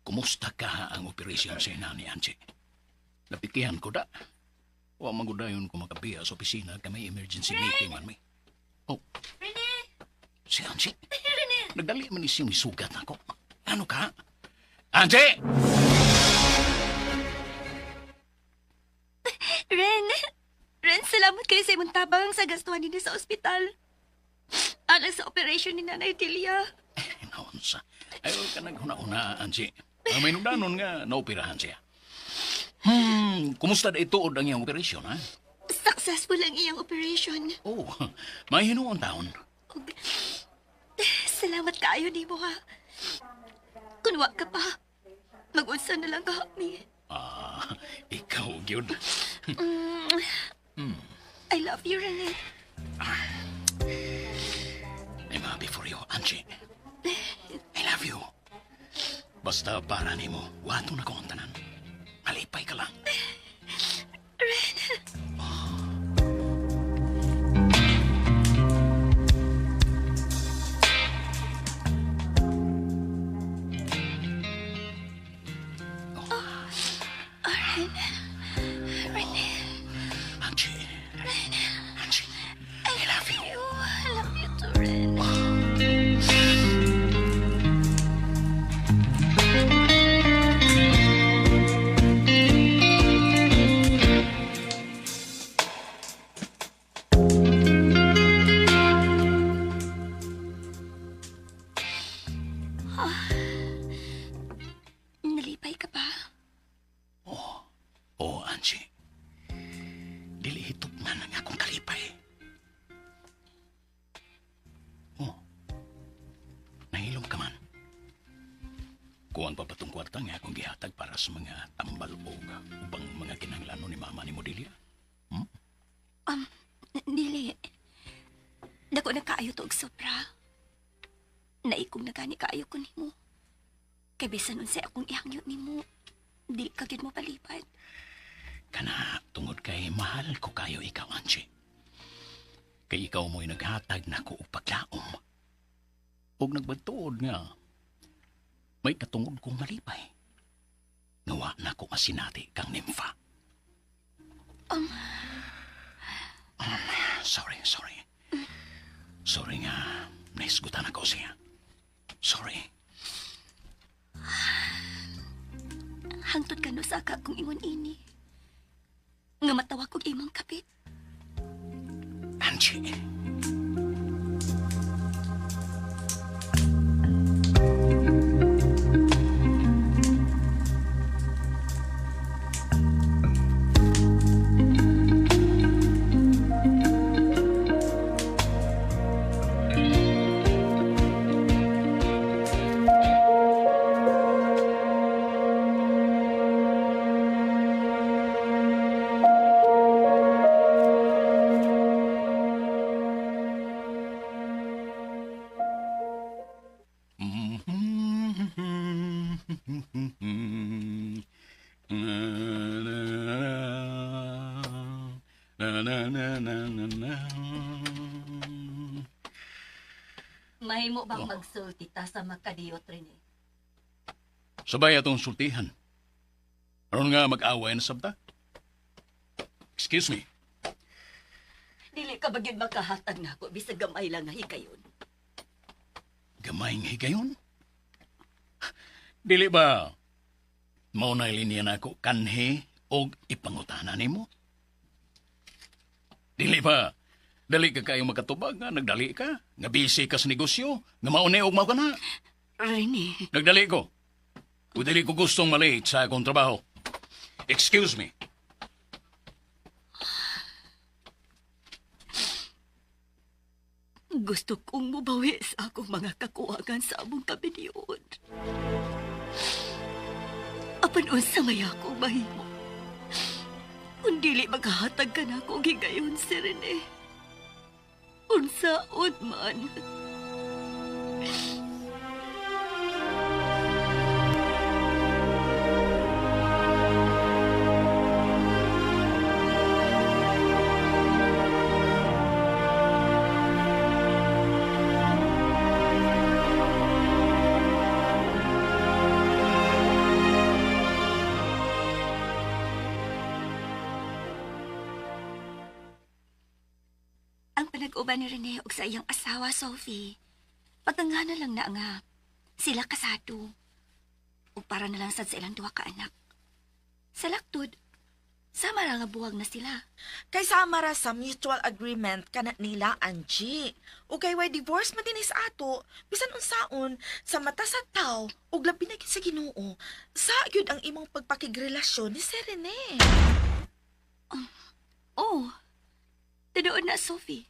Kumusta ka ang operation sa ina ni Angie? Napikihan ko da. Wa magudayon ko makabiya sa opisina kay may emergency meeting man may. Oh. Rene! Si Angie? Rene! Nagdali man siyang isugat nako. Ano ka? Angie! sa imong tabang sa gastuhan nini sa ospital. Alang sa operation ni Nanay Delia. Naunsa. Ayaw ka naghuna-una, Angie. Ang may nugdanon nga, naoperahan siya. Kumusta na ituod ang iyang operasyon, ha? Successful ang iyang operation. Oh, may hinuon taon. Salamat kaayo nimo ha. Kun wa ka pa, mag-unsa na lang kami. Ah, ikaw, gyud. I love you, Rene. I'm happy for you, Angie. I love you. Basta para nimo, wato na ko ang tanan. Malipay ka lang. Ren. Oh, Ren. Rene. Angie. Ren. Angie. I love you. I love you too, Ren. Ah. Nalipay ka pa? Oh, Angie. Dili hitop na nang akong kalipay. Oh. Nahilom ka man. Kuwang pa patong kwarta nga akong gihatag para sa mga tambal o ubang mga kinahanglanon ni mama ni Modelia. Dili. Dako na kaayo to og sobra. Naikong na gani kaayo ko nimo. Kay bisan unsay akong ihangyo nimo, dili ka gyud mo palipad. Kana tungod kay mahal ko kayo ikaw, Angie. Kay ikaw mo'y naghatag nako og paglaom. Og nagbatuod nga may katungod kong malipay. Nawa na ko asinati kang nimfa. Sorry, sorry. Sorry nga, naisgutan ako siya. Sorry. Hangtod ka no sa kung ingon ini. Nga matawa kog imong kapit. Angie. Mahimo bang magsulti ta sa makadiyot, Rene? Sabay atong sultihan. Aron nga mag-away na sabta? Excuse me. Dili ka ba gyud makahatag nako bisag gamay lang nga higayon? Gamay nga higayon? Dili ba mao na linya nako kanhi og ipangutana nimo? Dili ba dali ka kayo makatubag nga nagdali ka, nga busy ka sa negosyo, nga mauni og mao ka na. Rene. Nagdali ko. O dili ko gustong malate sa akong trabaho. Excuse me. Gusto kong mubawi sa akong mga kakuwagan sa among kabinion. Apan unsa may akong mahimo. Kung dili maghahatag ka na akong higayon si Rene. Unsaon man. Ang panag-uban ni Rene og sa iyang asawa, Sophie, pagtangana lang na nga sila kasado. Ug para na lang sad sa ilang duha ka anak. Sa laktod, Sama ra nga buwag na sila. Kay sama ra sa mutual agreement kana nila, Angie. O kay way divorce man dinhi sa ato, bisan unsaon sa mata sa tawo ug labi na gyud sa Ginoo. Sa gyud ang imong pagpakigrelasyon ni Sir Rene. Oh, tinuod na, Sophie.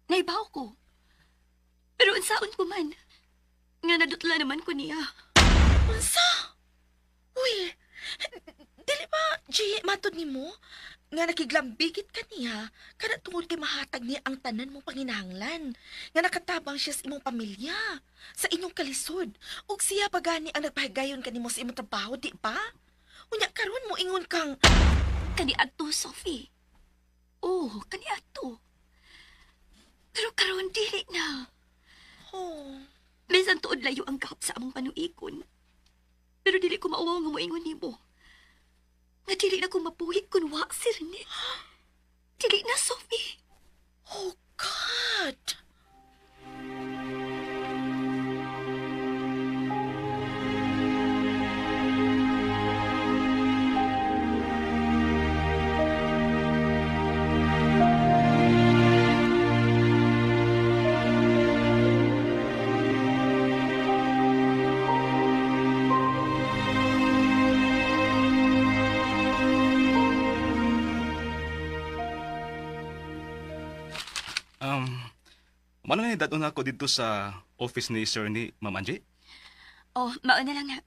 Naibaw ko. Pero unsaon ko man, nga nadutla naman ko niya. Unsa? Uy, dili ba, G, matod nimo? Nga nakiglambigit ka niya, kana tungod kay mahatag niya ang tanan mong panginahanglan. Nga nakatabang siya sa imong pamilya, sa inyong kalisod. Ug siya pa gani ang nagpahigayon kanimo sa imong trabaho, di ba? Unya karon mo ingon kang kaniadto, Sophie. Oh, kaniadto. Pero karon dili na. Oh. Minsan tuod layo ang gap sa among panuikon. Pero dili ko mauwaw nga moingon nimo. Nga dili na ko mabuhi kun wa si Rene. Dili na, Sophie. Oh, God! Mano nga dadon ako dito sa office ni Sir ni Ma'am Angie? Oh, mauna lang na.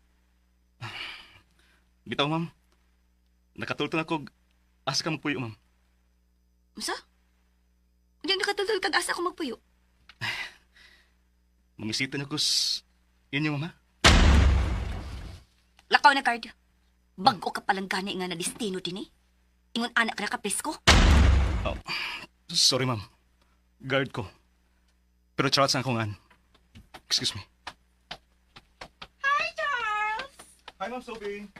Bitaw, ma'am. Nakatultol ako. Asa ka magpuyo, ma'am. Unsa? Hindi nakatultol kag asa ko magpuyo. Mamisita niyo ko inyo, mama. Lakaw na, card. Bag-o ka palang gani nga na destino din eh. Ingon anak ka na kapresko. Oh, sorry, ma'am. Guard ko. Pero Charles ang akong an. Excuse me. Hi, Charles! Hi, Ma'am Sophie.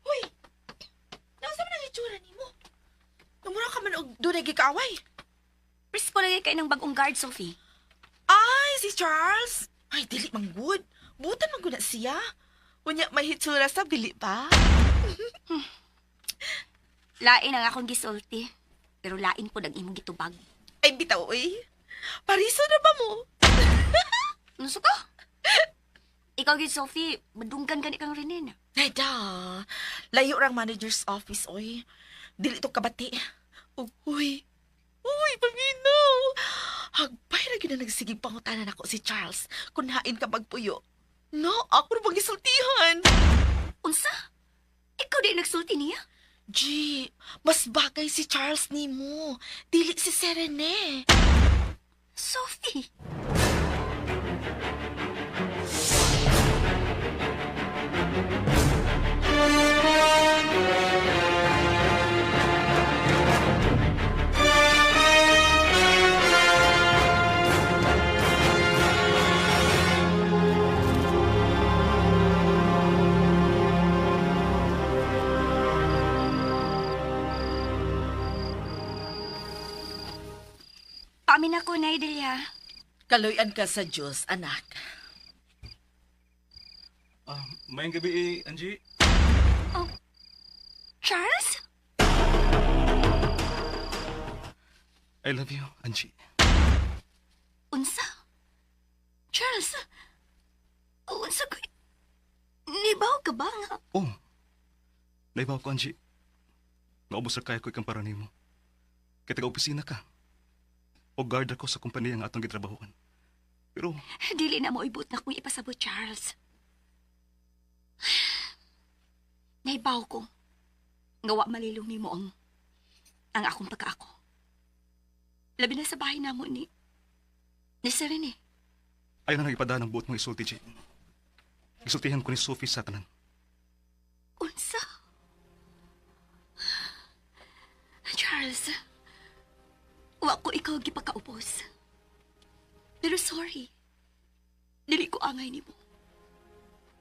Uy! Nausa man ang itsura nimo? Namura ka man og dunay gikaaway. Presko lagi kay ng bagong guard, Sophie. Ay, si Charles! Ay, dili man good. Butan man gud na siya. Unya, may hitsura sa dili pa. Lain ang akong gisulti. Pero lain po ang imong gitubag. Ay, bitaw, uy. Pariso na ba mo? Unsa ka? Ikaw gid, Sophie, madunggan ka ni kang Rene. Ay, da. Layo rang manager's office, oy. Dili to kabati. Uy. Uy, paminaw. Hagbay ra gyud na nagsigig pangutanan ako si Charles kung hain ka magpuyo. No, ako ra bang gisultihan? Unsa? Ikaw di nagsulti niya? G, mas bagay si Charles nimo. Dili si Serene. Sophie! Paamin ako, Nay Delia. Kaloy-an ka sa Diyos, anak. Mayang gabi, eh, Angie. Oh, Charles? I love you, Angie. Unsa? Charles? Unsa ko? Nibaw ka ba nga? Oh, naibaw ko, Angie. Naubos ra kaya ko ikang para nimo. Kaya taga-opisina ka. O guard ako sa kompanya nga atong gitrabahoan. Pero dili na mo ibut na kong ipasabot, Charles. Naibaw ko. Nga wa malilong nimo ang akong pagkaako. Labi na sa bahay namo ni Sir Rene. Ayaw na nag-ipadaan ang buot mong isulti, Jane. Isultihan ko ni Sophie sa tanan. Unsa? Charles, wa ko ikaw gipakaubos. Pero sorry. Dili ko angay nimo.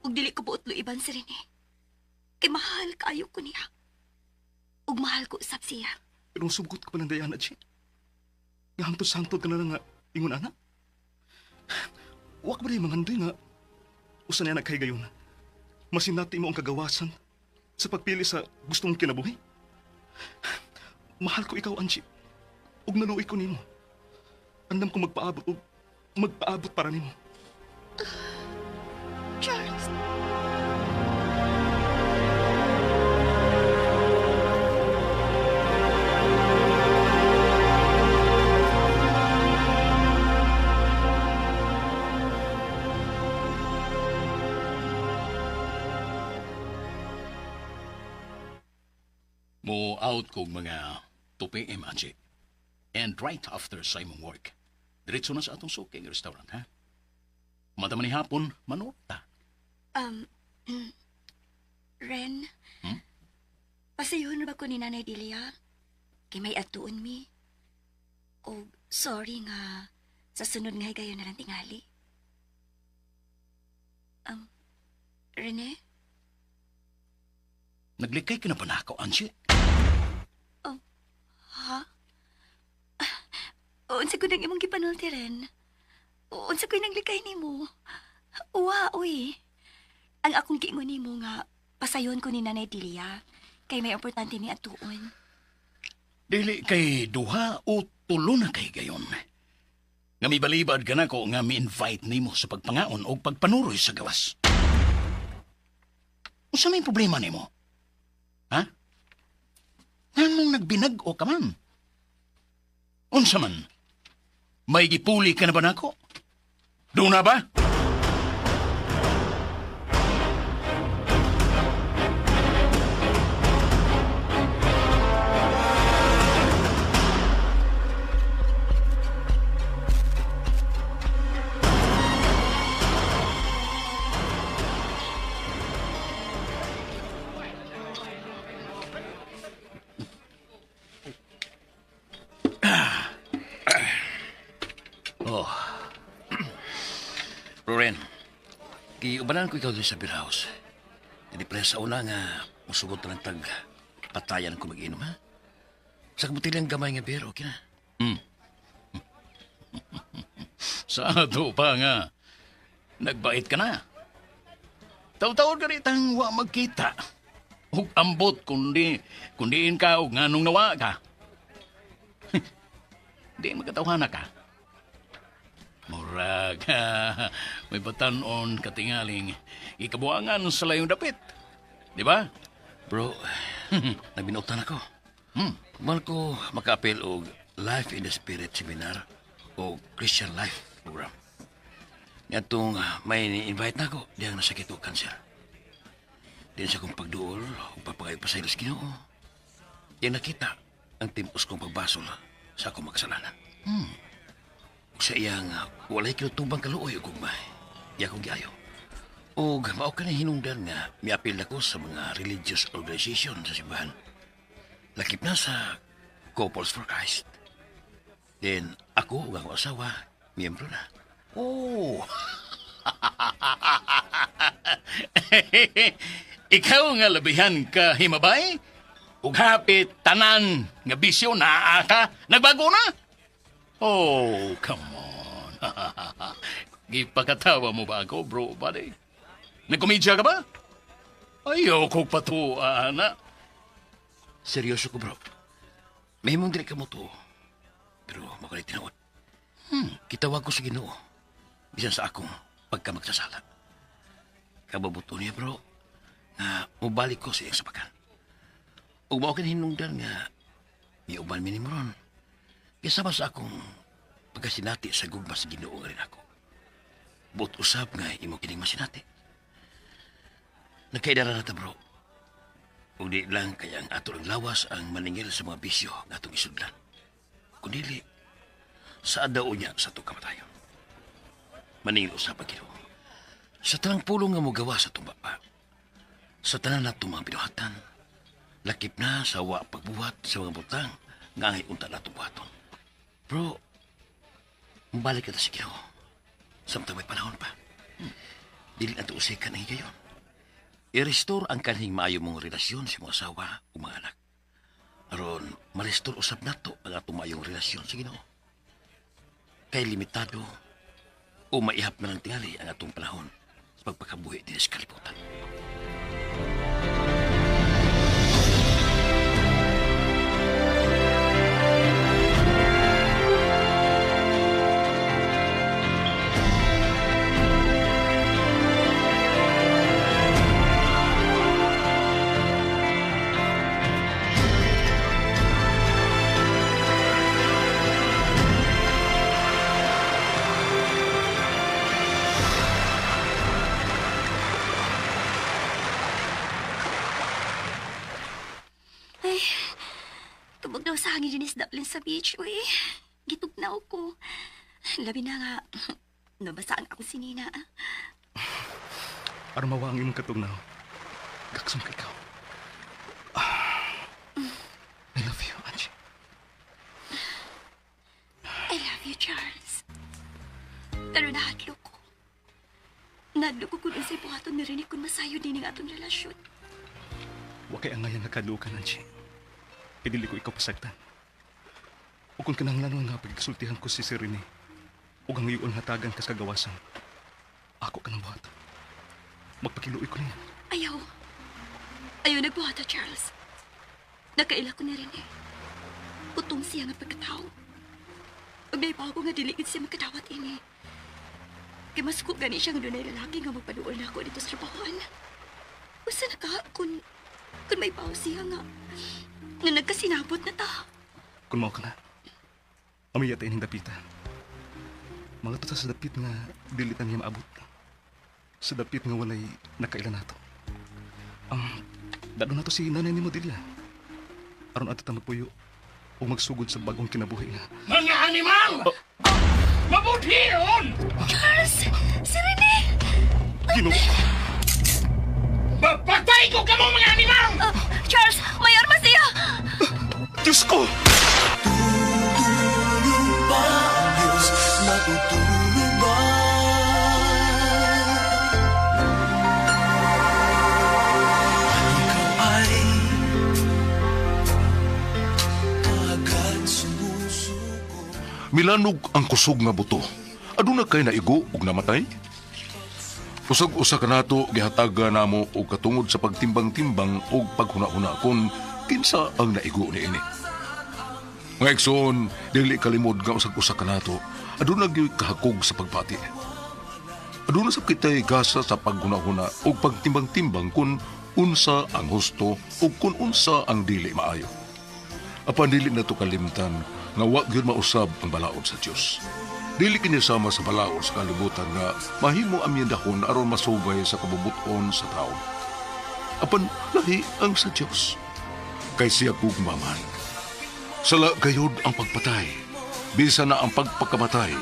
Ug dili ko buot luiban si Rene. Kay mahal kaayo ko niya. Ug mahal ko usab siya. Pero sugot ka pa ng Diana, Jane. Nga hangtod-santod ka na lang nga ingon ana. Wa ka ba rin mangandoy nga usa niya nagkahigayon. Masinati mo ang kagawasan. Sa pagpili sa gusto mong kinabuhi? Mahal ko ikaw, Angie. Ug naluoy ko nimo. Andam ko magpaabot ug magpaabot para nimo. Charles. Mo out kog mga 2 p.m. Angie. And right after sa imong work, diretso na sa atong suking restaurant, ha? Madaman ni hapon, manorta. Ren, pasayuhon ba ko ni Nanay Delia? Kay may atuon mi. O sorry nga, sa sunod nga higayon na lang tingali. Rene? Naglikay ka na ba na ako, Angie? Ha? Unsa ko nang imong gipanulti, Ren? Unsa ko'y naglikay nimo? Uwa, uy. Ang akong giingon nimo nga pasayon ko ni Nanay Delia kay may importante mi atuon. Dili kay duha o tulo na kay gayon. Nga mibalibad ka na ko nga mi-invite nimo sa pagpangaon o pagpanuroy sa gawas. Unsa may problema nimo? Ha? Nganong nagbinag-o ka man? Unsa man? May gipuli ka na ba nako? Doon na ba? Oh. Loren, giubanan ko ikaw din sa beer house. Hindi pala sa una nga musugot na lang tag patayan ko mag-inom, ha? Sa kabutilang gamay nga beer, okay na? Sa ato pa nga, nagbait ka na. Taw-taw ka ritang wa magkita. Ug ambot kundi kundiin ka og nganong nawa ka. Di magkatawhana ka. Murag, may batanon katingaling ikabuangan sa layong dapit. Di ba? Bro, nagbinutan ako. Kumal ko maka-appeal og Life in the Spirit Seminar o Christian Life Program. Ngatong may ni-invite na ako, diyang nasakit og kanser. Diyan sa akong pagduol o papagayo pa sa ilos Ginoo. Diyan nakita ang timpos kong pagbasol sa akong makasalanan. Sa iyang walay kinutubang kaluoy o gugmay, iya akong giayo. Og mao ka na hinungdan nga miapil ako sa mga religious organization sa simbahan. Lakip na sa Couples for Christ. Then ako ug akong asawa, miyembro na. Oh. Ikaw nga labihan ka himabay? Ug hapit tanan nga bisyo naa ka, nagbago na? Oh, come on. Gipakatawa mo ba ako, bro, buddy? Nagkomedya ka ba? Ayaw ko patuwa, ana. Seryoso ko, bro. May mong dili ka mo to. Pero makulay tinuod. Kitawag ko sa Ginoo. Bisan sa akong pagkamagsasala. Kababuto niya, bro, na mubalik ko sa iyang sapakan. Ug mao kini hinungdan nga miuban mi ni Moron. Kasama sa akong pagkasinati sa gugma sa Ginoo nga rin ako. Buot usab nga imo kining masinati. Nagkaidara na ta, bro. Ug di lang kaya ang ato lang lawas ang maningil sa mga bisyo nga atong isudlan. Kundili, sa daw niya sa atong kamatayon. Maningil usab ang Ginoo. Sa tanang pulong nga mogawa sa atong baba, sa tanan natong mga binuhatan, lakip na sa wa pagbuhat sa mga butang nga angay unta natong buhaton. Bro, mabalik ka ta sa Ginoo. Samtang may panahon pa. Dili na ito usikan ang higayon. I-restore ang kanhing maayo mong relasyon sa mga asawa o mga anak. Aron, ma-restore usab nato ang atong maayong relasyon sa Ginoo. Kay limitado o maihap na lang tingali ang atong panahon sa pagpakabuhi din sa kalibutan. ni Denise Dublin sa beach, uy. Gitugnaw ko. Labi na nga, nabasa ang ako si Nina. Aron mawa ang imong katugnaw. Gakson ka ikaw. I love you, Angie. I love you, Charles. Pero nahadlok ko. Nahadlok ko kung unsay buhaton ni Rene kung masayo din ang atong relasyon. Wa kay angayan nga kadlukan, Angie. Pidili ko ikaw pasagtan. O kung kinahanglan nga pagkasultihan ko si Sir Rene, ug ang iyon hatagan kas kagawasan, ako ka ng buhat. Magpakiluoy ko niya. Ayaw. Ayaw nagbuhata, Charles. Nakaila ko ni Rene. Utong siya nga pagkatao. Ug naibaw ko nga dili gid siya makadawat ini. Kay mas ko gani siya nga dunay lalaki nga magpaduol na ako dito sa trabahoan. Usa na ka kung may baw siya nga nga nagkasinabot na ta. Kung mao ka na, amiya tayo ning dapita. Mga to sa dapit nga dili ta niya maabot. Sa dapit nga walay nakaila nato. Dado nato si nanay nimo Delia. Aron ato ta magpuyo o magsugod sa bagong kinabuhi nga. Mga animal! Mabuti yun! Charles! Si Rene! Ginoo! Papatay ko kamo mga animal! Charles! May arma siya! Diyos ko! Ba ang Diyos natutulog ba? At ikaw ay agad sumusuko. Milanog ang kusog nga buto. Aduna kay naigo ug namatay? Usag-usa kanato gihataga namo og katungod sa pagtimbang-timbang ug paghuna-huna kon kinsa ang naigo niini. Mga igsoon, dili kalimod nga usag-usa kanato aduna gyud kahakog sa pagbati. Aduna sab kitay gasa sa paghuna-huna ug pagtimbang-timbang kun unsa ang husto ug kun unsa ang dili maayo. Apan dili nato kalimtan nga wa gyud mausab ang balaod sa Dios. Dili kini sama sa balaod sa kalibutan nga mahimo amyendahon aron masubay sa kabubuton sa tawo. Apan lahi ang sa Dios. Kay siya gugma man. Sala gayud ang pagpatay, bisan na ang pagpakamatay,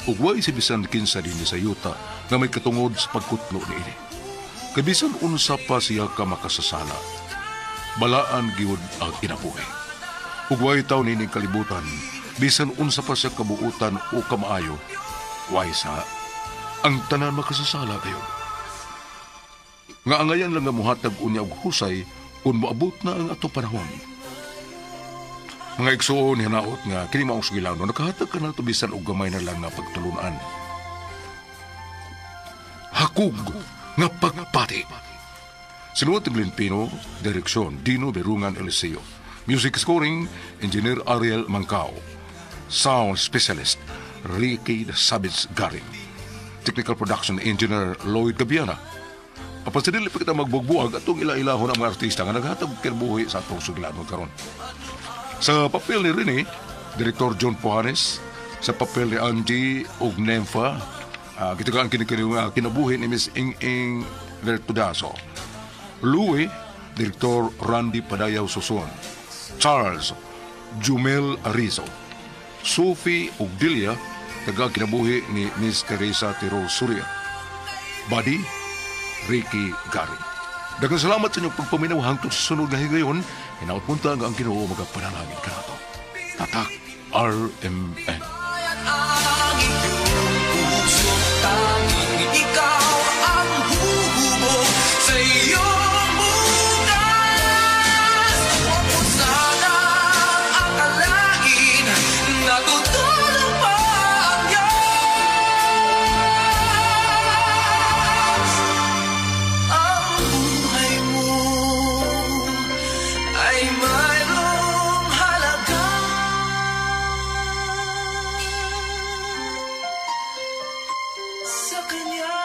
ug way si bisan kinsa dinhi sa yuta nga may katungod sa pagkutlo niini. Kay bisan unsa pa siya ka makasasala, balaan gyud ang kinabuhi. Ug way taw nining kalibutan, bisan unsa pa siya kabuutan o kamaayo, way sa ang tanan makasasala kayo. Nga angayan lang nga muhatag unya og husay kung moabot na ang ato panahon. Mga igsoon, hinaot nga kini maong sugilano, nakahatag ka na bisan og gamay na lang nga pagtulunan. Hakug nga pagpati. Sinuot ni Glenn Pino, direksyon Dino Berungan Eliseo. Music scoring, Engineer Ariel Mancao. Sound specialist, Ricky Savage Garin. Technical production engineer, Lloyd Gabiana. Apan sa dili pa kita magbugbuag atong ila-ilahon ang mga artista nga naghatag og kinabuhi sa atong sugilanon karon. Sa papel ni Rene, Direktor John Pohanes, sa papel ni Angie ug Nemfa, gitagaan kini kinabuhi ni Miss Ing-Ing Vertudaso. Louie, Direktor Randy Padayaw Suson. Charles Jumel Arizo. Sophie ug Delia, taga kinabuhi ni Miss Teresa Tirol Surya. Buddy, Ricky Garing. Daghang salamat sa inyong pagpaminaw hangtod sa sunod nga higayon. Hinaot punta nga ang Ginoo magapanalangin kanato. Tatak RMN. Ang iyong puso, tanging ikaw ang huhubog sa iyong bukas. Huwag mo sanang akalain, natutulog pa ang Diyos. Ang buhay mo ay mayroong halaga sa Kanya.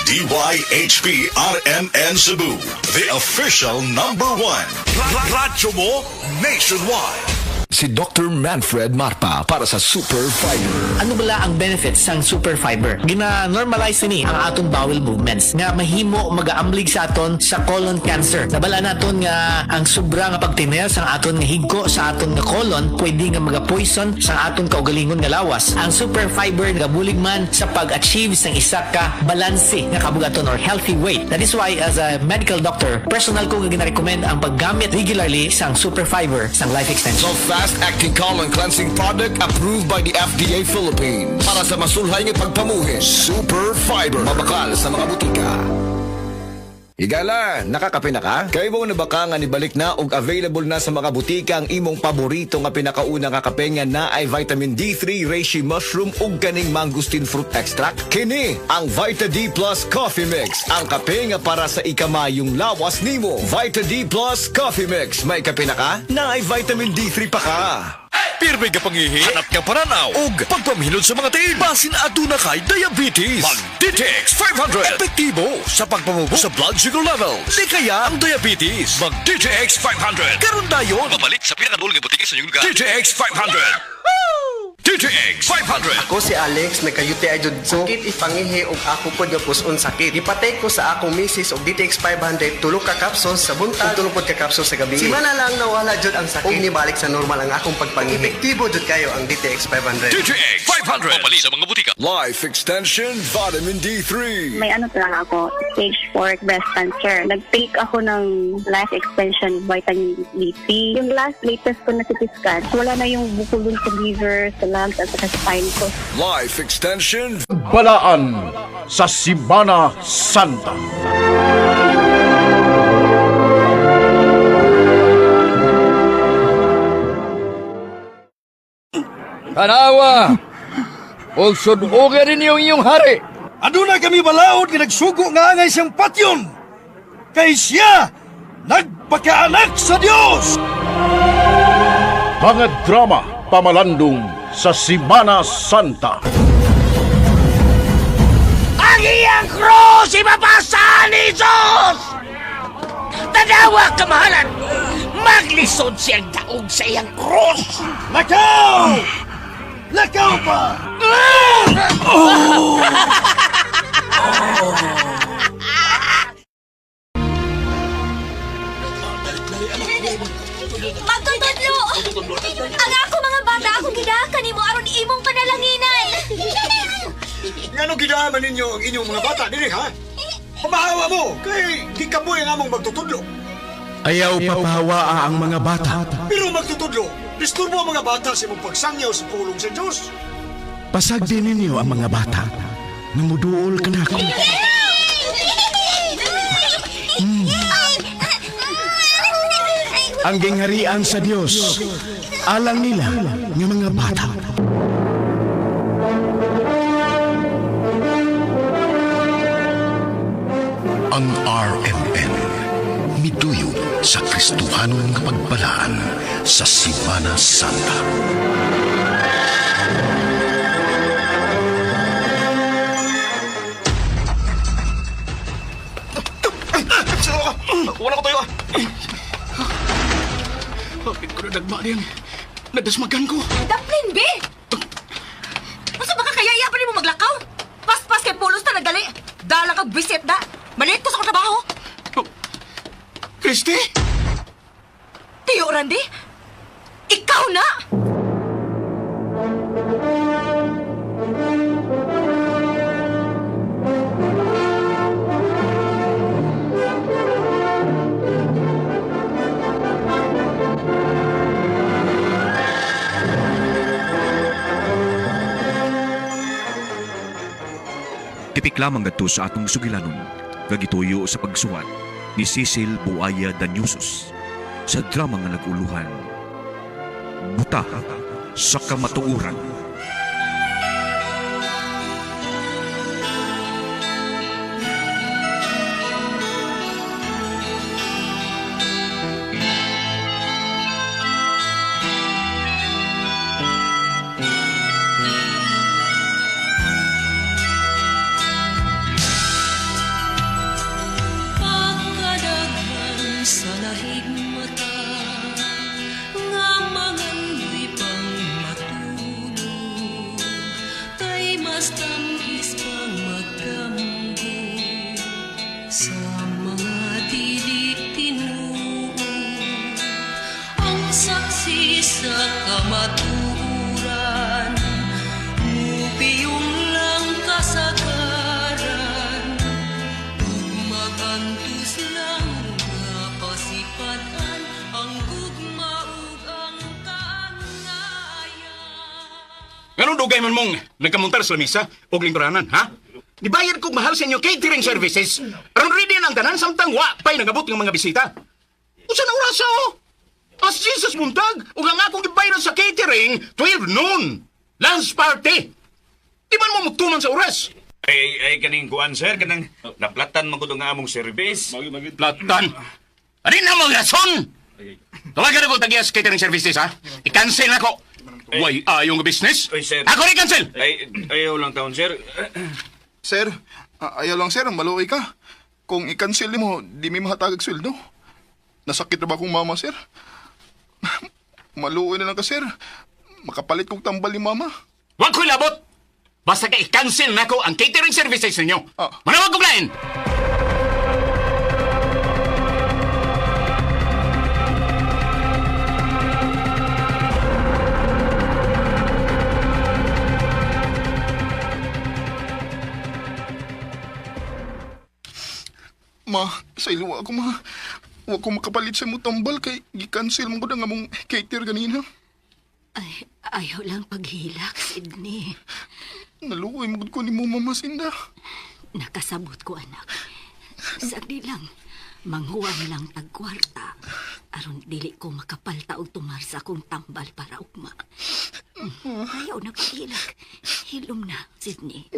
DYHP RMN Cebu, the official number one. Radyo mo nationwide. Si Dr. Manfred Marpa para sa Super Fiber. Ano bala ang benefits sang super fiber? Gina-normalize ni ang atong bowel movements nga mahimo magaamblig sa aton sa colon cancer. Nabala naton nga ang sobra nga pagtiner sang aton nga higko sa aton nga colon pwede nga maga-poison sa aton kaugalingon nga lawas. Ang super fiber nagabulig man sa pag-achieve sang isa ka balanse nga kabugaton or healthy weight. That is why as a medical doctor, personal ko nga gina-recommend ang paggamit regularly sang super fiber sang Life Extension. So fast-acting colon cleansing product approved by the FDA Philippines. Para sa masulhay nga pagpamuhi, Super Fiber. Mabakal sa mga butika. Higala, nakakape na ka? Kay mo na ba ka nga nibalik na og available na sa mga butika ang imong paborito nga pinakauna nga kape nga naay vitamin D3 reishi mushroom ug kaning mangosteen fruit extract? Kini ang Vita D Plus Coffee Mix, ang kape nga para sa ikamayong lawas nimo. Vita D Plus Coffee Mix, may kape na ka? Naay vitamin D3 pa ka. Pirmi ka pangihi, hanap ka paranaw, ug pagpamhinod sa mga tiil. Basin aduna kay diabetes. Mag DTX 500. Epektibo sa pagpamubo sa blood sugar levels. Di kaya ang diabetes. Mag DTX 500. Karon dayon. Mabalik sa pinakaduol nga butika sa inyong lugar. DTX 500. DTX 500. Ako si Alex, nagka-UTI jud ko. Sakit ipangihi og ako pod nga puson sakit. Gipatay ko sa akong misis og DTX 500 tulo ka capsules sa buntag, tulo pod ka capsules sa gabi. Simana lang nawala jud ang sakit. Ug nibalik sa normal ang akong pagpangihi. Epektibo jud kayo ang DTX 500. DTX 500. Mabalik sa mga butika. Life Extension Vitamin D3. May ano talaga ako, stage 4 breast cancer. Nag-take ako ng Life Extension vitamin D3. Yung last latest ko na CT scan, wala na yung bukol dun sa liver, sa lungs, at saka spine ko. Life Extension Balaan sa Simana Santa. Tanawa! Ug sud-oga ninyo ang inyong hari. Aduna kami balaod nga nagsugo nga angay siyang patyon. Kay siya nagpakaanak sa Dios. Mga drama pamalandong sa Simana Santa. Ang iyang krus ipapasa ni Jesus! Tanawa, kamahalan! Maglisod siyang daog sa iyang krus! Lakaw! Lakaw pa! Oh! Magtutudlo! Ang ako mga bata akong gidakan nimo aron imong panalanginan. Ngano gidaman ninyo ang inyong mga bata diri ha? Pamahawa mo kay di kaboy ang among magtutudlo. Ayaw papahawaa ang mga bata. Pero magtutudlo, disturbo ang mga bata sa imong pagsangyaw sa pulong sa Dios. Pasagdi ninyo ang mga bata. Namuduol ka na ako. Ang gingharian sa Dios, alang nila nga mga bata. Ang RMN miduyo sa Kristohanon nga pagbalaan sa Simana Santa. Wala ko tayo ah! Bakit ko na dagma diyang nadasmagan ko? Daplin, be! Unsa ba ka kaya iya pa nimo maglakaw? Paspas kay pulos ta nagdali. Dala kag bisit da. Maliit ko sa akong trabaho. Christy? Tiyo, Randy? Ikaw na! Tipik lamang ngadto sa atong sugilanon nga gituyo sa pagsuwat ni Cecil Buaya Danyusos sa drama nga nag-uluhan Buta sa Kamatuoran. Pagkadaghan sa lahigmata nga mga mas tamis pang magdamgo sa mga dili tinuod. Ang saksi sa kamatuoran, mupiyong lang kasagaran, ug magantos lang nga pasipadan ang gugma ug ang kaangayan. Ganun dugay man mong nagkamuntar sa lamisa o lingkuranan, ha? Nibayad kog mahal sa inyo catering services. Aron ready na ang tanan samtang wa pa'y nagabot ng mga bisita. Usa na oras oh? As Jesus buntag, ug ang akong gibayran sa catering, 12 noon. Lunch party. Di man mo mugtuman sa oras. Ay, kaning kuan, sir, kanang naplatan man gud ang among service. Platan? Ano na mo rason? Tawagan ako tagiya sa catering services, ha? I-cancel ako. Way ayong business. Ay, sir. Ako rin cancel. Ay, ayaw lang taon, sir. Sir, ayaw lang sir, maluoy ka. Kung i-cancel mo, di mi mahatag og sweldo. Nasakit na ba akong mama, sir? Maluoy na lang ka, sir. Makapalit kong tambal ni mama. Wag ko'y labot! Basta ka i-cancel na ko ang catering services ninyo. Manawag kong lain! Ma, sa ilo ako, ma. Wa ko makapalit sa imong tambal kay gi-cancel mo gud ang among cater ganina. Ay, ayaw lang paghilak, Sidney. Naluoy mo gud ko nimo, Mama Sinda. Nakasabot ko, anak. Sagdi lang, manghuam lang tag kwarta. Aron dili ko makapalta og tumar sa akong tambal para ugma. Ayaw na paghilak. Hilom na, Sidney.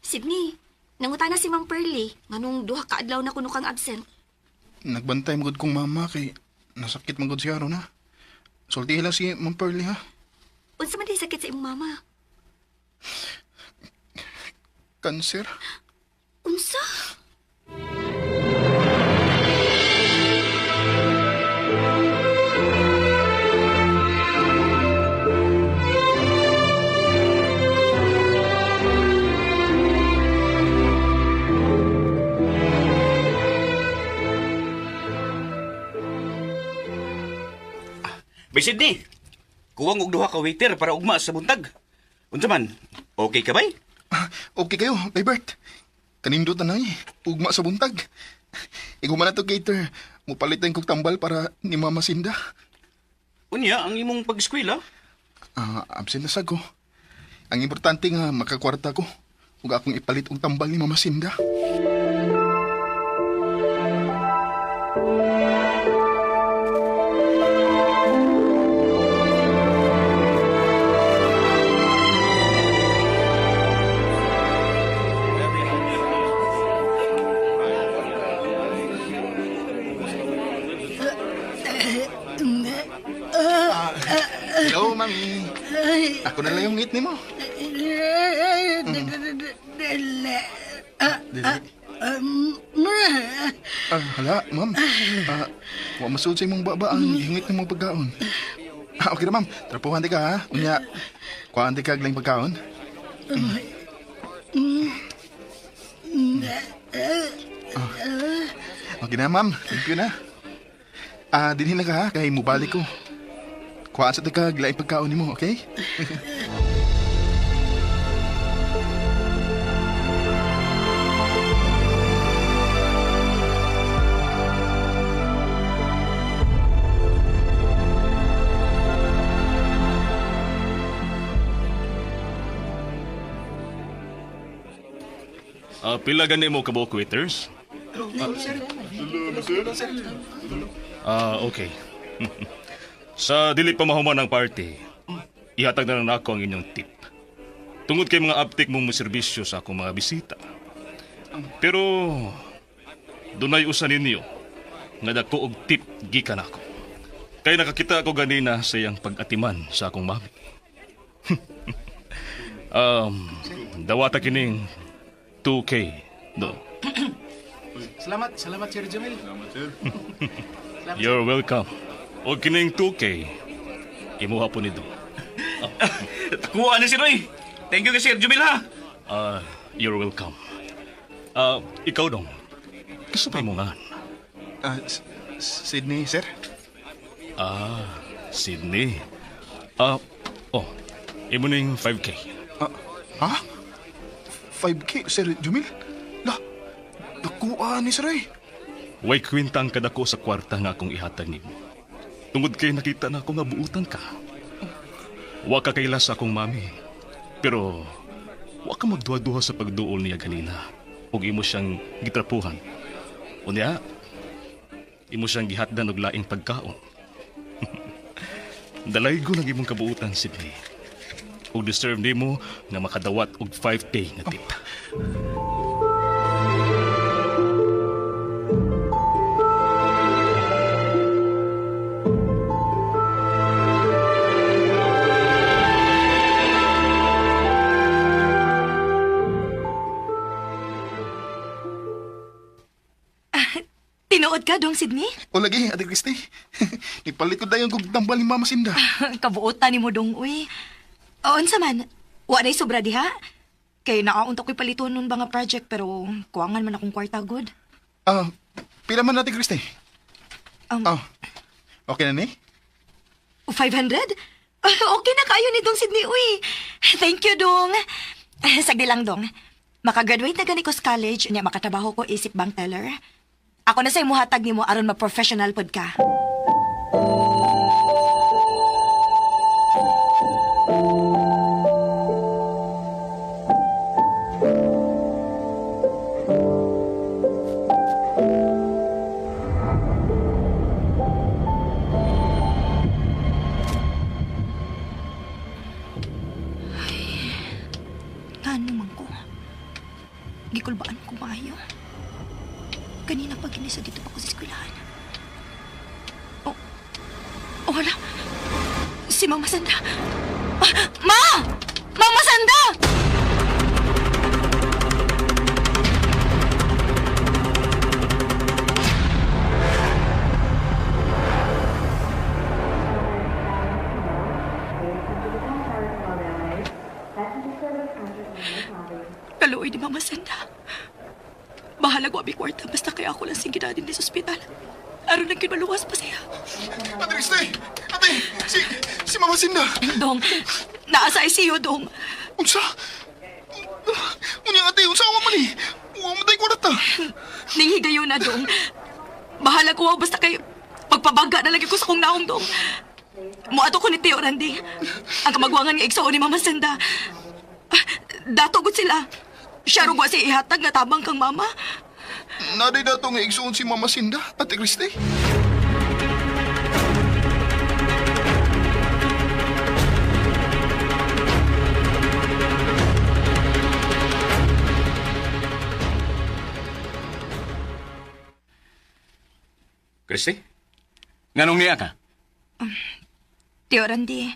Sidney, nangutana si Ma'am Pearly nganong duha ka adlaw na kuno kang absent. Nagbantay mo gud kong mama kay nasakit man gud siya ron ha. Sultihi lang si Ma'am Pearly ha. Unsa man di sakit sa imong mama? Cancer. Unsa? Bay Sydney, kuwang og duha ka waiter para ugma sa buntag. Unsa man? Okay ka bay? Okay kayo, Bay Bert. Kanindot na nay, ugma sa buntag. Iguma na to cater. Mupalit tayong kog tambal para ni Mama Sinda. Unya ang imong pag-eskwela? Absent na sa ko. Ang importante nga makakwarta ko ug akong ipalit og tambal ni Mama Sinda. Hello, Mami. Ako na lang yung ngit nimo. Dili. Hala, ma'am. Wa masud sa imong baba ang hingit nimong pagkaon. Okay ra, ma'am. Trapuhan di ka, ha? Unya, kuhaan di ka aglang pagkaon. Okay na, ma'am. Thank you na. Dinhi na ka, ha? Kay mubalik ko. Kuhaan sa di ka aglaing pagkaon nimo, okay? Pila gani mo kabuok waiters? Okay. Sa dili pa mahuman ang party, ihatag na lang nako ang inyong tip. Tungod kay mga aptik mong serbisyo sa akong mga bisita. Pero dunay usa ninyo nga dako og tip gikan ako. Kay nakakita ako ganina sa iyang pag-atiman sa akong mami. Dawata kining 2K do. Salamat, salamat Sir Jumil. Salamat sir. You're welcome. O kining 2K, imuha po ni do. Takuha na si Roy. Thank you kay Sir Jumil ha. You're welcome. Ikaw dong. Gusto pa mo nga? Sydney, sir? Sydney. Imo ning 5K. Ha? 5K, Sir Jumil? La, nakuha ni Sir eh. Way kwenta ang kadako sa kwarta nga akong ihatag nimo. Tungod kay nakita na ako nga buutan ka. Wa ka kaila sa akong mami. Pero wa ka magduha-duha sa pagduol niya ganina. Ug imo siyang gitrapuhan. Unya, imo siyang gihatdan og laing pagkaon. Dalaygo lang imong kabuutan, Sydney. Ug deserve nimo nga makadawat og 5K nga tip. Tinuod ka, Dong Sydney? O lagi, Ate Christy. Nagpalit ko dayon kog tambal ni Mama Sinda. Kabuotan ni mo, Dong, uy. O, unsa man, wa na'y sobra diha. Kay nakaunta ko'y paliton nun ba nga project, pero kuwangan man akong kwarta, good. Pila man, Ate Christy? Okay na ni? 500? Okay na kayo ni Dong Sydney, uy. Thank you, Dong. Sagdi lang, Dong. Makagraduate na gani ko sa college, niya makatrabaho ko isip bank teller. Ako na sa'yo muhatag nimo aron ma-professional pod ka. Ay, ngano man ko. Gikulbaan ko maayo. Kanina pa ginisa dito pa ko sa eskwelahan. Oh, wala. Si Mama Sanda. Ma! Mama Sanda! Kaluoy ni Mama Sanda. Bahala ko abi kwarta basta kaya ako lang sige din sa ospital. Aron nang kinmaluwas pa siya. Ate Christy! Ate! Si Mama Sinda! Dong, naa sa ICU, Dong. Unsa? Unya, ate, unsa wa man ni? Wa man tay kwarta. Ning higayon na, Dong. Bahala ko basta kay pagpabaga na lagi ko sa kong naong, Dong. Muadto ko ni Tio Randy. Ang kamagwangan nga igsoon ni Mama Sanda. Dato gud sila. Siya ro si ihatag nga tabang kang mama. Naday dato nga igsoon si Mama Sinda, Ate Christy. Christy? Nganong niya ka? Tio Randy,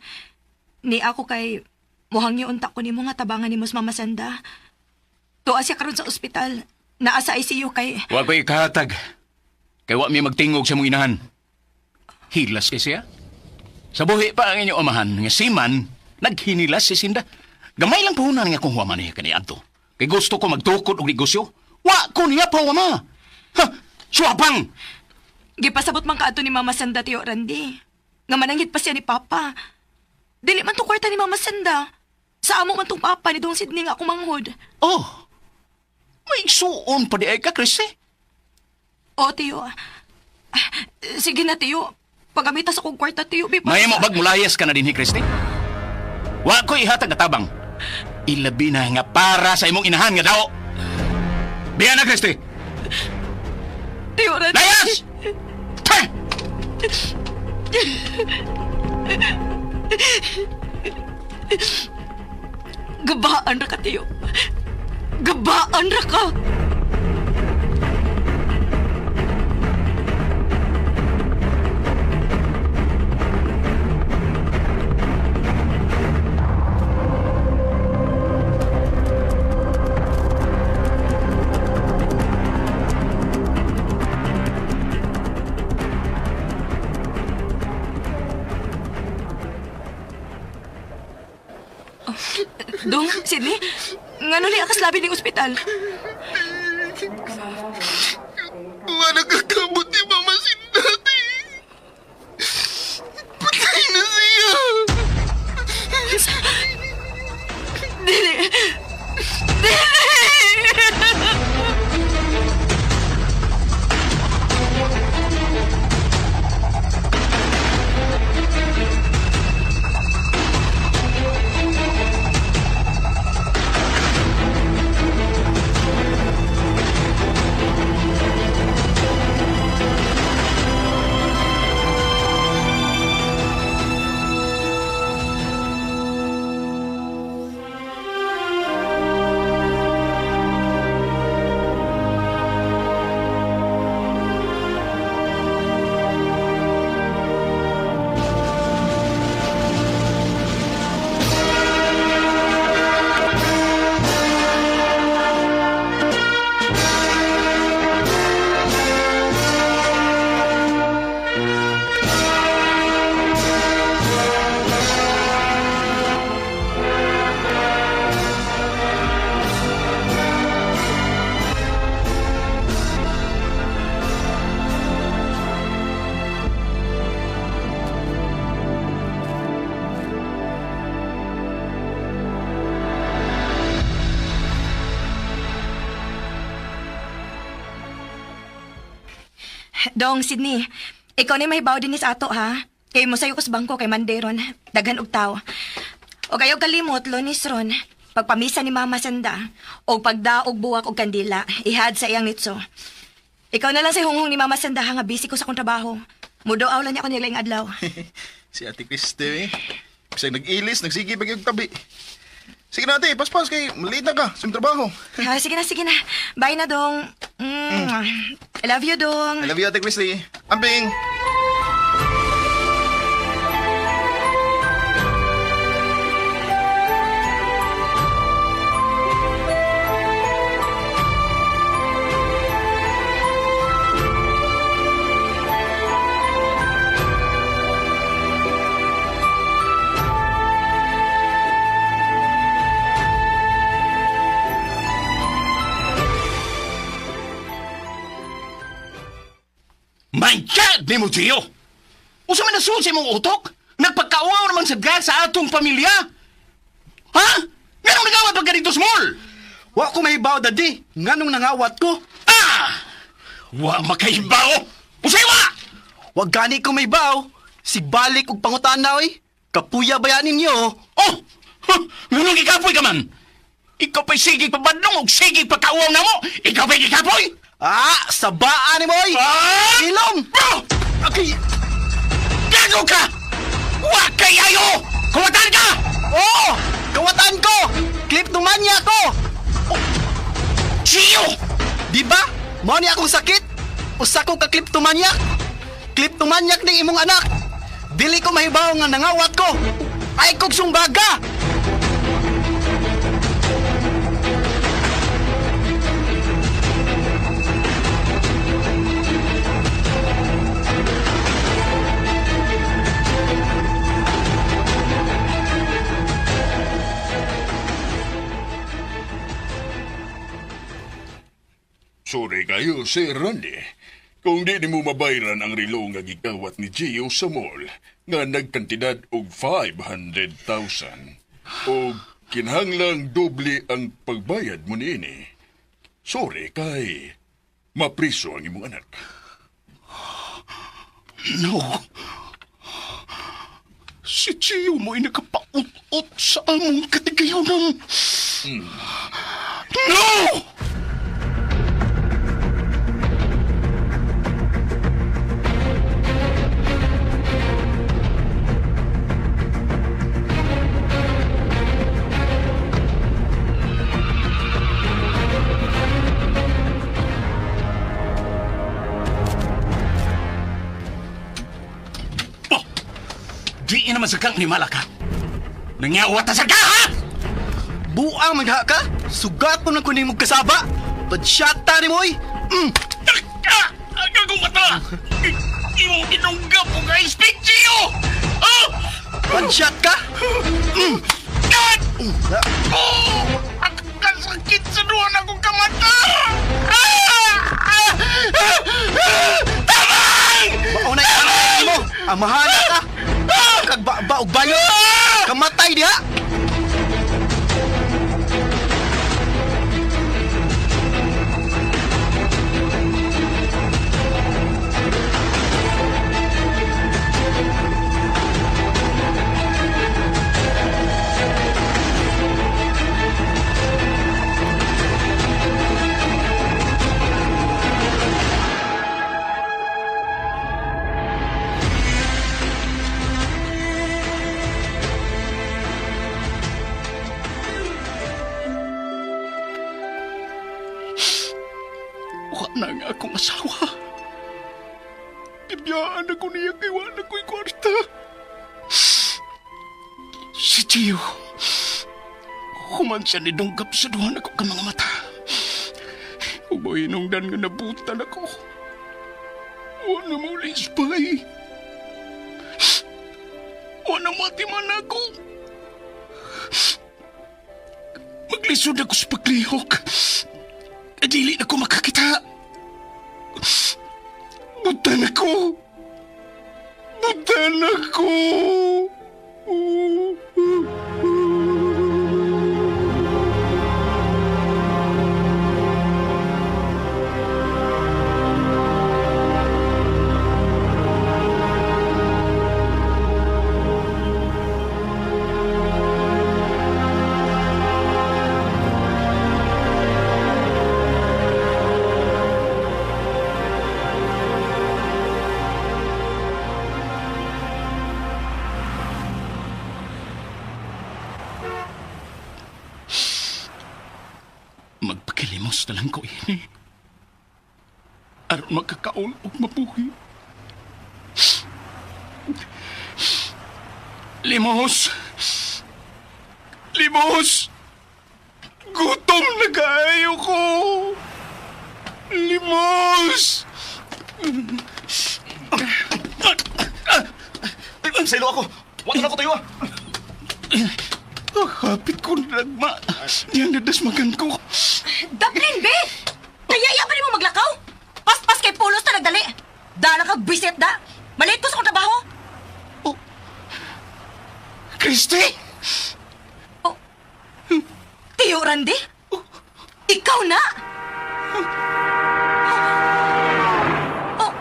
ni ako kay muhangyo unta ko nimo nga tabangan nimo sa Mama Sanda. Tuwa siya karon sa ospital. Naa sa ICU kay... Wa ko'y kahatag. Kay wa mi magtingog sa mong inahan. Hilas kay siya. Sa buhi pa ang inyong amahan nga si man, naghinilas si Sinda. Gamay lang puhunan nga kung huwaman niya kaniadto. Kay gusto ko magtukod og negosyo. Wa ko niya pa wama. Ha! Suwapang! Gipasabot man kaadto ni Mama Sanda, Tio Randy. Nga mananghid pa siya ni Papa. Dili man tong kwarta ni Mama Sanda. Sa amo man tong Papa ni Dong Sydney nga akong manghod. Oh! May suon pa di ay ka, Christy. Oh, Tiyo. Sige na, Tiyo. Pagamita sa kong kwarta, Tiyo. Mahimo bag mulayas ka na din, Christy? Wa ko ihatag na tabang. Ilabi na nga para sa imong inahan nga dao. Biya na, Christy. Tiyo, Randy. Layas! Gabaan ra ka, Tiyo. Gabaan ra ka. Oh, Dong, Sidney, ngano ni akas labi ning ospital? Wala nagkakamot ni Mama si Daddy. Patay na siya. Dili. Dili! Dong, Sidney, ikaw na mahibaw din sa ato, ha? Kay mo sayo ko sa bangko kay Manderon. Daghan og tao. O kayo kalimot, Lonis ron. Pagpamisa ni Mama Sanda, o pagdaog buwak og kandila, ihad sa iyang nitso. Ikaw na lang sa hunghong ni Mama Sanda ha, nga busy ko sa akong trabaho. Mudoaw lang niya ako nila yung adlaw. Si Ate Christy, eh. Bisag nag-ilis, nagsige pa yung tabi. Sige na, ate, paspas kay maliit na ka sa imong trabaho. Ah, sige na, sige na. Bye na, Dong. I love you, Dong. I love you, Ate Christy. Amping! My God, nimo Gio! Usa man nasul sa imong utok? Nagpagkauaw naman sa gas sa atong pamilya? Ha? Nganong nagawat pa ka dito, small? Wa ko mahibaw, daddy. Nganong nangawat ko? Ah! Wa makahibaw! Usay wa! Wa gani ko mahibaw. Sigbalik og pangutana, oy. Kapuya ba yan ninyo? Oh! Huh! Nganong gikapoy ka man? Ikaw pa'y sige pabadlong og sige pagkauaw na mo! Ikaw pa'y gikapoy! Ah! Sabaan ni mo, oy! Ah! Ilong! Bro! Okay. Gago ka! Wa kay ayo! Kawatan ka! Oo! Kawatan ko! Kleptomania ko! Oh! Gio! Di ba? Mao ni akong sakit? Usa ko ka kleptomaniac. Kleptomaniac ning imong anak. Dili ko mahibaw nga nangawat ko. Ay kog sumbaga! Sorry kayo, Sir Randy. Kung di nimo mabayran ang relo nga gigawat ni Gio sa mall, nga nagkantidad og 500,000. O kinahanglang doble ang pagbayad mo niini. Sorry kay mapriso ang imong anak. No. Si Gio mo'y nakapaut-ut sa among katigayonan. No! Oh! Di naman sa kang ni Malaka. Nangyawat ta sa ka, ha? Buang magha ka? Sugat mo ng kuning mong kasaba. Badshot ta ni moy. Ah! Gagong mata! Imong inunggap mo kay speak Gio! Oh! Badshot ka? Ah! Oh! Kasakit sa duha na akong kamata! Tabang! Mauna ikamatay mo! Amahan na ka! Kag ba og bayo! Kamatay diha! Wa na nga akong asawa. Gibiyaan ako niya kay wa na ko'y kwarta. Si Gio, human siya ni dunggap sa duha nako ka mga mata. Uboy hinungdan nga nabutan ako. Wa na maulispay. Wa na matiman ako. Maglisod ako sa paglihok. Dili na ko makakita. Butan ako. Butan ako. Magpakilimos na lang ko ini. Aron makakaon og mabuhi. Limos! Limos! Gutom na kaayo ko! Limos! Saylo ako! Wala na ko tayo ah! Hapit ko nagma. Diyan nadasmagan ko. Daplin, be! Kaya ba mo maglakaw? Paspas kay pulos na nagdali. Dala kag bisit da. Malit ko sa akong trabaho. Oh. Christy! Oh. Tiyo, Randy? Ikaw na? Oh.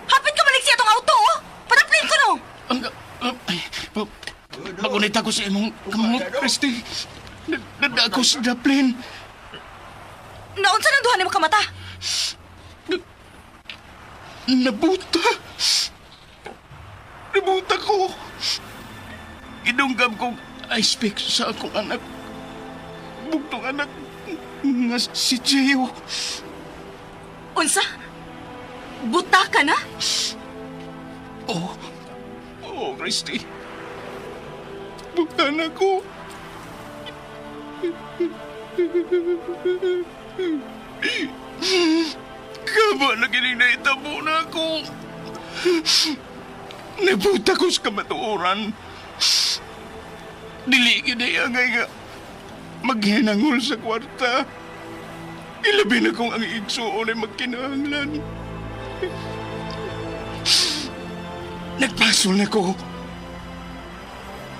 Hapit ka balik siya itong auto, oh! Padaplin ko, no! Ang, ay, magunita ko sa imong kamot, Christy. Nada ako sa Daplin. Naunsa nang duha nimo kamata? Nabuta. Nabuta ko. Gidunggam kong ice pick sa akong anak. Bugtong anak nga si Gio. Unsa? Buta ka na? Oh. Oh, Christy. Buta na ko. Kaba na kining naitabo na ako. Nabuta ko sa kamatuoran. Dili gyud ay angay nga maghinangol sa kwarta. Ilabi na kung ang igsuon ay magkinahanglan. Nagpasol na ko.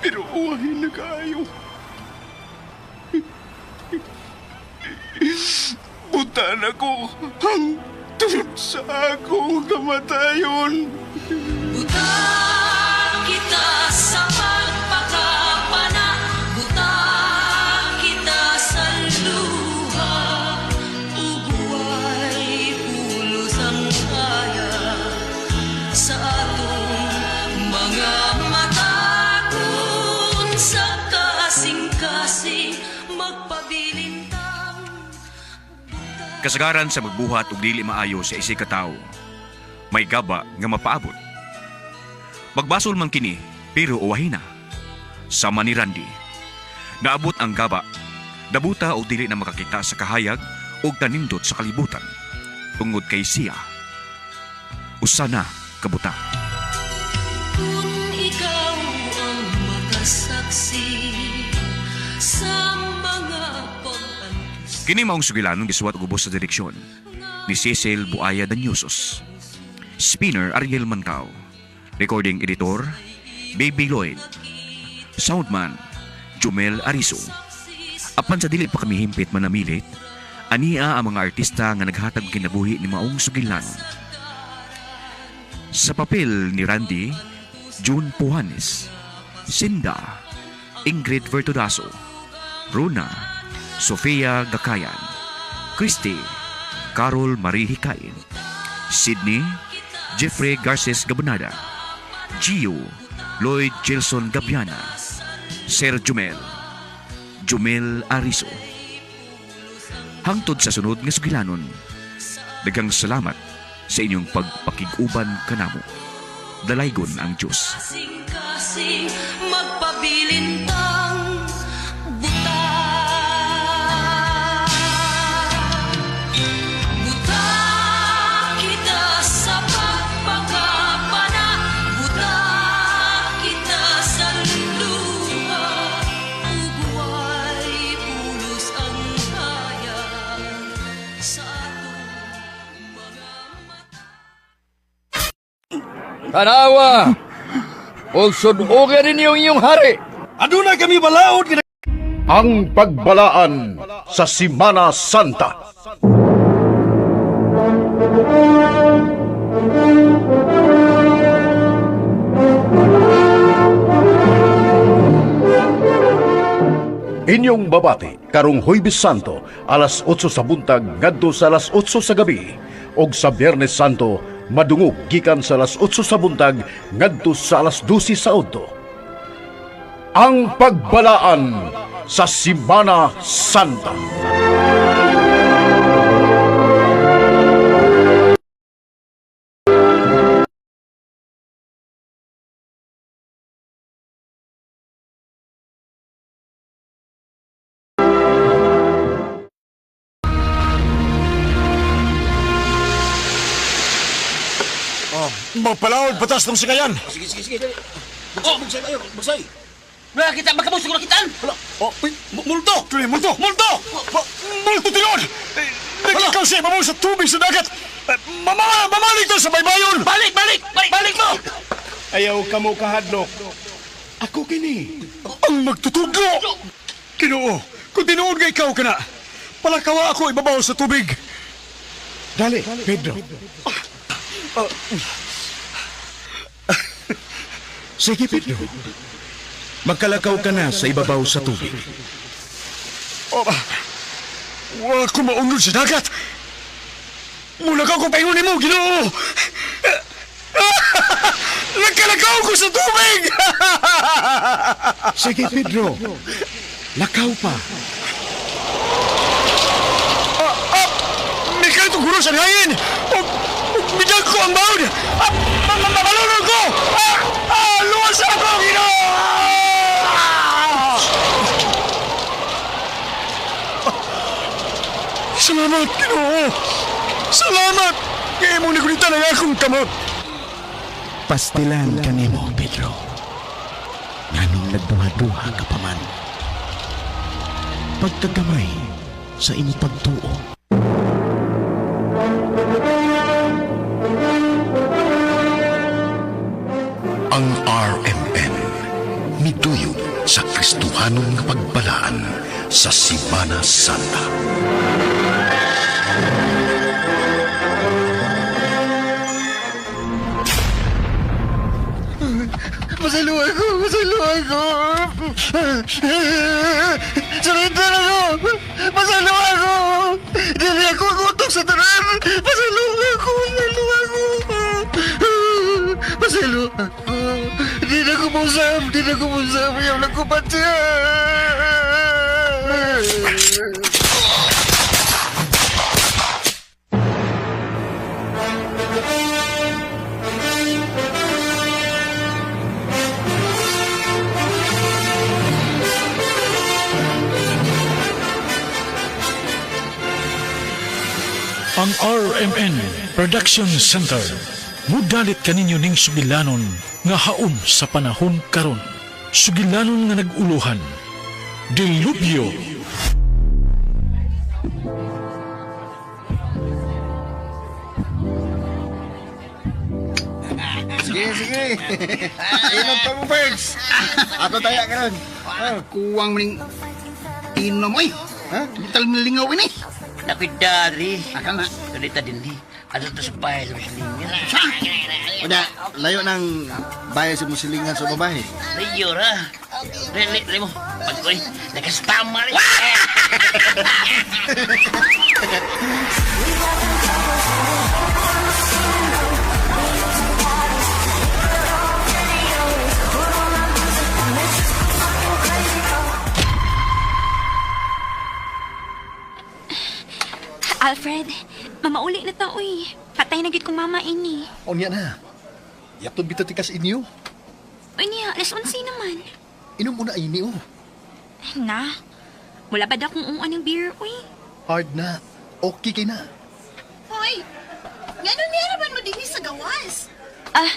Pero uwahin na kaayo. Buta na ko hangtod sa akong kamatayon. Buta kita sa pagpakapana, buta kita sa luha, ug way pulos ang kaya sa atong mga mata kun sa kasing-kasing magpabilin tang. Kasagaran sa magbuhat og dili maayo sa isig ka tawo, may gaba nga mapaabot. Magbasol man kini, pero uwahin na. Sama ni Randy. Naabot ang gaba, dabuta og dili na makakita sa kahayag og kanindot sa kalibutan. Tungod kay siya, usa na kabuta. Kung ikaw ang makasaksi sa Kini maong sugilanon gisuwat og ubos sa direksyon ni Cecil Buaya Danyusos. Spinner Ariel Mancao. Recording editor Baby Lloyd. Soundman Jumel Ariso. Apan sa dili pa kami himpit manamilit, ania ang mga artista nga naghatag og kinabuhi ni maong sugilanon. Sa papel ni Randy, June Puhanes, Cinda, Ingrid Vertudazo, Runa, Sofia Gakayan, Christy, Carol Marie Hikain, Sydney, Jeffrey Garces Gabonada, Gio, Lloyd Gilson Gabiana, Sir Jumel, Jumel Ariso. Hangtod sa sunod nga sugilanon, daghang salamat sa inyong pagpakig-uban kanamo. Dalaygon ang Diyos. Kasing-kasing magpabilintang buta. Buta kita sa pagpakapana, buta kita sa luha, ug way pulos ang hayag sa atong mga mata. Tanawa! Og sud-ogan ninyo ang inyong hari! Aduna kami balaod! Ang pagbalaan sa Simana Santa. Inyong babati karong Huwebes Santo alas 8 sa buntag ngadto sa alas 8 sa gabi og sa Biyernes Santo madungog gikan sa alas 8 sa buntag ngadto sa alas 12 sa udto. Ang pagbalaan sa Simana Santa. Oh, magpalaod patas ng singayan. Sige, sige, sige. Bugsay, bugsay kayo, bugsay. Wala kita, magkabusog na kitaan. Wala. Oh, uy, multo. Tuloy, multo. Multo! Multo tinod! Nagkikaw siya ibabaw sa tubig sa dagat. Mamalik to sa baybayon. Balik, balik! Balik, balik mo! Ayaw ka mo kahadlok. Ako kini. Ang magtutudlo! Kinoo, kung tinuod nga ikaw ka na, palakawa ako ibabaw sa tubig. Dali, Pedro. Sige, Pedro. Magkalakaw ka na sa ibabaw sa tubig. Oh, wala ko maunod sa dagat. Mula ka ko paingon mo, Ginoo. Nagkalakaw ko sa tubig! Sige, Pedro. Lakaw pa. May kanitong guro sa hangin! Midag ko ang baon! Mamalunod ko! Luwas ako, Ginoo! Salamat, Ginoo! Salamat! Kaya mong nagunitan ang akong kamot! Pastilan kanimo, Pedro. Nganong nagduha-duha ka pa man. Pagkagamay sa imong pagtuo. Ang RMN miduyog sa Kristohanon nga pagbalaan sa Simana Santa. Pasayloan ko! Pasayloan ko! Surrender ako! Pasayloan ko! Dili ako gutom sa tanan! Pasayloan ko! Pasayloan ko! Pasayloan ko! Di na ko mausap! Di na ko mausap! Ayaw lang ko patya! Ang RMN Production Center mudalit kaninyo ning sugilanon nga haom sa panahon karon. Sugilanon nga nag-uluhan. Dilubyo. Sige, sige. Inom pa mo, Birds. Ako taya ka ron. Kuwang maning inom, oy. Ha? Di tal malingaw ini. Napita, Adri. Akal na. Ganita din ni. Ano to sa bahay sa musilingan? Unya, layo ng bahay sa musilingan sa babae. Layo ra. Dili, dili mo. Pag ko nakastama rin. Alfred, mamauli na ta, uy. Patay na gid kong mama ini. Unya na. Yapton bitaw tikas inyo. Uy niya, alas 11 naman. Inom mo na ini, oh. Na, wala ba daw kung uwan ng beer, uy? Hard na. Okay kay na. Hoy! Ngano niraman mo dinhi sa gawas? Ah,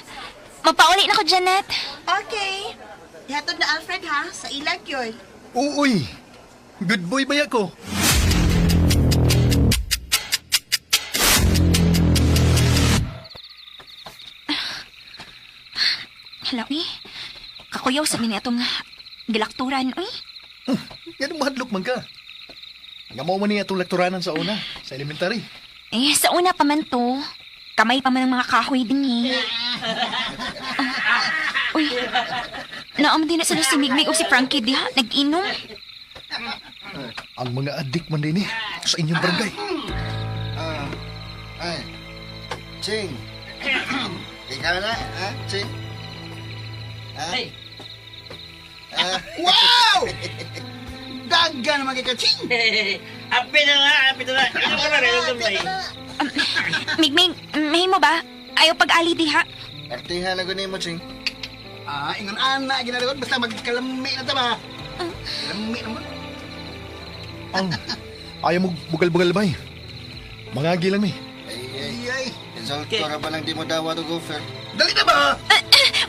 mapauli na ko, Janet. Okay. Ihatod na Alfred ha, sa ilag yun. Uy! Good boy ba ko? Hala, uy. Kakuyaw sa mini atong gilakturan, uy. Yan ang mahadlok man ka. Nga mao man niya atong lekturanan sa una, sa elementary. Eh, sa una pa man to. Kamay pa man ang mga kahoy din, eh. Ah, uy, naam din na sila si Migmig o si Frankie diha. Nag-inom. Ang mga adik man din eh, sa inyong barangay. Ay, Ching. Ikaw na, ha, Ching? Ha? Hey. Wow! Daga naman kay Kaching! Api na nga, api na nga. Inom ka na rin, inom na. Migmig, mahimo ba? Ayaw pag-ali diha. Artihan na guni mo, Ching. Ah, ingon ana ginalagot basta magkalami na ta ba. Kalami naman. Ang ayaw mo bugal-bugal bay. Mga gilang mi. Ay, ay. ay. Insulto ra ba lang di mo dawa to gopher? Dali na ba?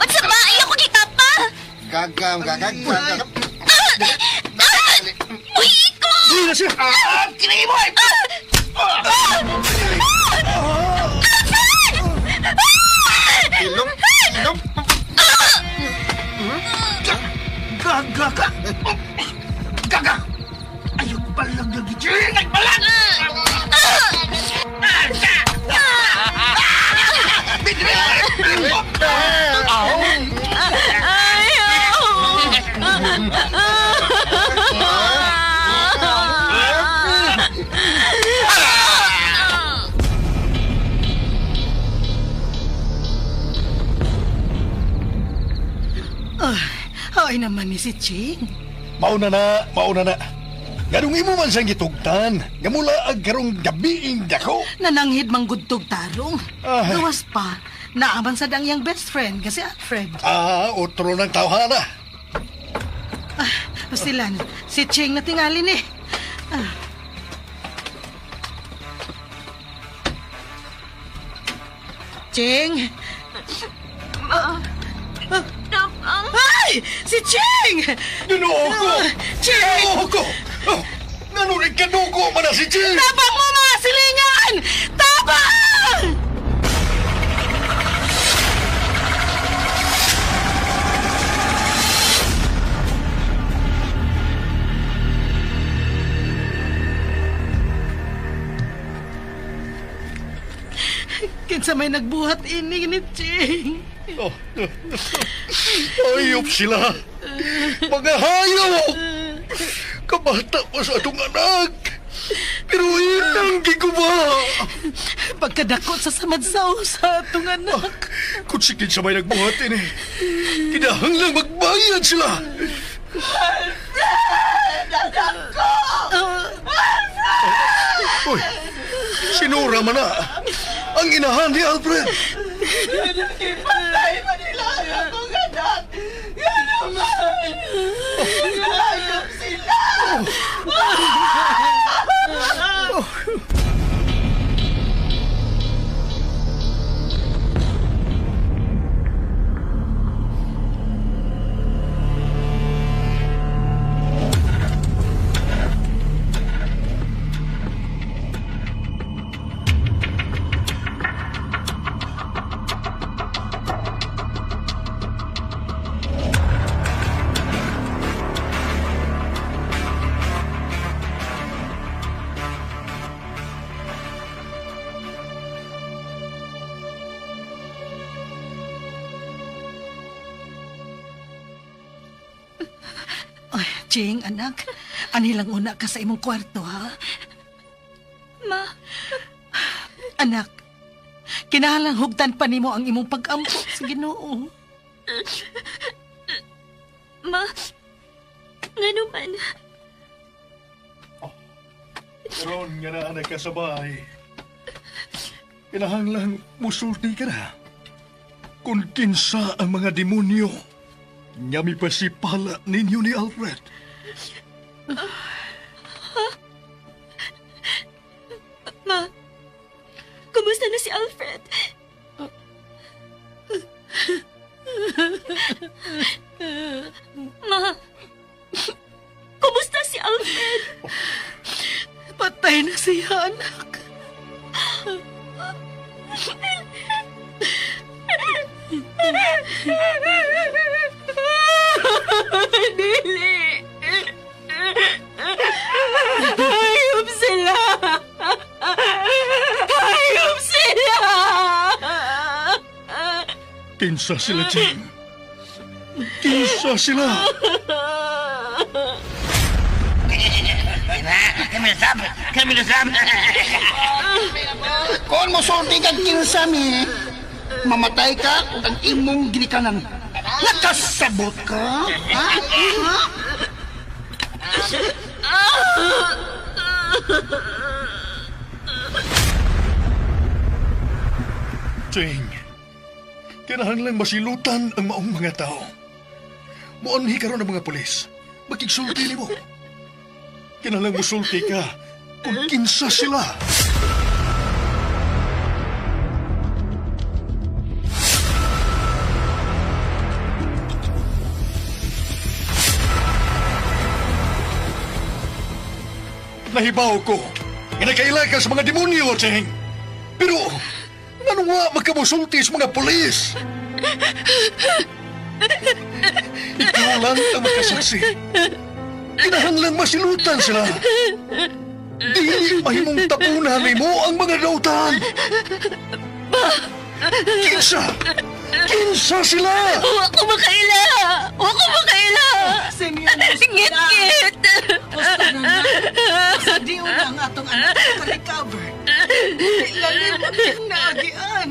What's up ba? Ayaw ko kita pa! Gagam, gagag, gagam. Uy, ko! Dili na siya! Ah, kinai mo! Ilong, ilong. Gaga ka! Gaga! Ayaw balag lagi, Ching! Ay, balag! Ah, ay naman ni si Ching. Mauna na, mauna na. Ganong imo man siyang gitugtan. Nga mula ag karong gabiing dako. Nananghid manggudtog tarong. Ay. Gawas pa, naaman sa dang iyang best friend kasi Alfred. Ah, otro ng tawhana. Ah, pasilan, si Ching na tingali ni. Ah. Ching! Ay! Si Ching! Ginoo ko! Ching! Ginoo ko! Oh, nanunig kadugo man na si Ching! Tabang mo mga silingan! Tabang! Kinsa may nagbuhat ini ni Ching. Oh, hayop sila! Mga hayop! Kabata pa sa atong anak! Pero inang giguba! Pagkadakot sa samadsaw sa atong anak. Kung si kinsa may nagbuhat ini, kinahanglang magbayad sila! Alfred! Anak ko! Uy, sinura man na! Ang inahan ni Alfred! Ipatay pa nila ang akong anak! Yan naman! Nagayop sila! Ching, anak, anilang una ka sa imong kwarto, ha? Ma. Anak, kinahanglang hugtan pa nimo ang imong pag-ampo sa Ginoo. Ma, ngano man? Karon nga na nagkasabay. Kinahanglang musulti ka na. Kung kinsa ang mga demonyo, nga mipasipala ninyo ni Alfred. Ma, kumusta na si Alfred? Ma, kumusta si Alfred? Patay na siya, anak. Dili! Hayop sila! Hayop sila! Kinsa sila, Jane? Kinsa sila? Kami nasab! Kung mosulti kag kinsa mi, mamatay ka ug ang imong ginikanan. Nakasabot ka? Ha? Ha? Ching, kinahanglang masilutan ang maong mga tao. Muanhi karon ang mga pulis. Makigsulti nimo. Kinahanglang musulti ka kung kinsa sila. Nahibaw ko nga nakaila ka sa mga demonyo, Cheng. Pero, nganong wa magkamusulti sa mga pulis? Ikaw lang ang makasaksi. Kinahanglan masilutan sila. Dili mahimong tapunan nimo ang mga dautan. Kinsa? Kinsa sila? Wa ko makaila! Wa ko makaila! Senyor, Ngit-ngit! Basta na na. Sa di una ang atong anak maka-recover. Ilalim ang iyang naagian.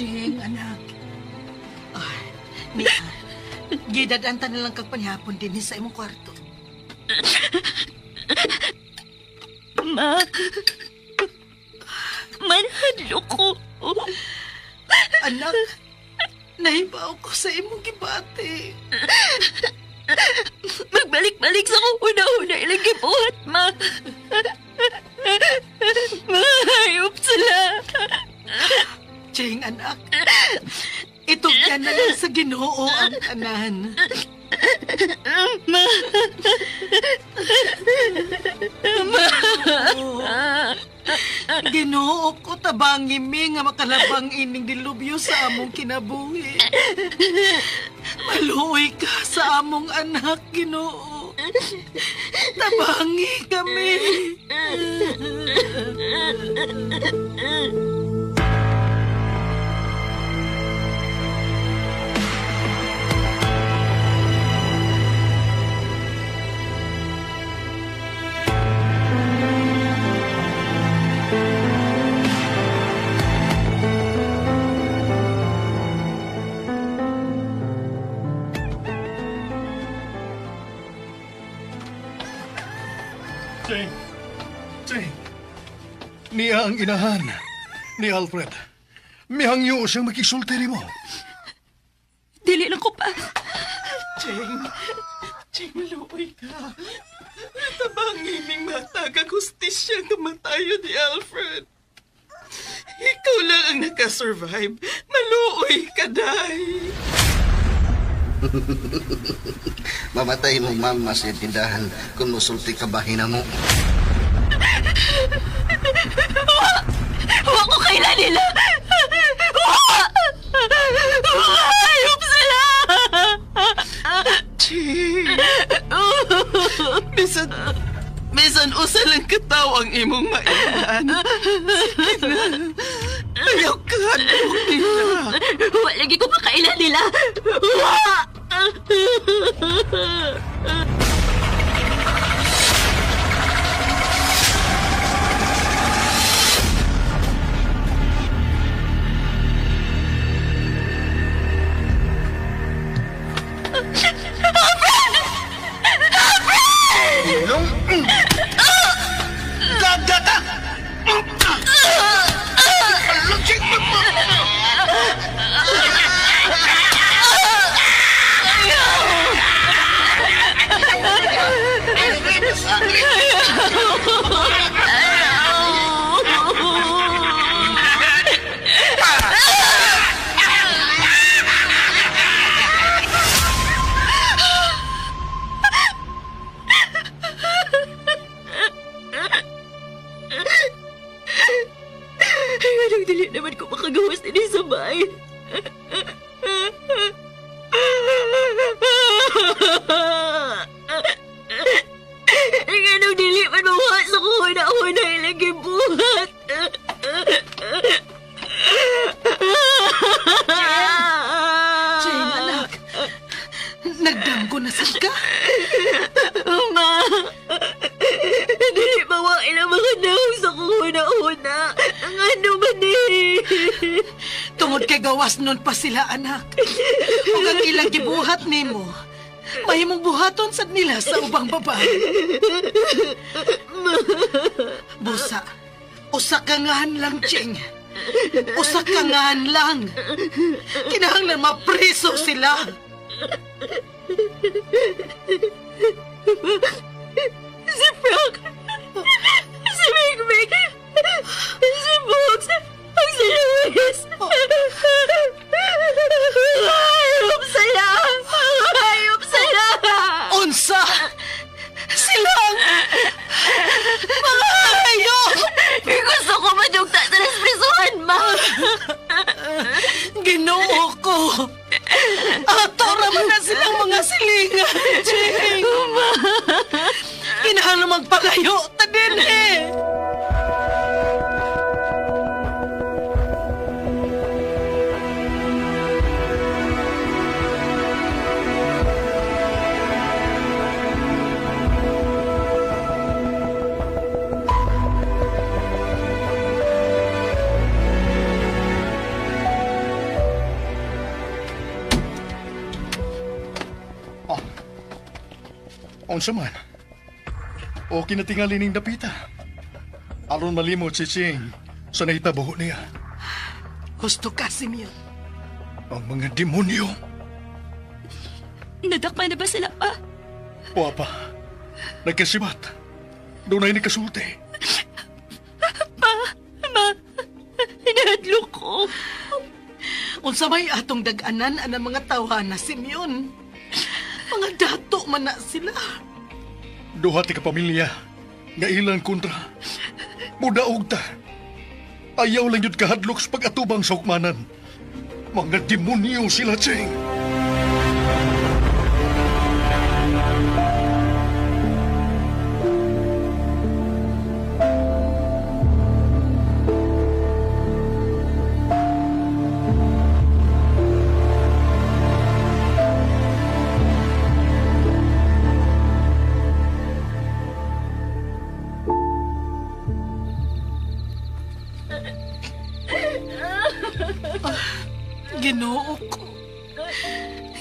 Jing, anak. Ay, Mia, gidadanta na lang kag panihapon din sa imong kwarto. Ma, manhadlo ko. Anak, nahibaw ko sa imong gibati. Magbalik-balik sa kong una-una ilang gibuhat, ma. Mahayop sila. Jing, anak. Itugyan na lang sa Ginoo ang tanan. Ma. Ma. Ginoo ko tabangi mi nga makalabang ining dilubyo sa among kinabuhi. Maluoy ka sa among anak, Ginoo. Tabangi kami. Cheng! Cheng! Niya ang inahan ni Alfred. Mihangyo siyang makisulti nimo. Dili lang ko pa. Cheng, Cheng, maluoy ka. Tabangi ming matag ang hustisya kamatayo ni Alfred. Ikaw lang ang nakasurvive. Maluoy ka, day. Mamatay mong mama sa tindahan kung musulti ka ba mo. nila! Wa! Hayop sila! Ching! Bisan usa lang kataw ang imong mailan. Sige na. Ayaw ka nila. Wa lagi ko makailan nila. Wa! Ilong! Gaga ka! Anong dili naman ko makagawas din sa bahay. Anong dili man mawa sa kuhuna-huna ilang gibuhat. Jane, anak. Nagdamgo na sad ka? Ma, dili mawa ilang mga naong sa kuhuna-huna. Ang ano man eh. Tungod kay gawas nun pa sila, anak. Ug ang ilang gibuhat nimo, mahimong buhaton sad nila sa ubang babae. Busa, usa ka ngahan lang, Ching. Usa ka ngahan lang. Kinahanglan mapriso sila. Si Frank, si Migmig, si Bugs, ang si Luis. Hayop sila! Hayop sila! Unsa! Silang! Mga hayop! Gusto ko madugta sa prisuhan, ma! Ginoo ko! Ato raman na silang mga silingan, Ching! Ma! Kinahanglan magpalayo ta din eh! Unsa man? Okay na tingali ning dapita. Aron malimot si Ching sa nahitabo niya. Gusto ka, Simeon. Ang mga demonyo. Nadakma na ba sila pa? Papa, nagkasibat. Doon ay nikasulti. Pa, ma, nahadlok ko. Unsa may atong dag-anan ang mga tawhana, Simeon. Mga dato man na sila. Duha ti ka pamilya nga ilang kontra. Mudaog ta. Ayaw lang yun kahadlok sa pag-atubang sa hukmanan. Mga demonyo sila, Ching. Ginoo ko.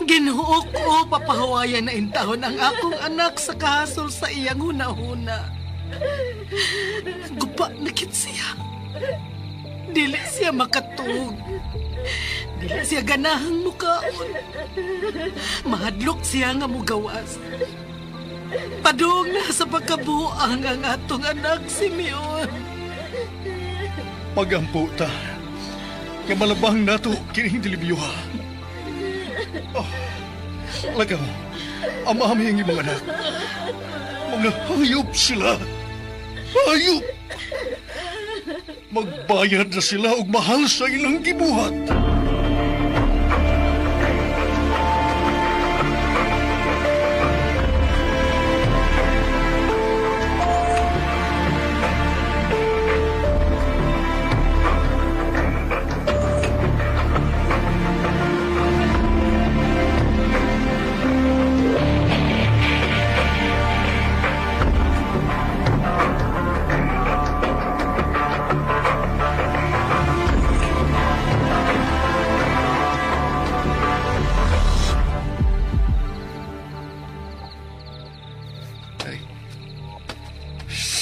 Ginoo ko, papahawayan na intahon ang akong anak sa kahasol sa iyang huna-huna. Gupa na kit siya. Dili siya makatuog. Dili siya ganahang mukaon. Mahadlok siya nga mugawas. Padung na sa pagkabuang ang atong anak, Simeon. Pagampo ta. Nga malabang nato kining dilibyoha. Oh, lagaw, amami ang imong anak. Mga hayop sila. Hayop! Magbayad na sila og mahal sa ilang gibuhat.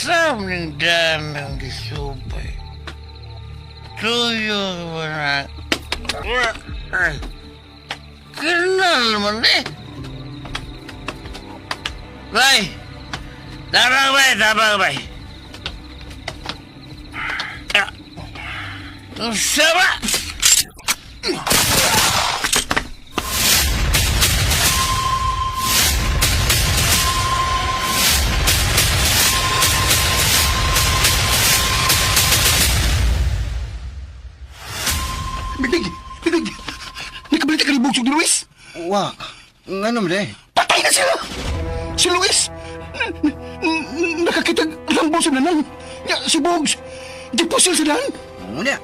Samning danang gisupay. Tuyo ba na? Kinal man eh. Bay! Tabang bay! Tabang bay! Sama! Bigdig! Bigdig! Nakabalita ka ni Bugsog ni Luis? Wa. Ngano man eh? Patay na sila! Si Luis! Nakakita rambo sa nanang. Si Bugs! Gipusil sa dan. Muna.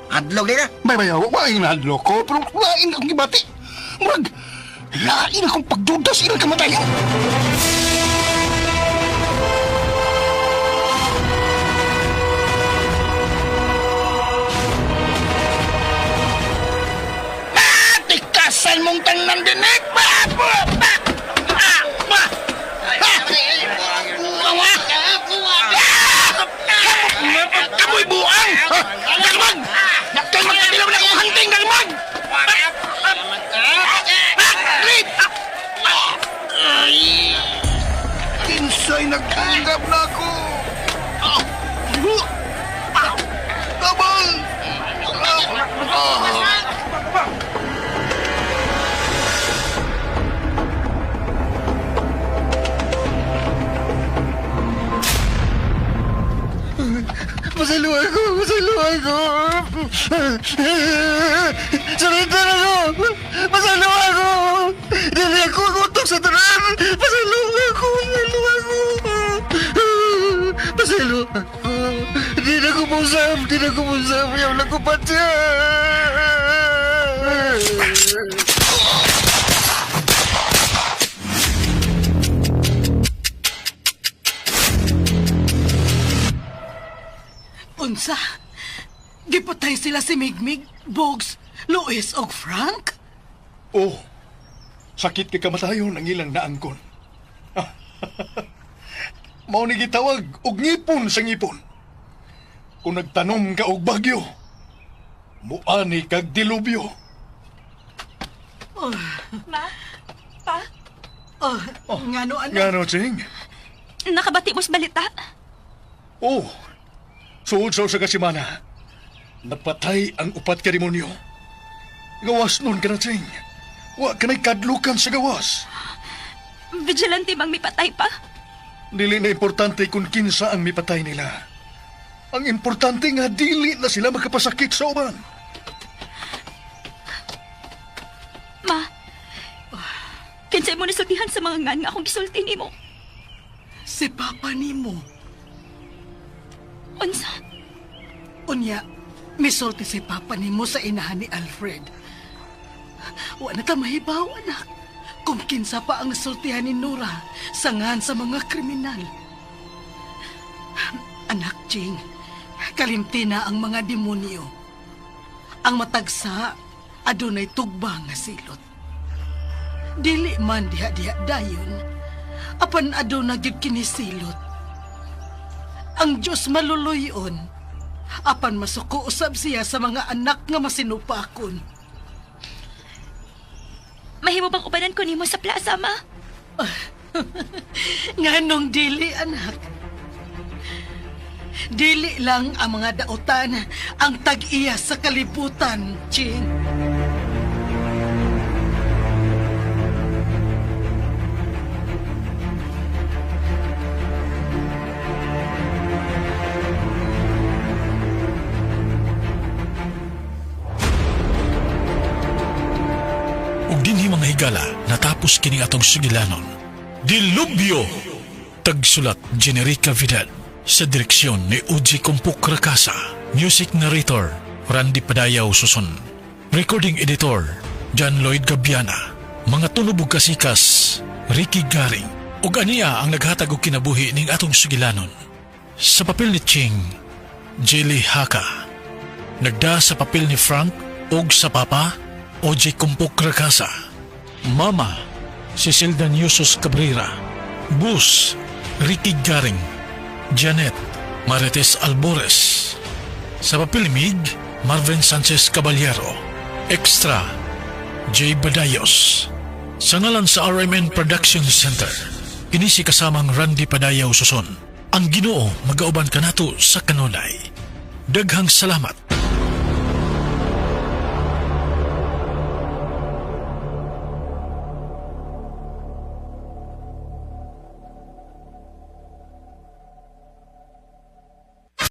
Hadlok di ka? Bay, bay, wain na hadlok ko, pero lain akong gibati. Murag, lain akong pagduda sa ilang kamatayan. Tikasan mong tanan dinig! Ba! Ba! Ba! Ah! Ba! Ah! Kamoy buang! Dagmag! Kay magkadilaw na akong hunting, dagmag! Kinsay nagtanggap na ako! Tabang! Pasaylo ako! Pasaylo ako! Surrender ako! Pasaylo ako! Dili ako gutok sa tanan! Pasaylo ako! Pasaylo ako! Pasaylo ako! Di na ko mausap! Di na ko mausap! Yaw lang ko patya! Unsa? Gipatay sila si Migmig, Bogs, Luis og Frank? Oh, sakit kay kamatayon ang ilang naangkon. Mao ni gitawag og ngipon sa ngipon. Kung nagtanom ka og bagyo, muani kag dilubyo. Oh. Ma? Pa? Oh, ngano anak? Ngano, Ching? Nakabati mo sa balita? Oh, suod sa usa ka semana, napatay ang upat ka demonyo. Gawas nun ka na, Ching. Wa ka na'y kadlukan sa gawas. Vigilante bang mipatay pa? Dili na importante kung kinsa ang mipatay nila. Ang importante nga dili na sila makapasakit sa uban. Ma, kinsay mo nasultihan sa mga ngan nga akong gisulti nimo? Si Papa nimo. Unsa? Unya, misulti si Papa nimo sa inahan ni Alfred. Wa na ta mahibaw, anak, kung kinsa pa ang sultihan ni Nora sa ngan sa mga kriminal. Anak Ching, kalimti na ang mga demonyo. Ang matagsa, adunay tugba nga silot. Dili man diha-diha dayon, apan aduna gyud kinisilot. Ang Diyos maluluyon, apan masuko usab siya sa mga anak nga masinupakon. Mahimo bang ubanan ko nimo sa plaza, ma? Nganong dili, anak? Dili lang ang mga dautan ang tag-iya sa kalibutan, Ching. higala, natapos kining atong sugilanon. Dilubyo! Tagsulat, Generica Vidal. Sa direksyon ni Uji Kumpuk Rakasa. Music narrator, Randy Padayaw Suson. Recording editor, John Lloyd Gabiana. Mga tunog ug kasikas, Ricky Garing. Ug aniya ang naghatag og kinabuhi ning atong sugilanon. Sa papel ni Ching, Jelly Haka. Nagda sa papel ni Frank ug sa Papa, OJ Kumpok Rakasa. Mama, Cecilda Yusus Cabrera. Bus, Ricky Garing. Janet, Marites Albores. Sa papel ni Mig, Marvin Sanchez Caballero. Extra, Jay Badayos. Sa ngalan sa RMN Production Center, kini si kasamang Randy Padayaw Suson. Ang Ginoo magauban kanato sa kanunay. Daghang salamat.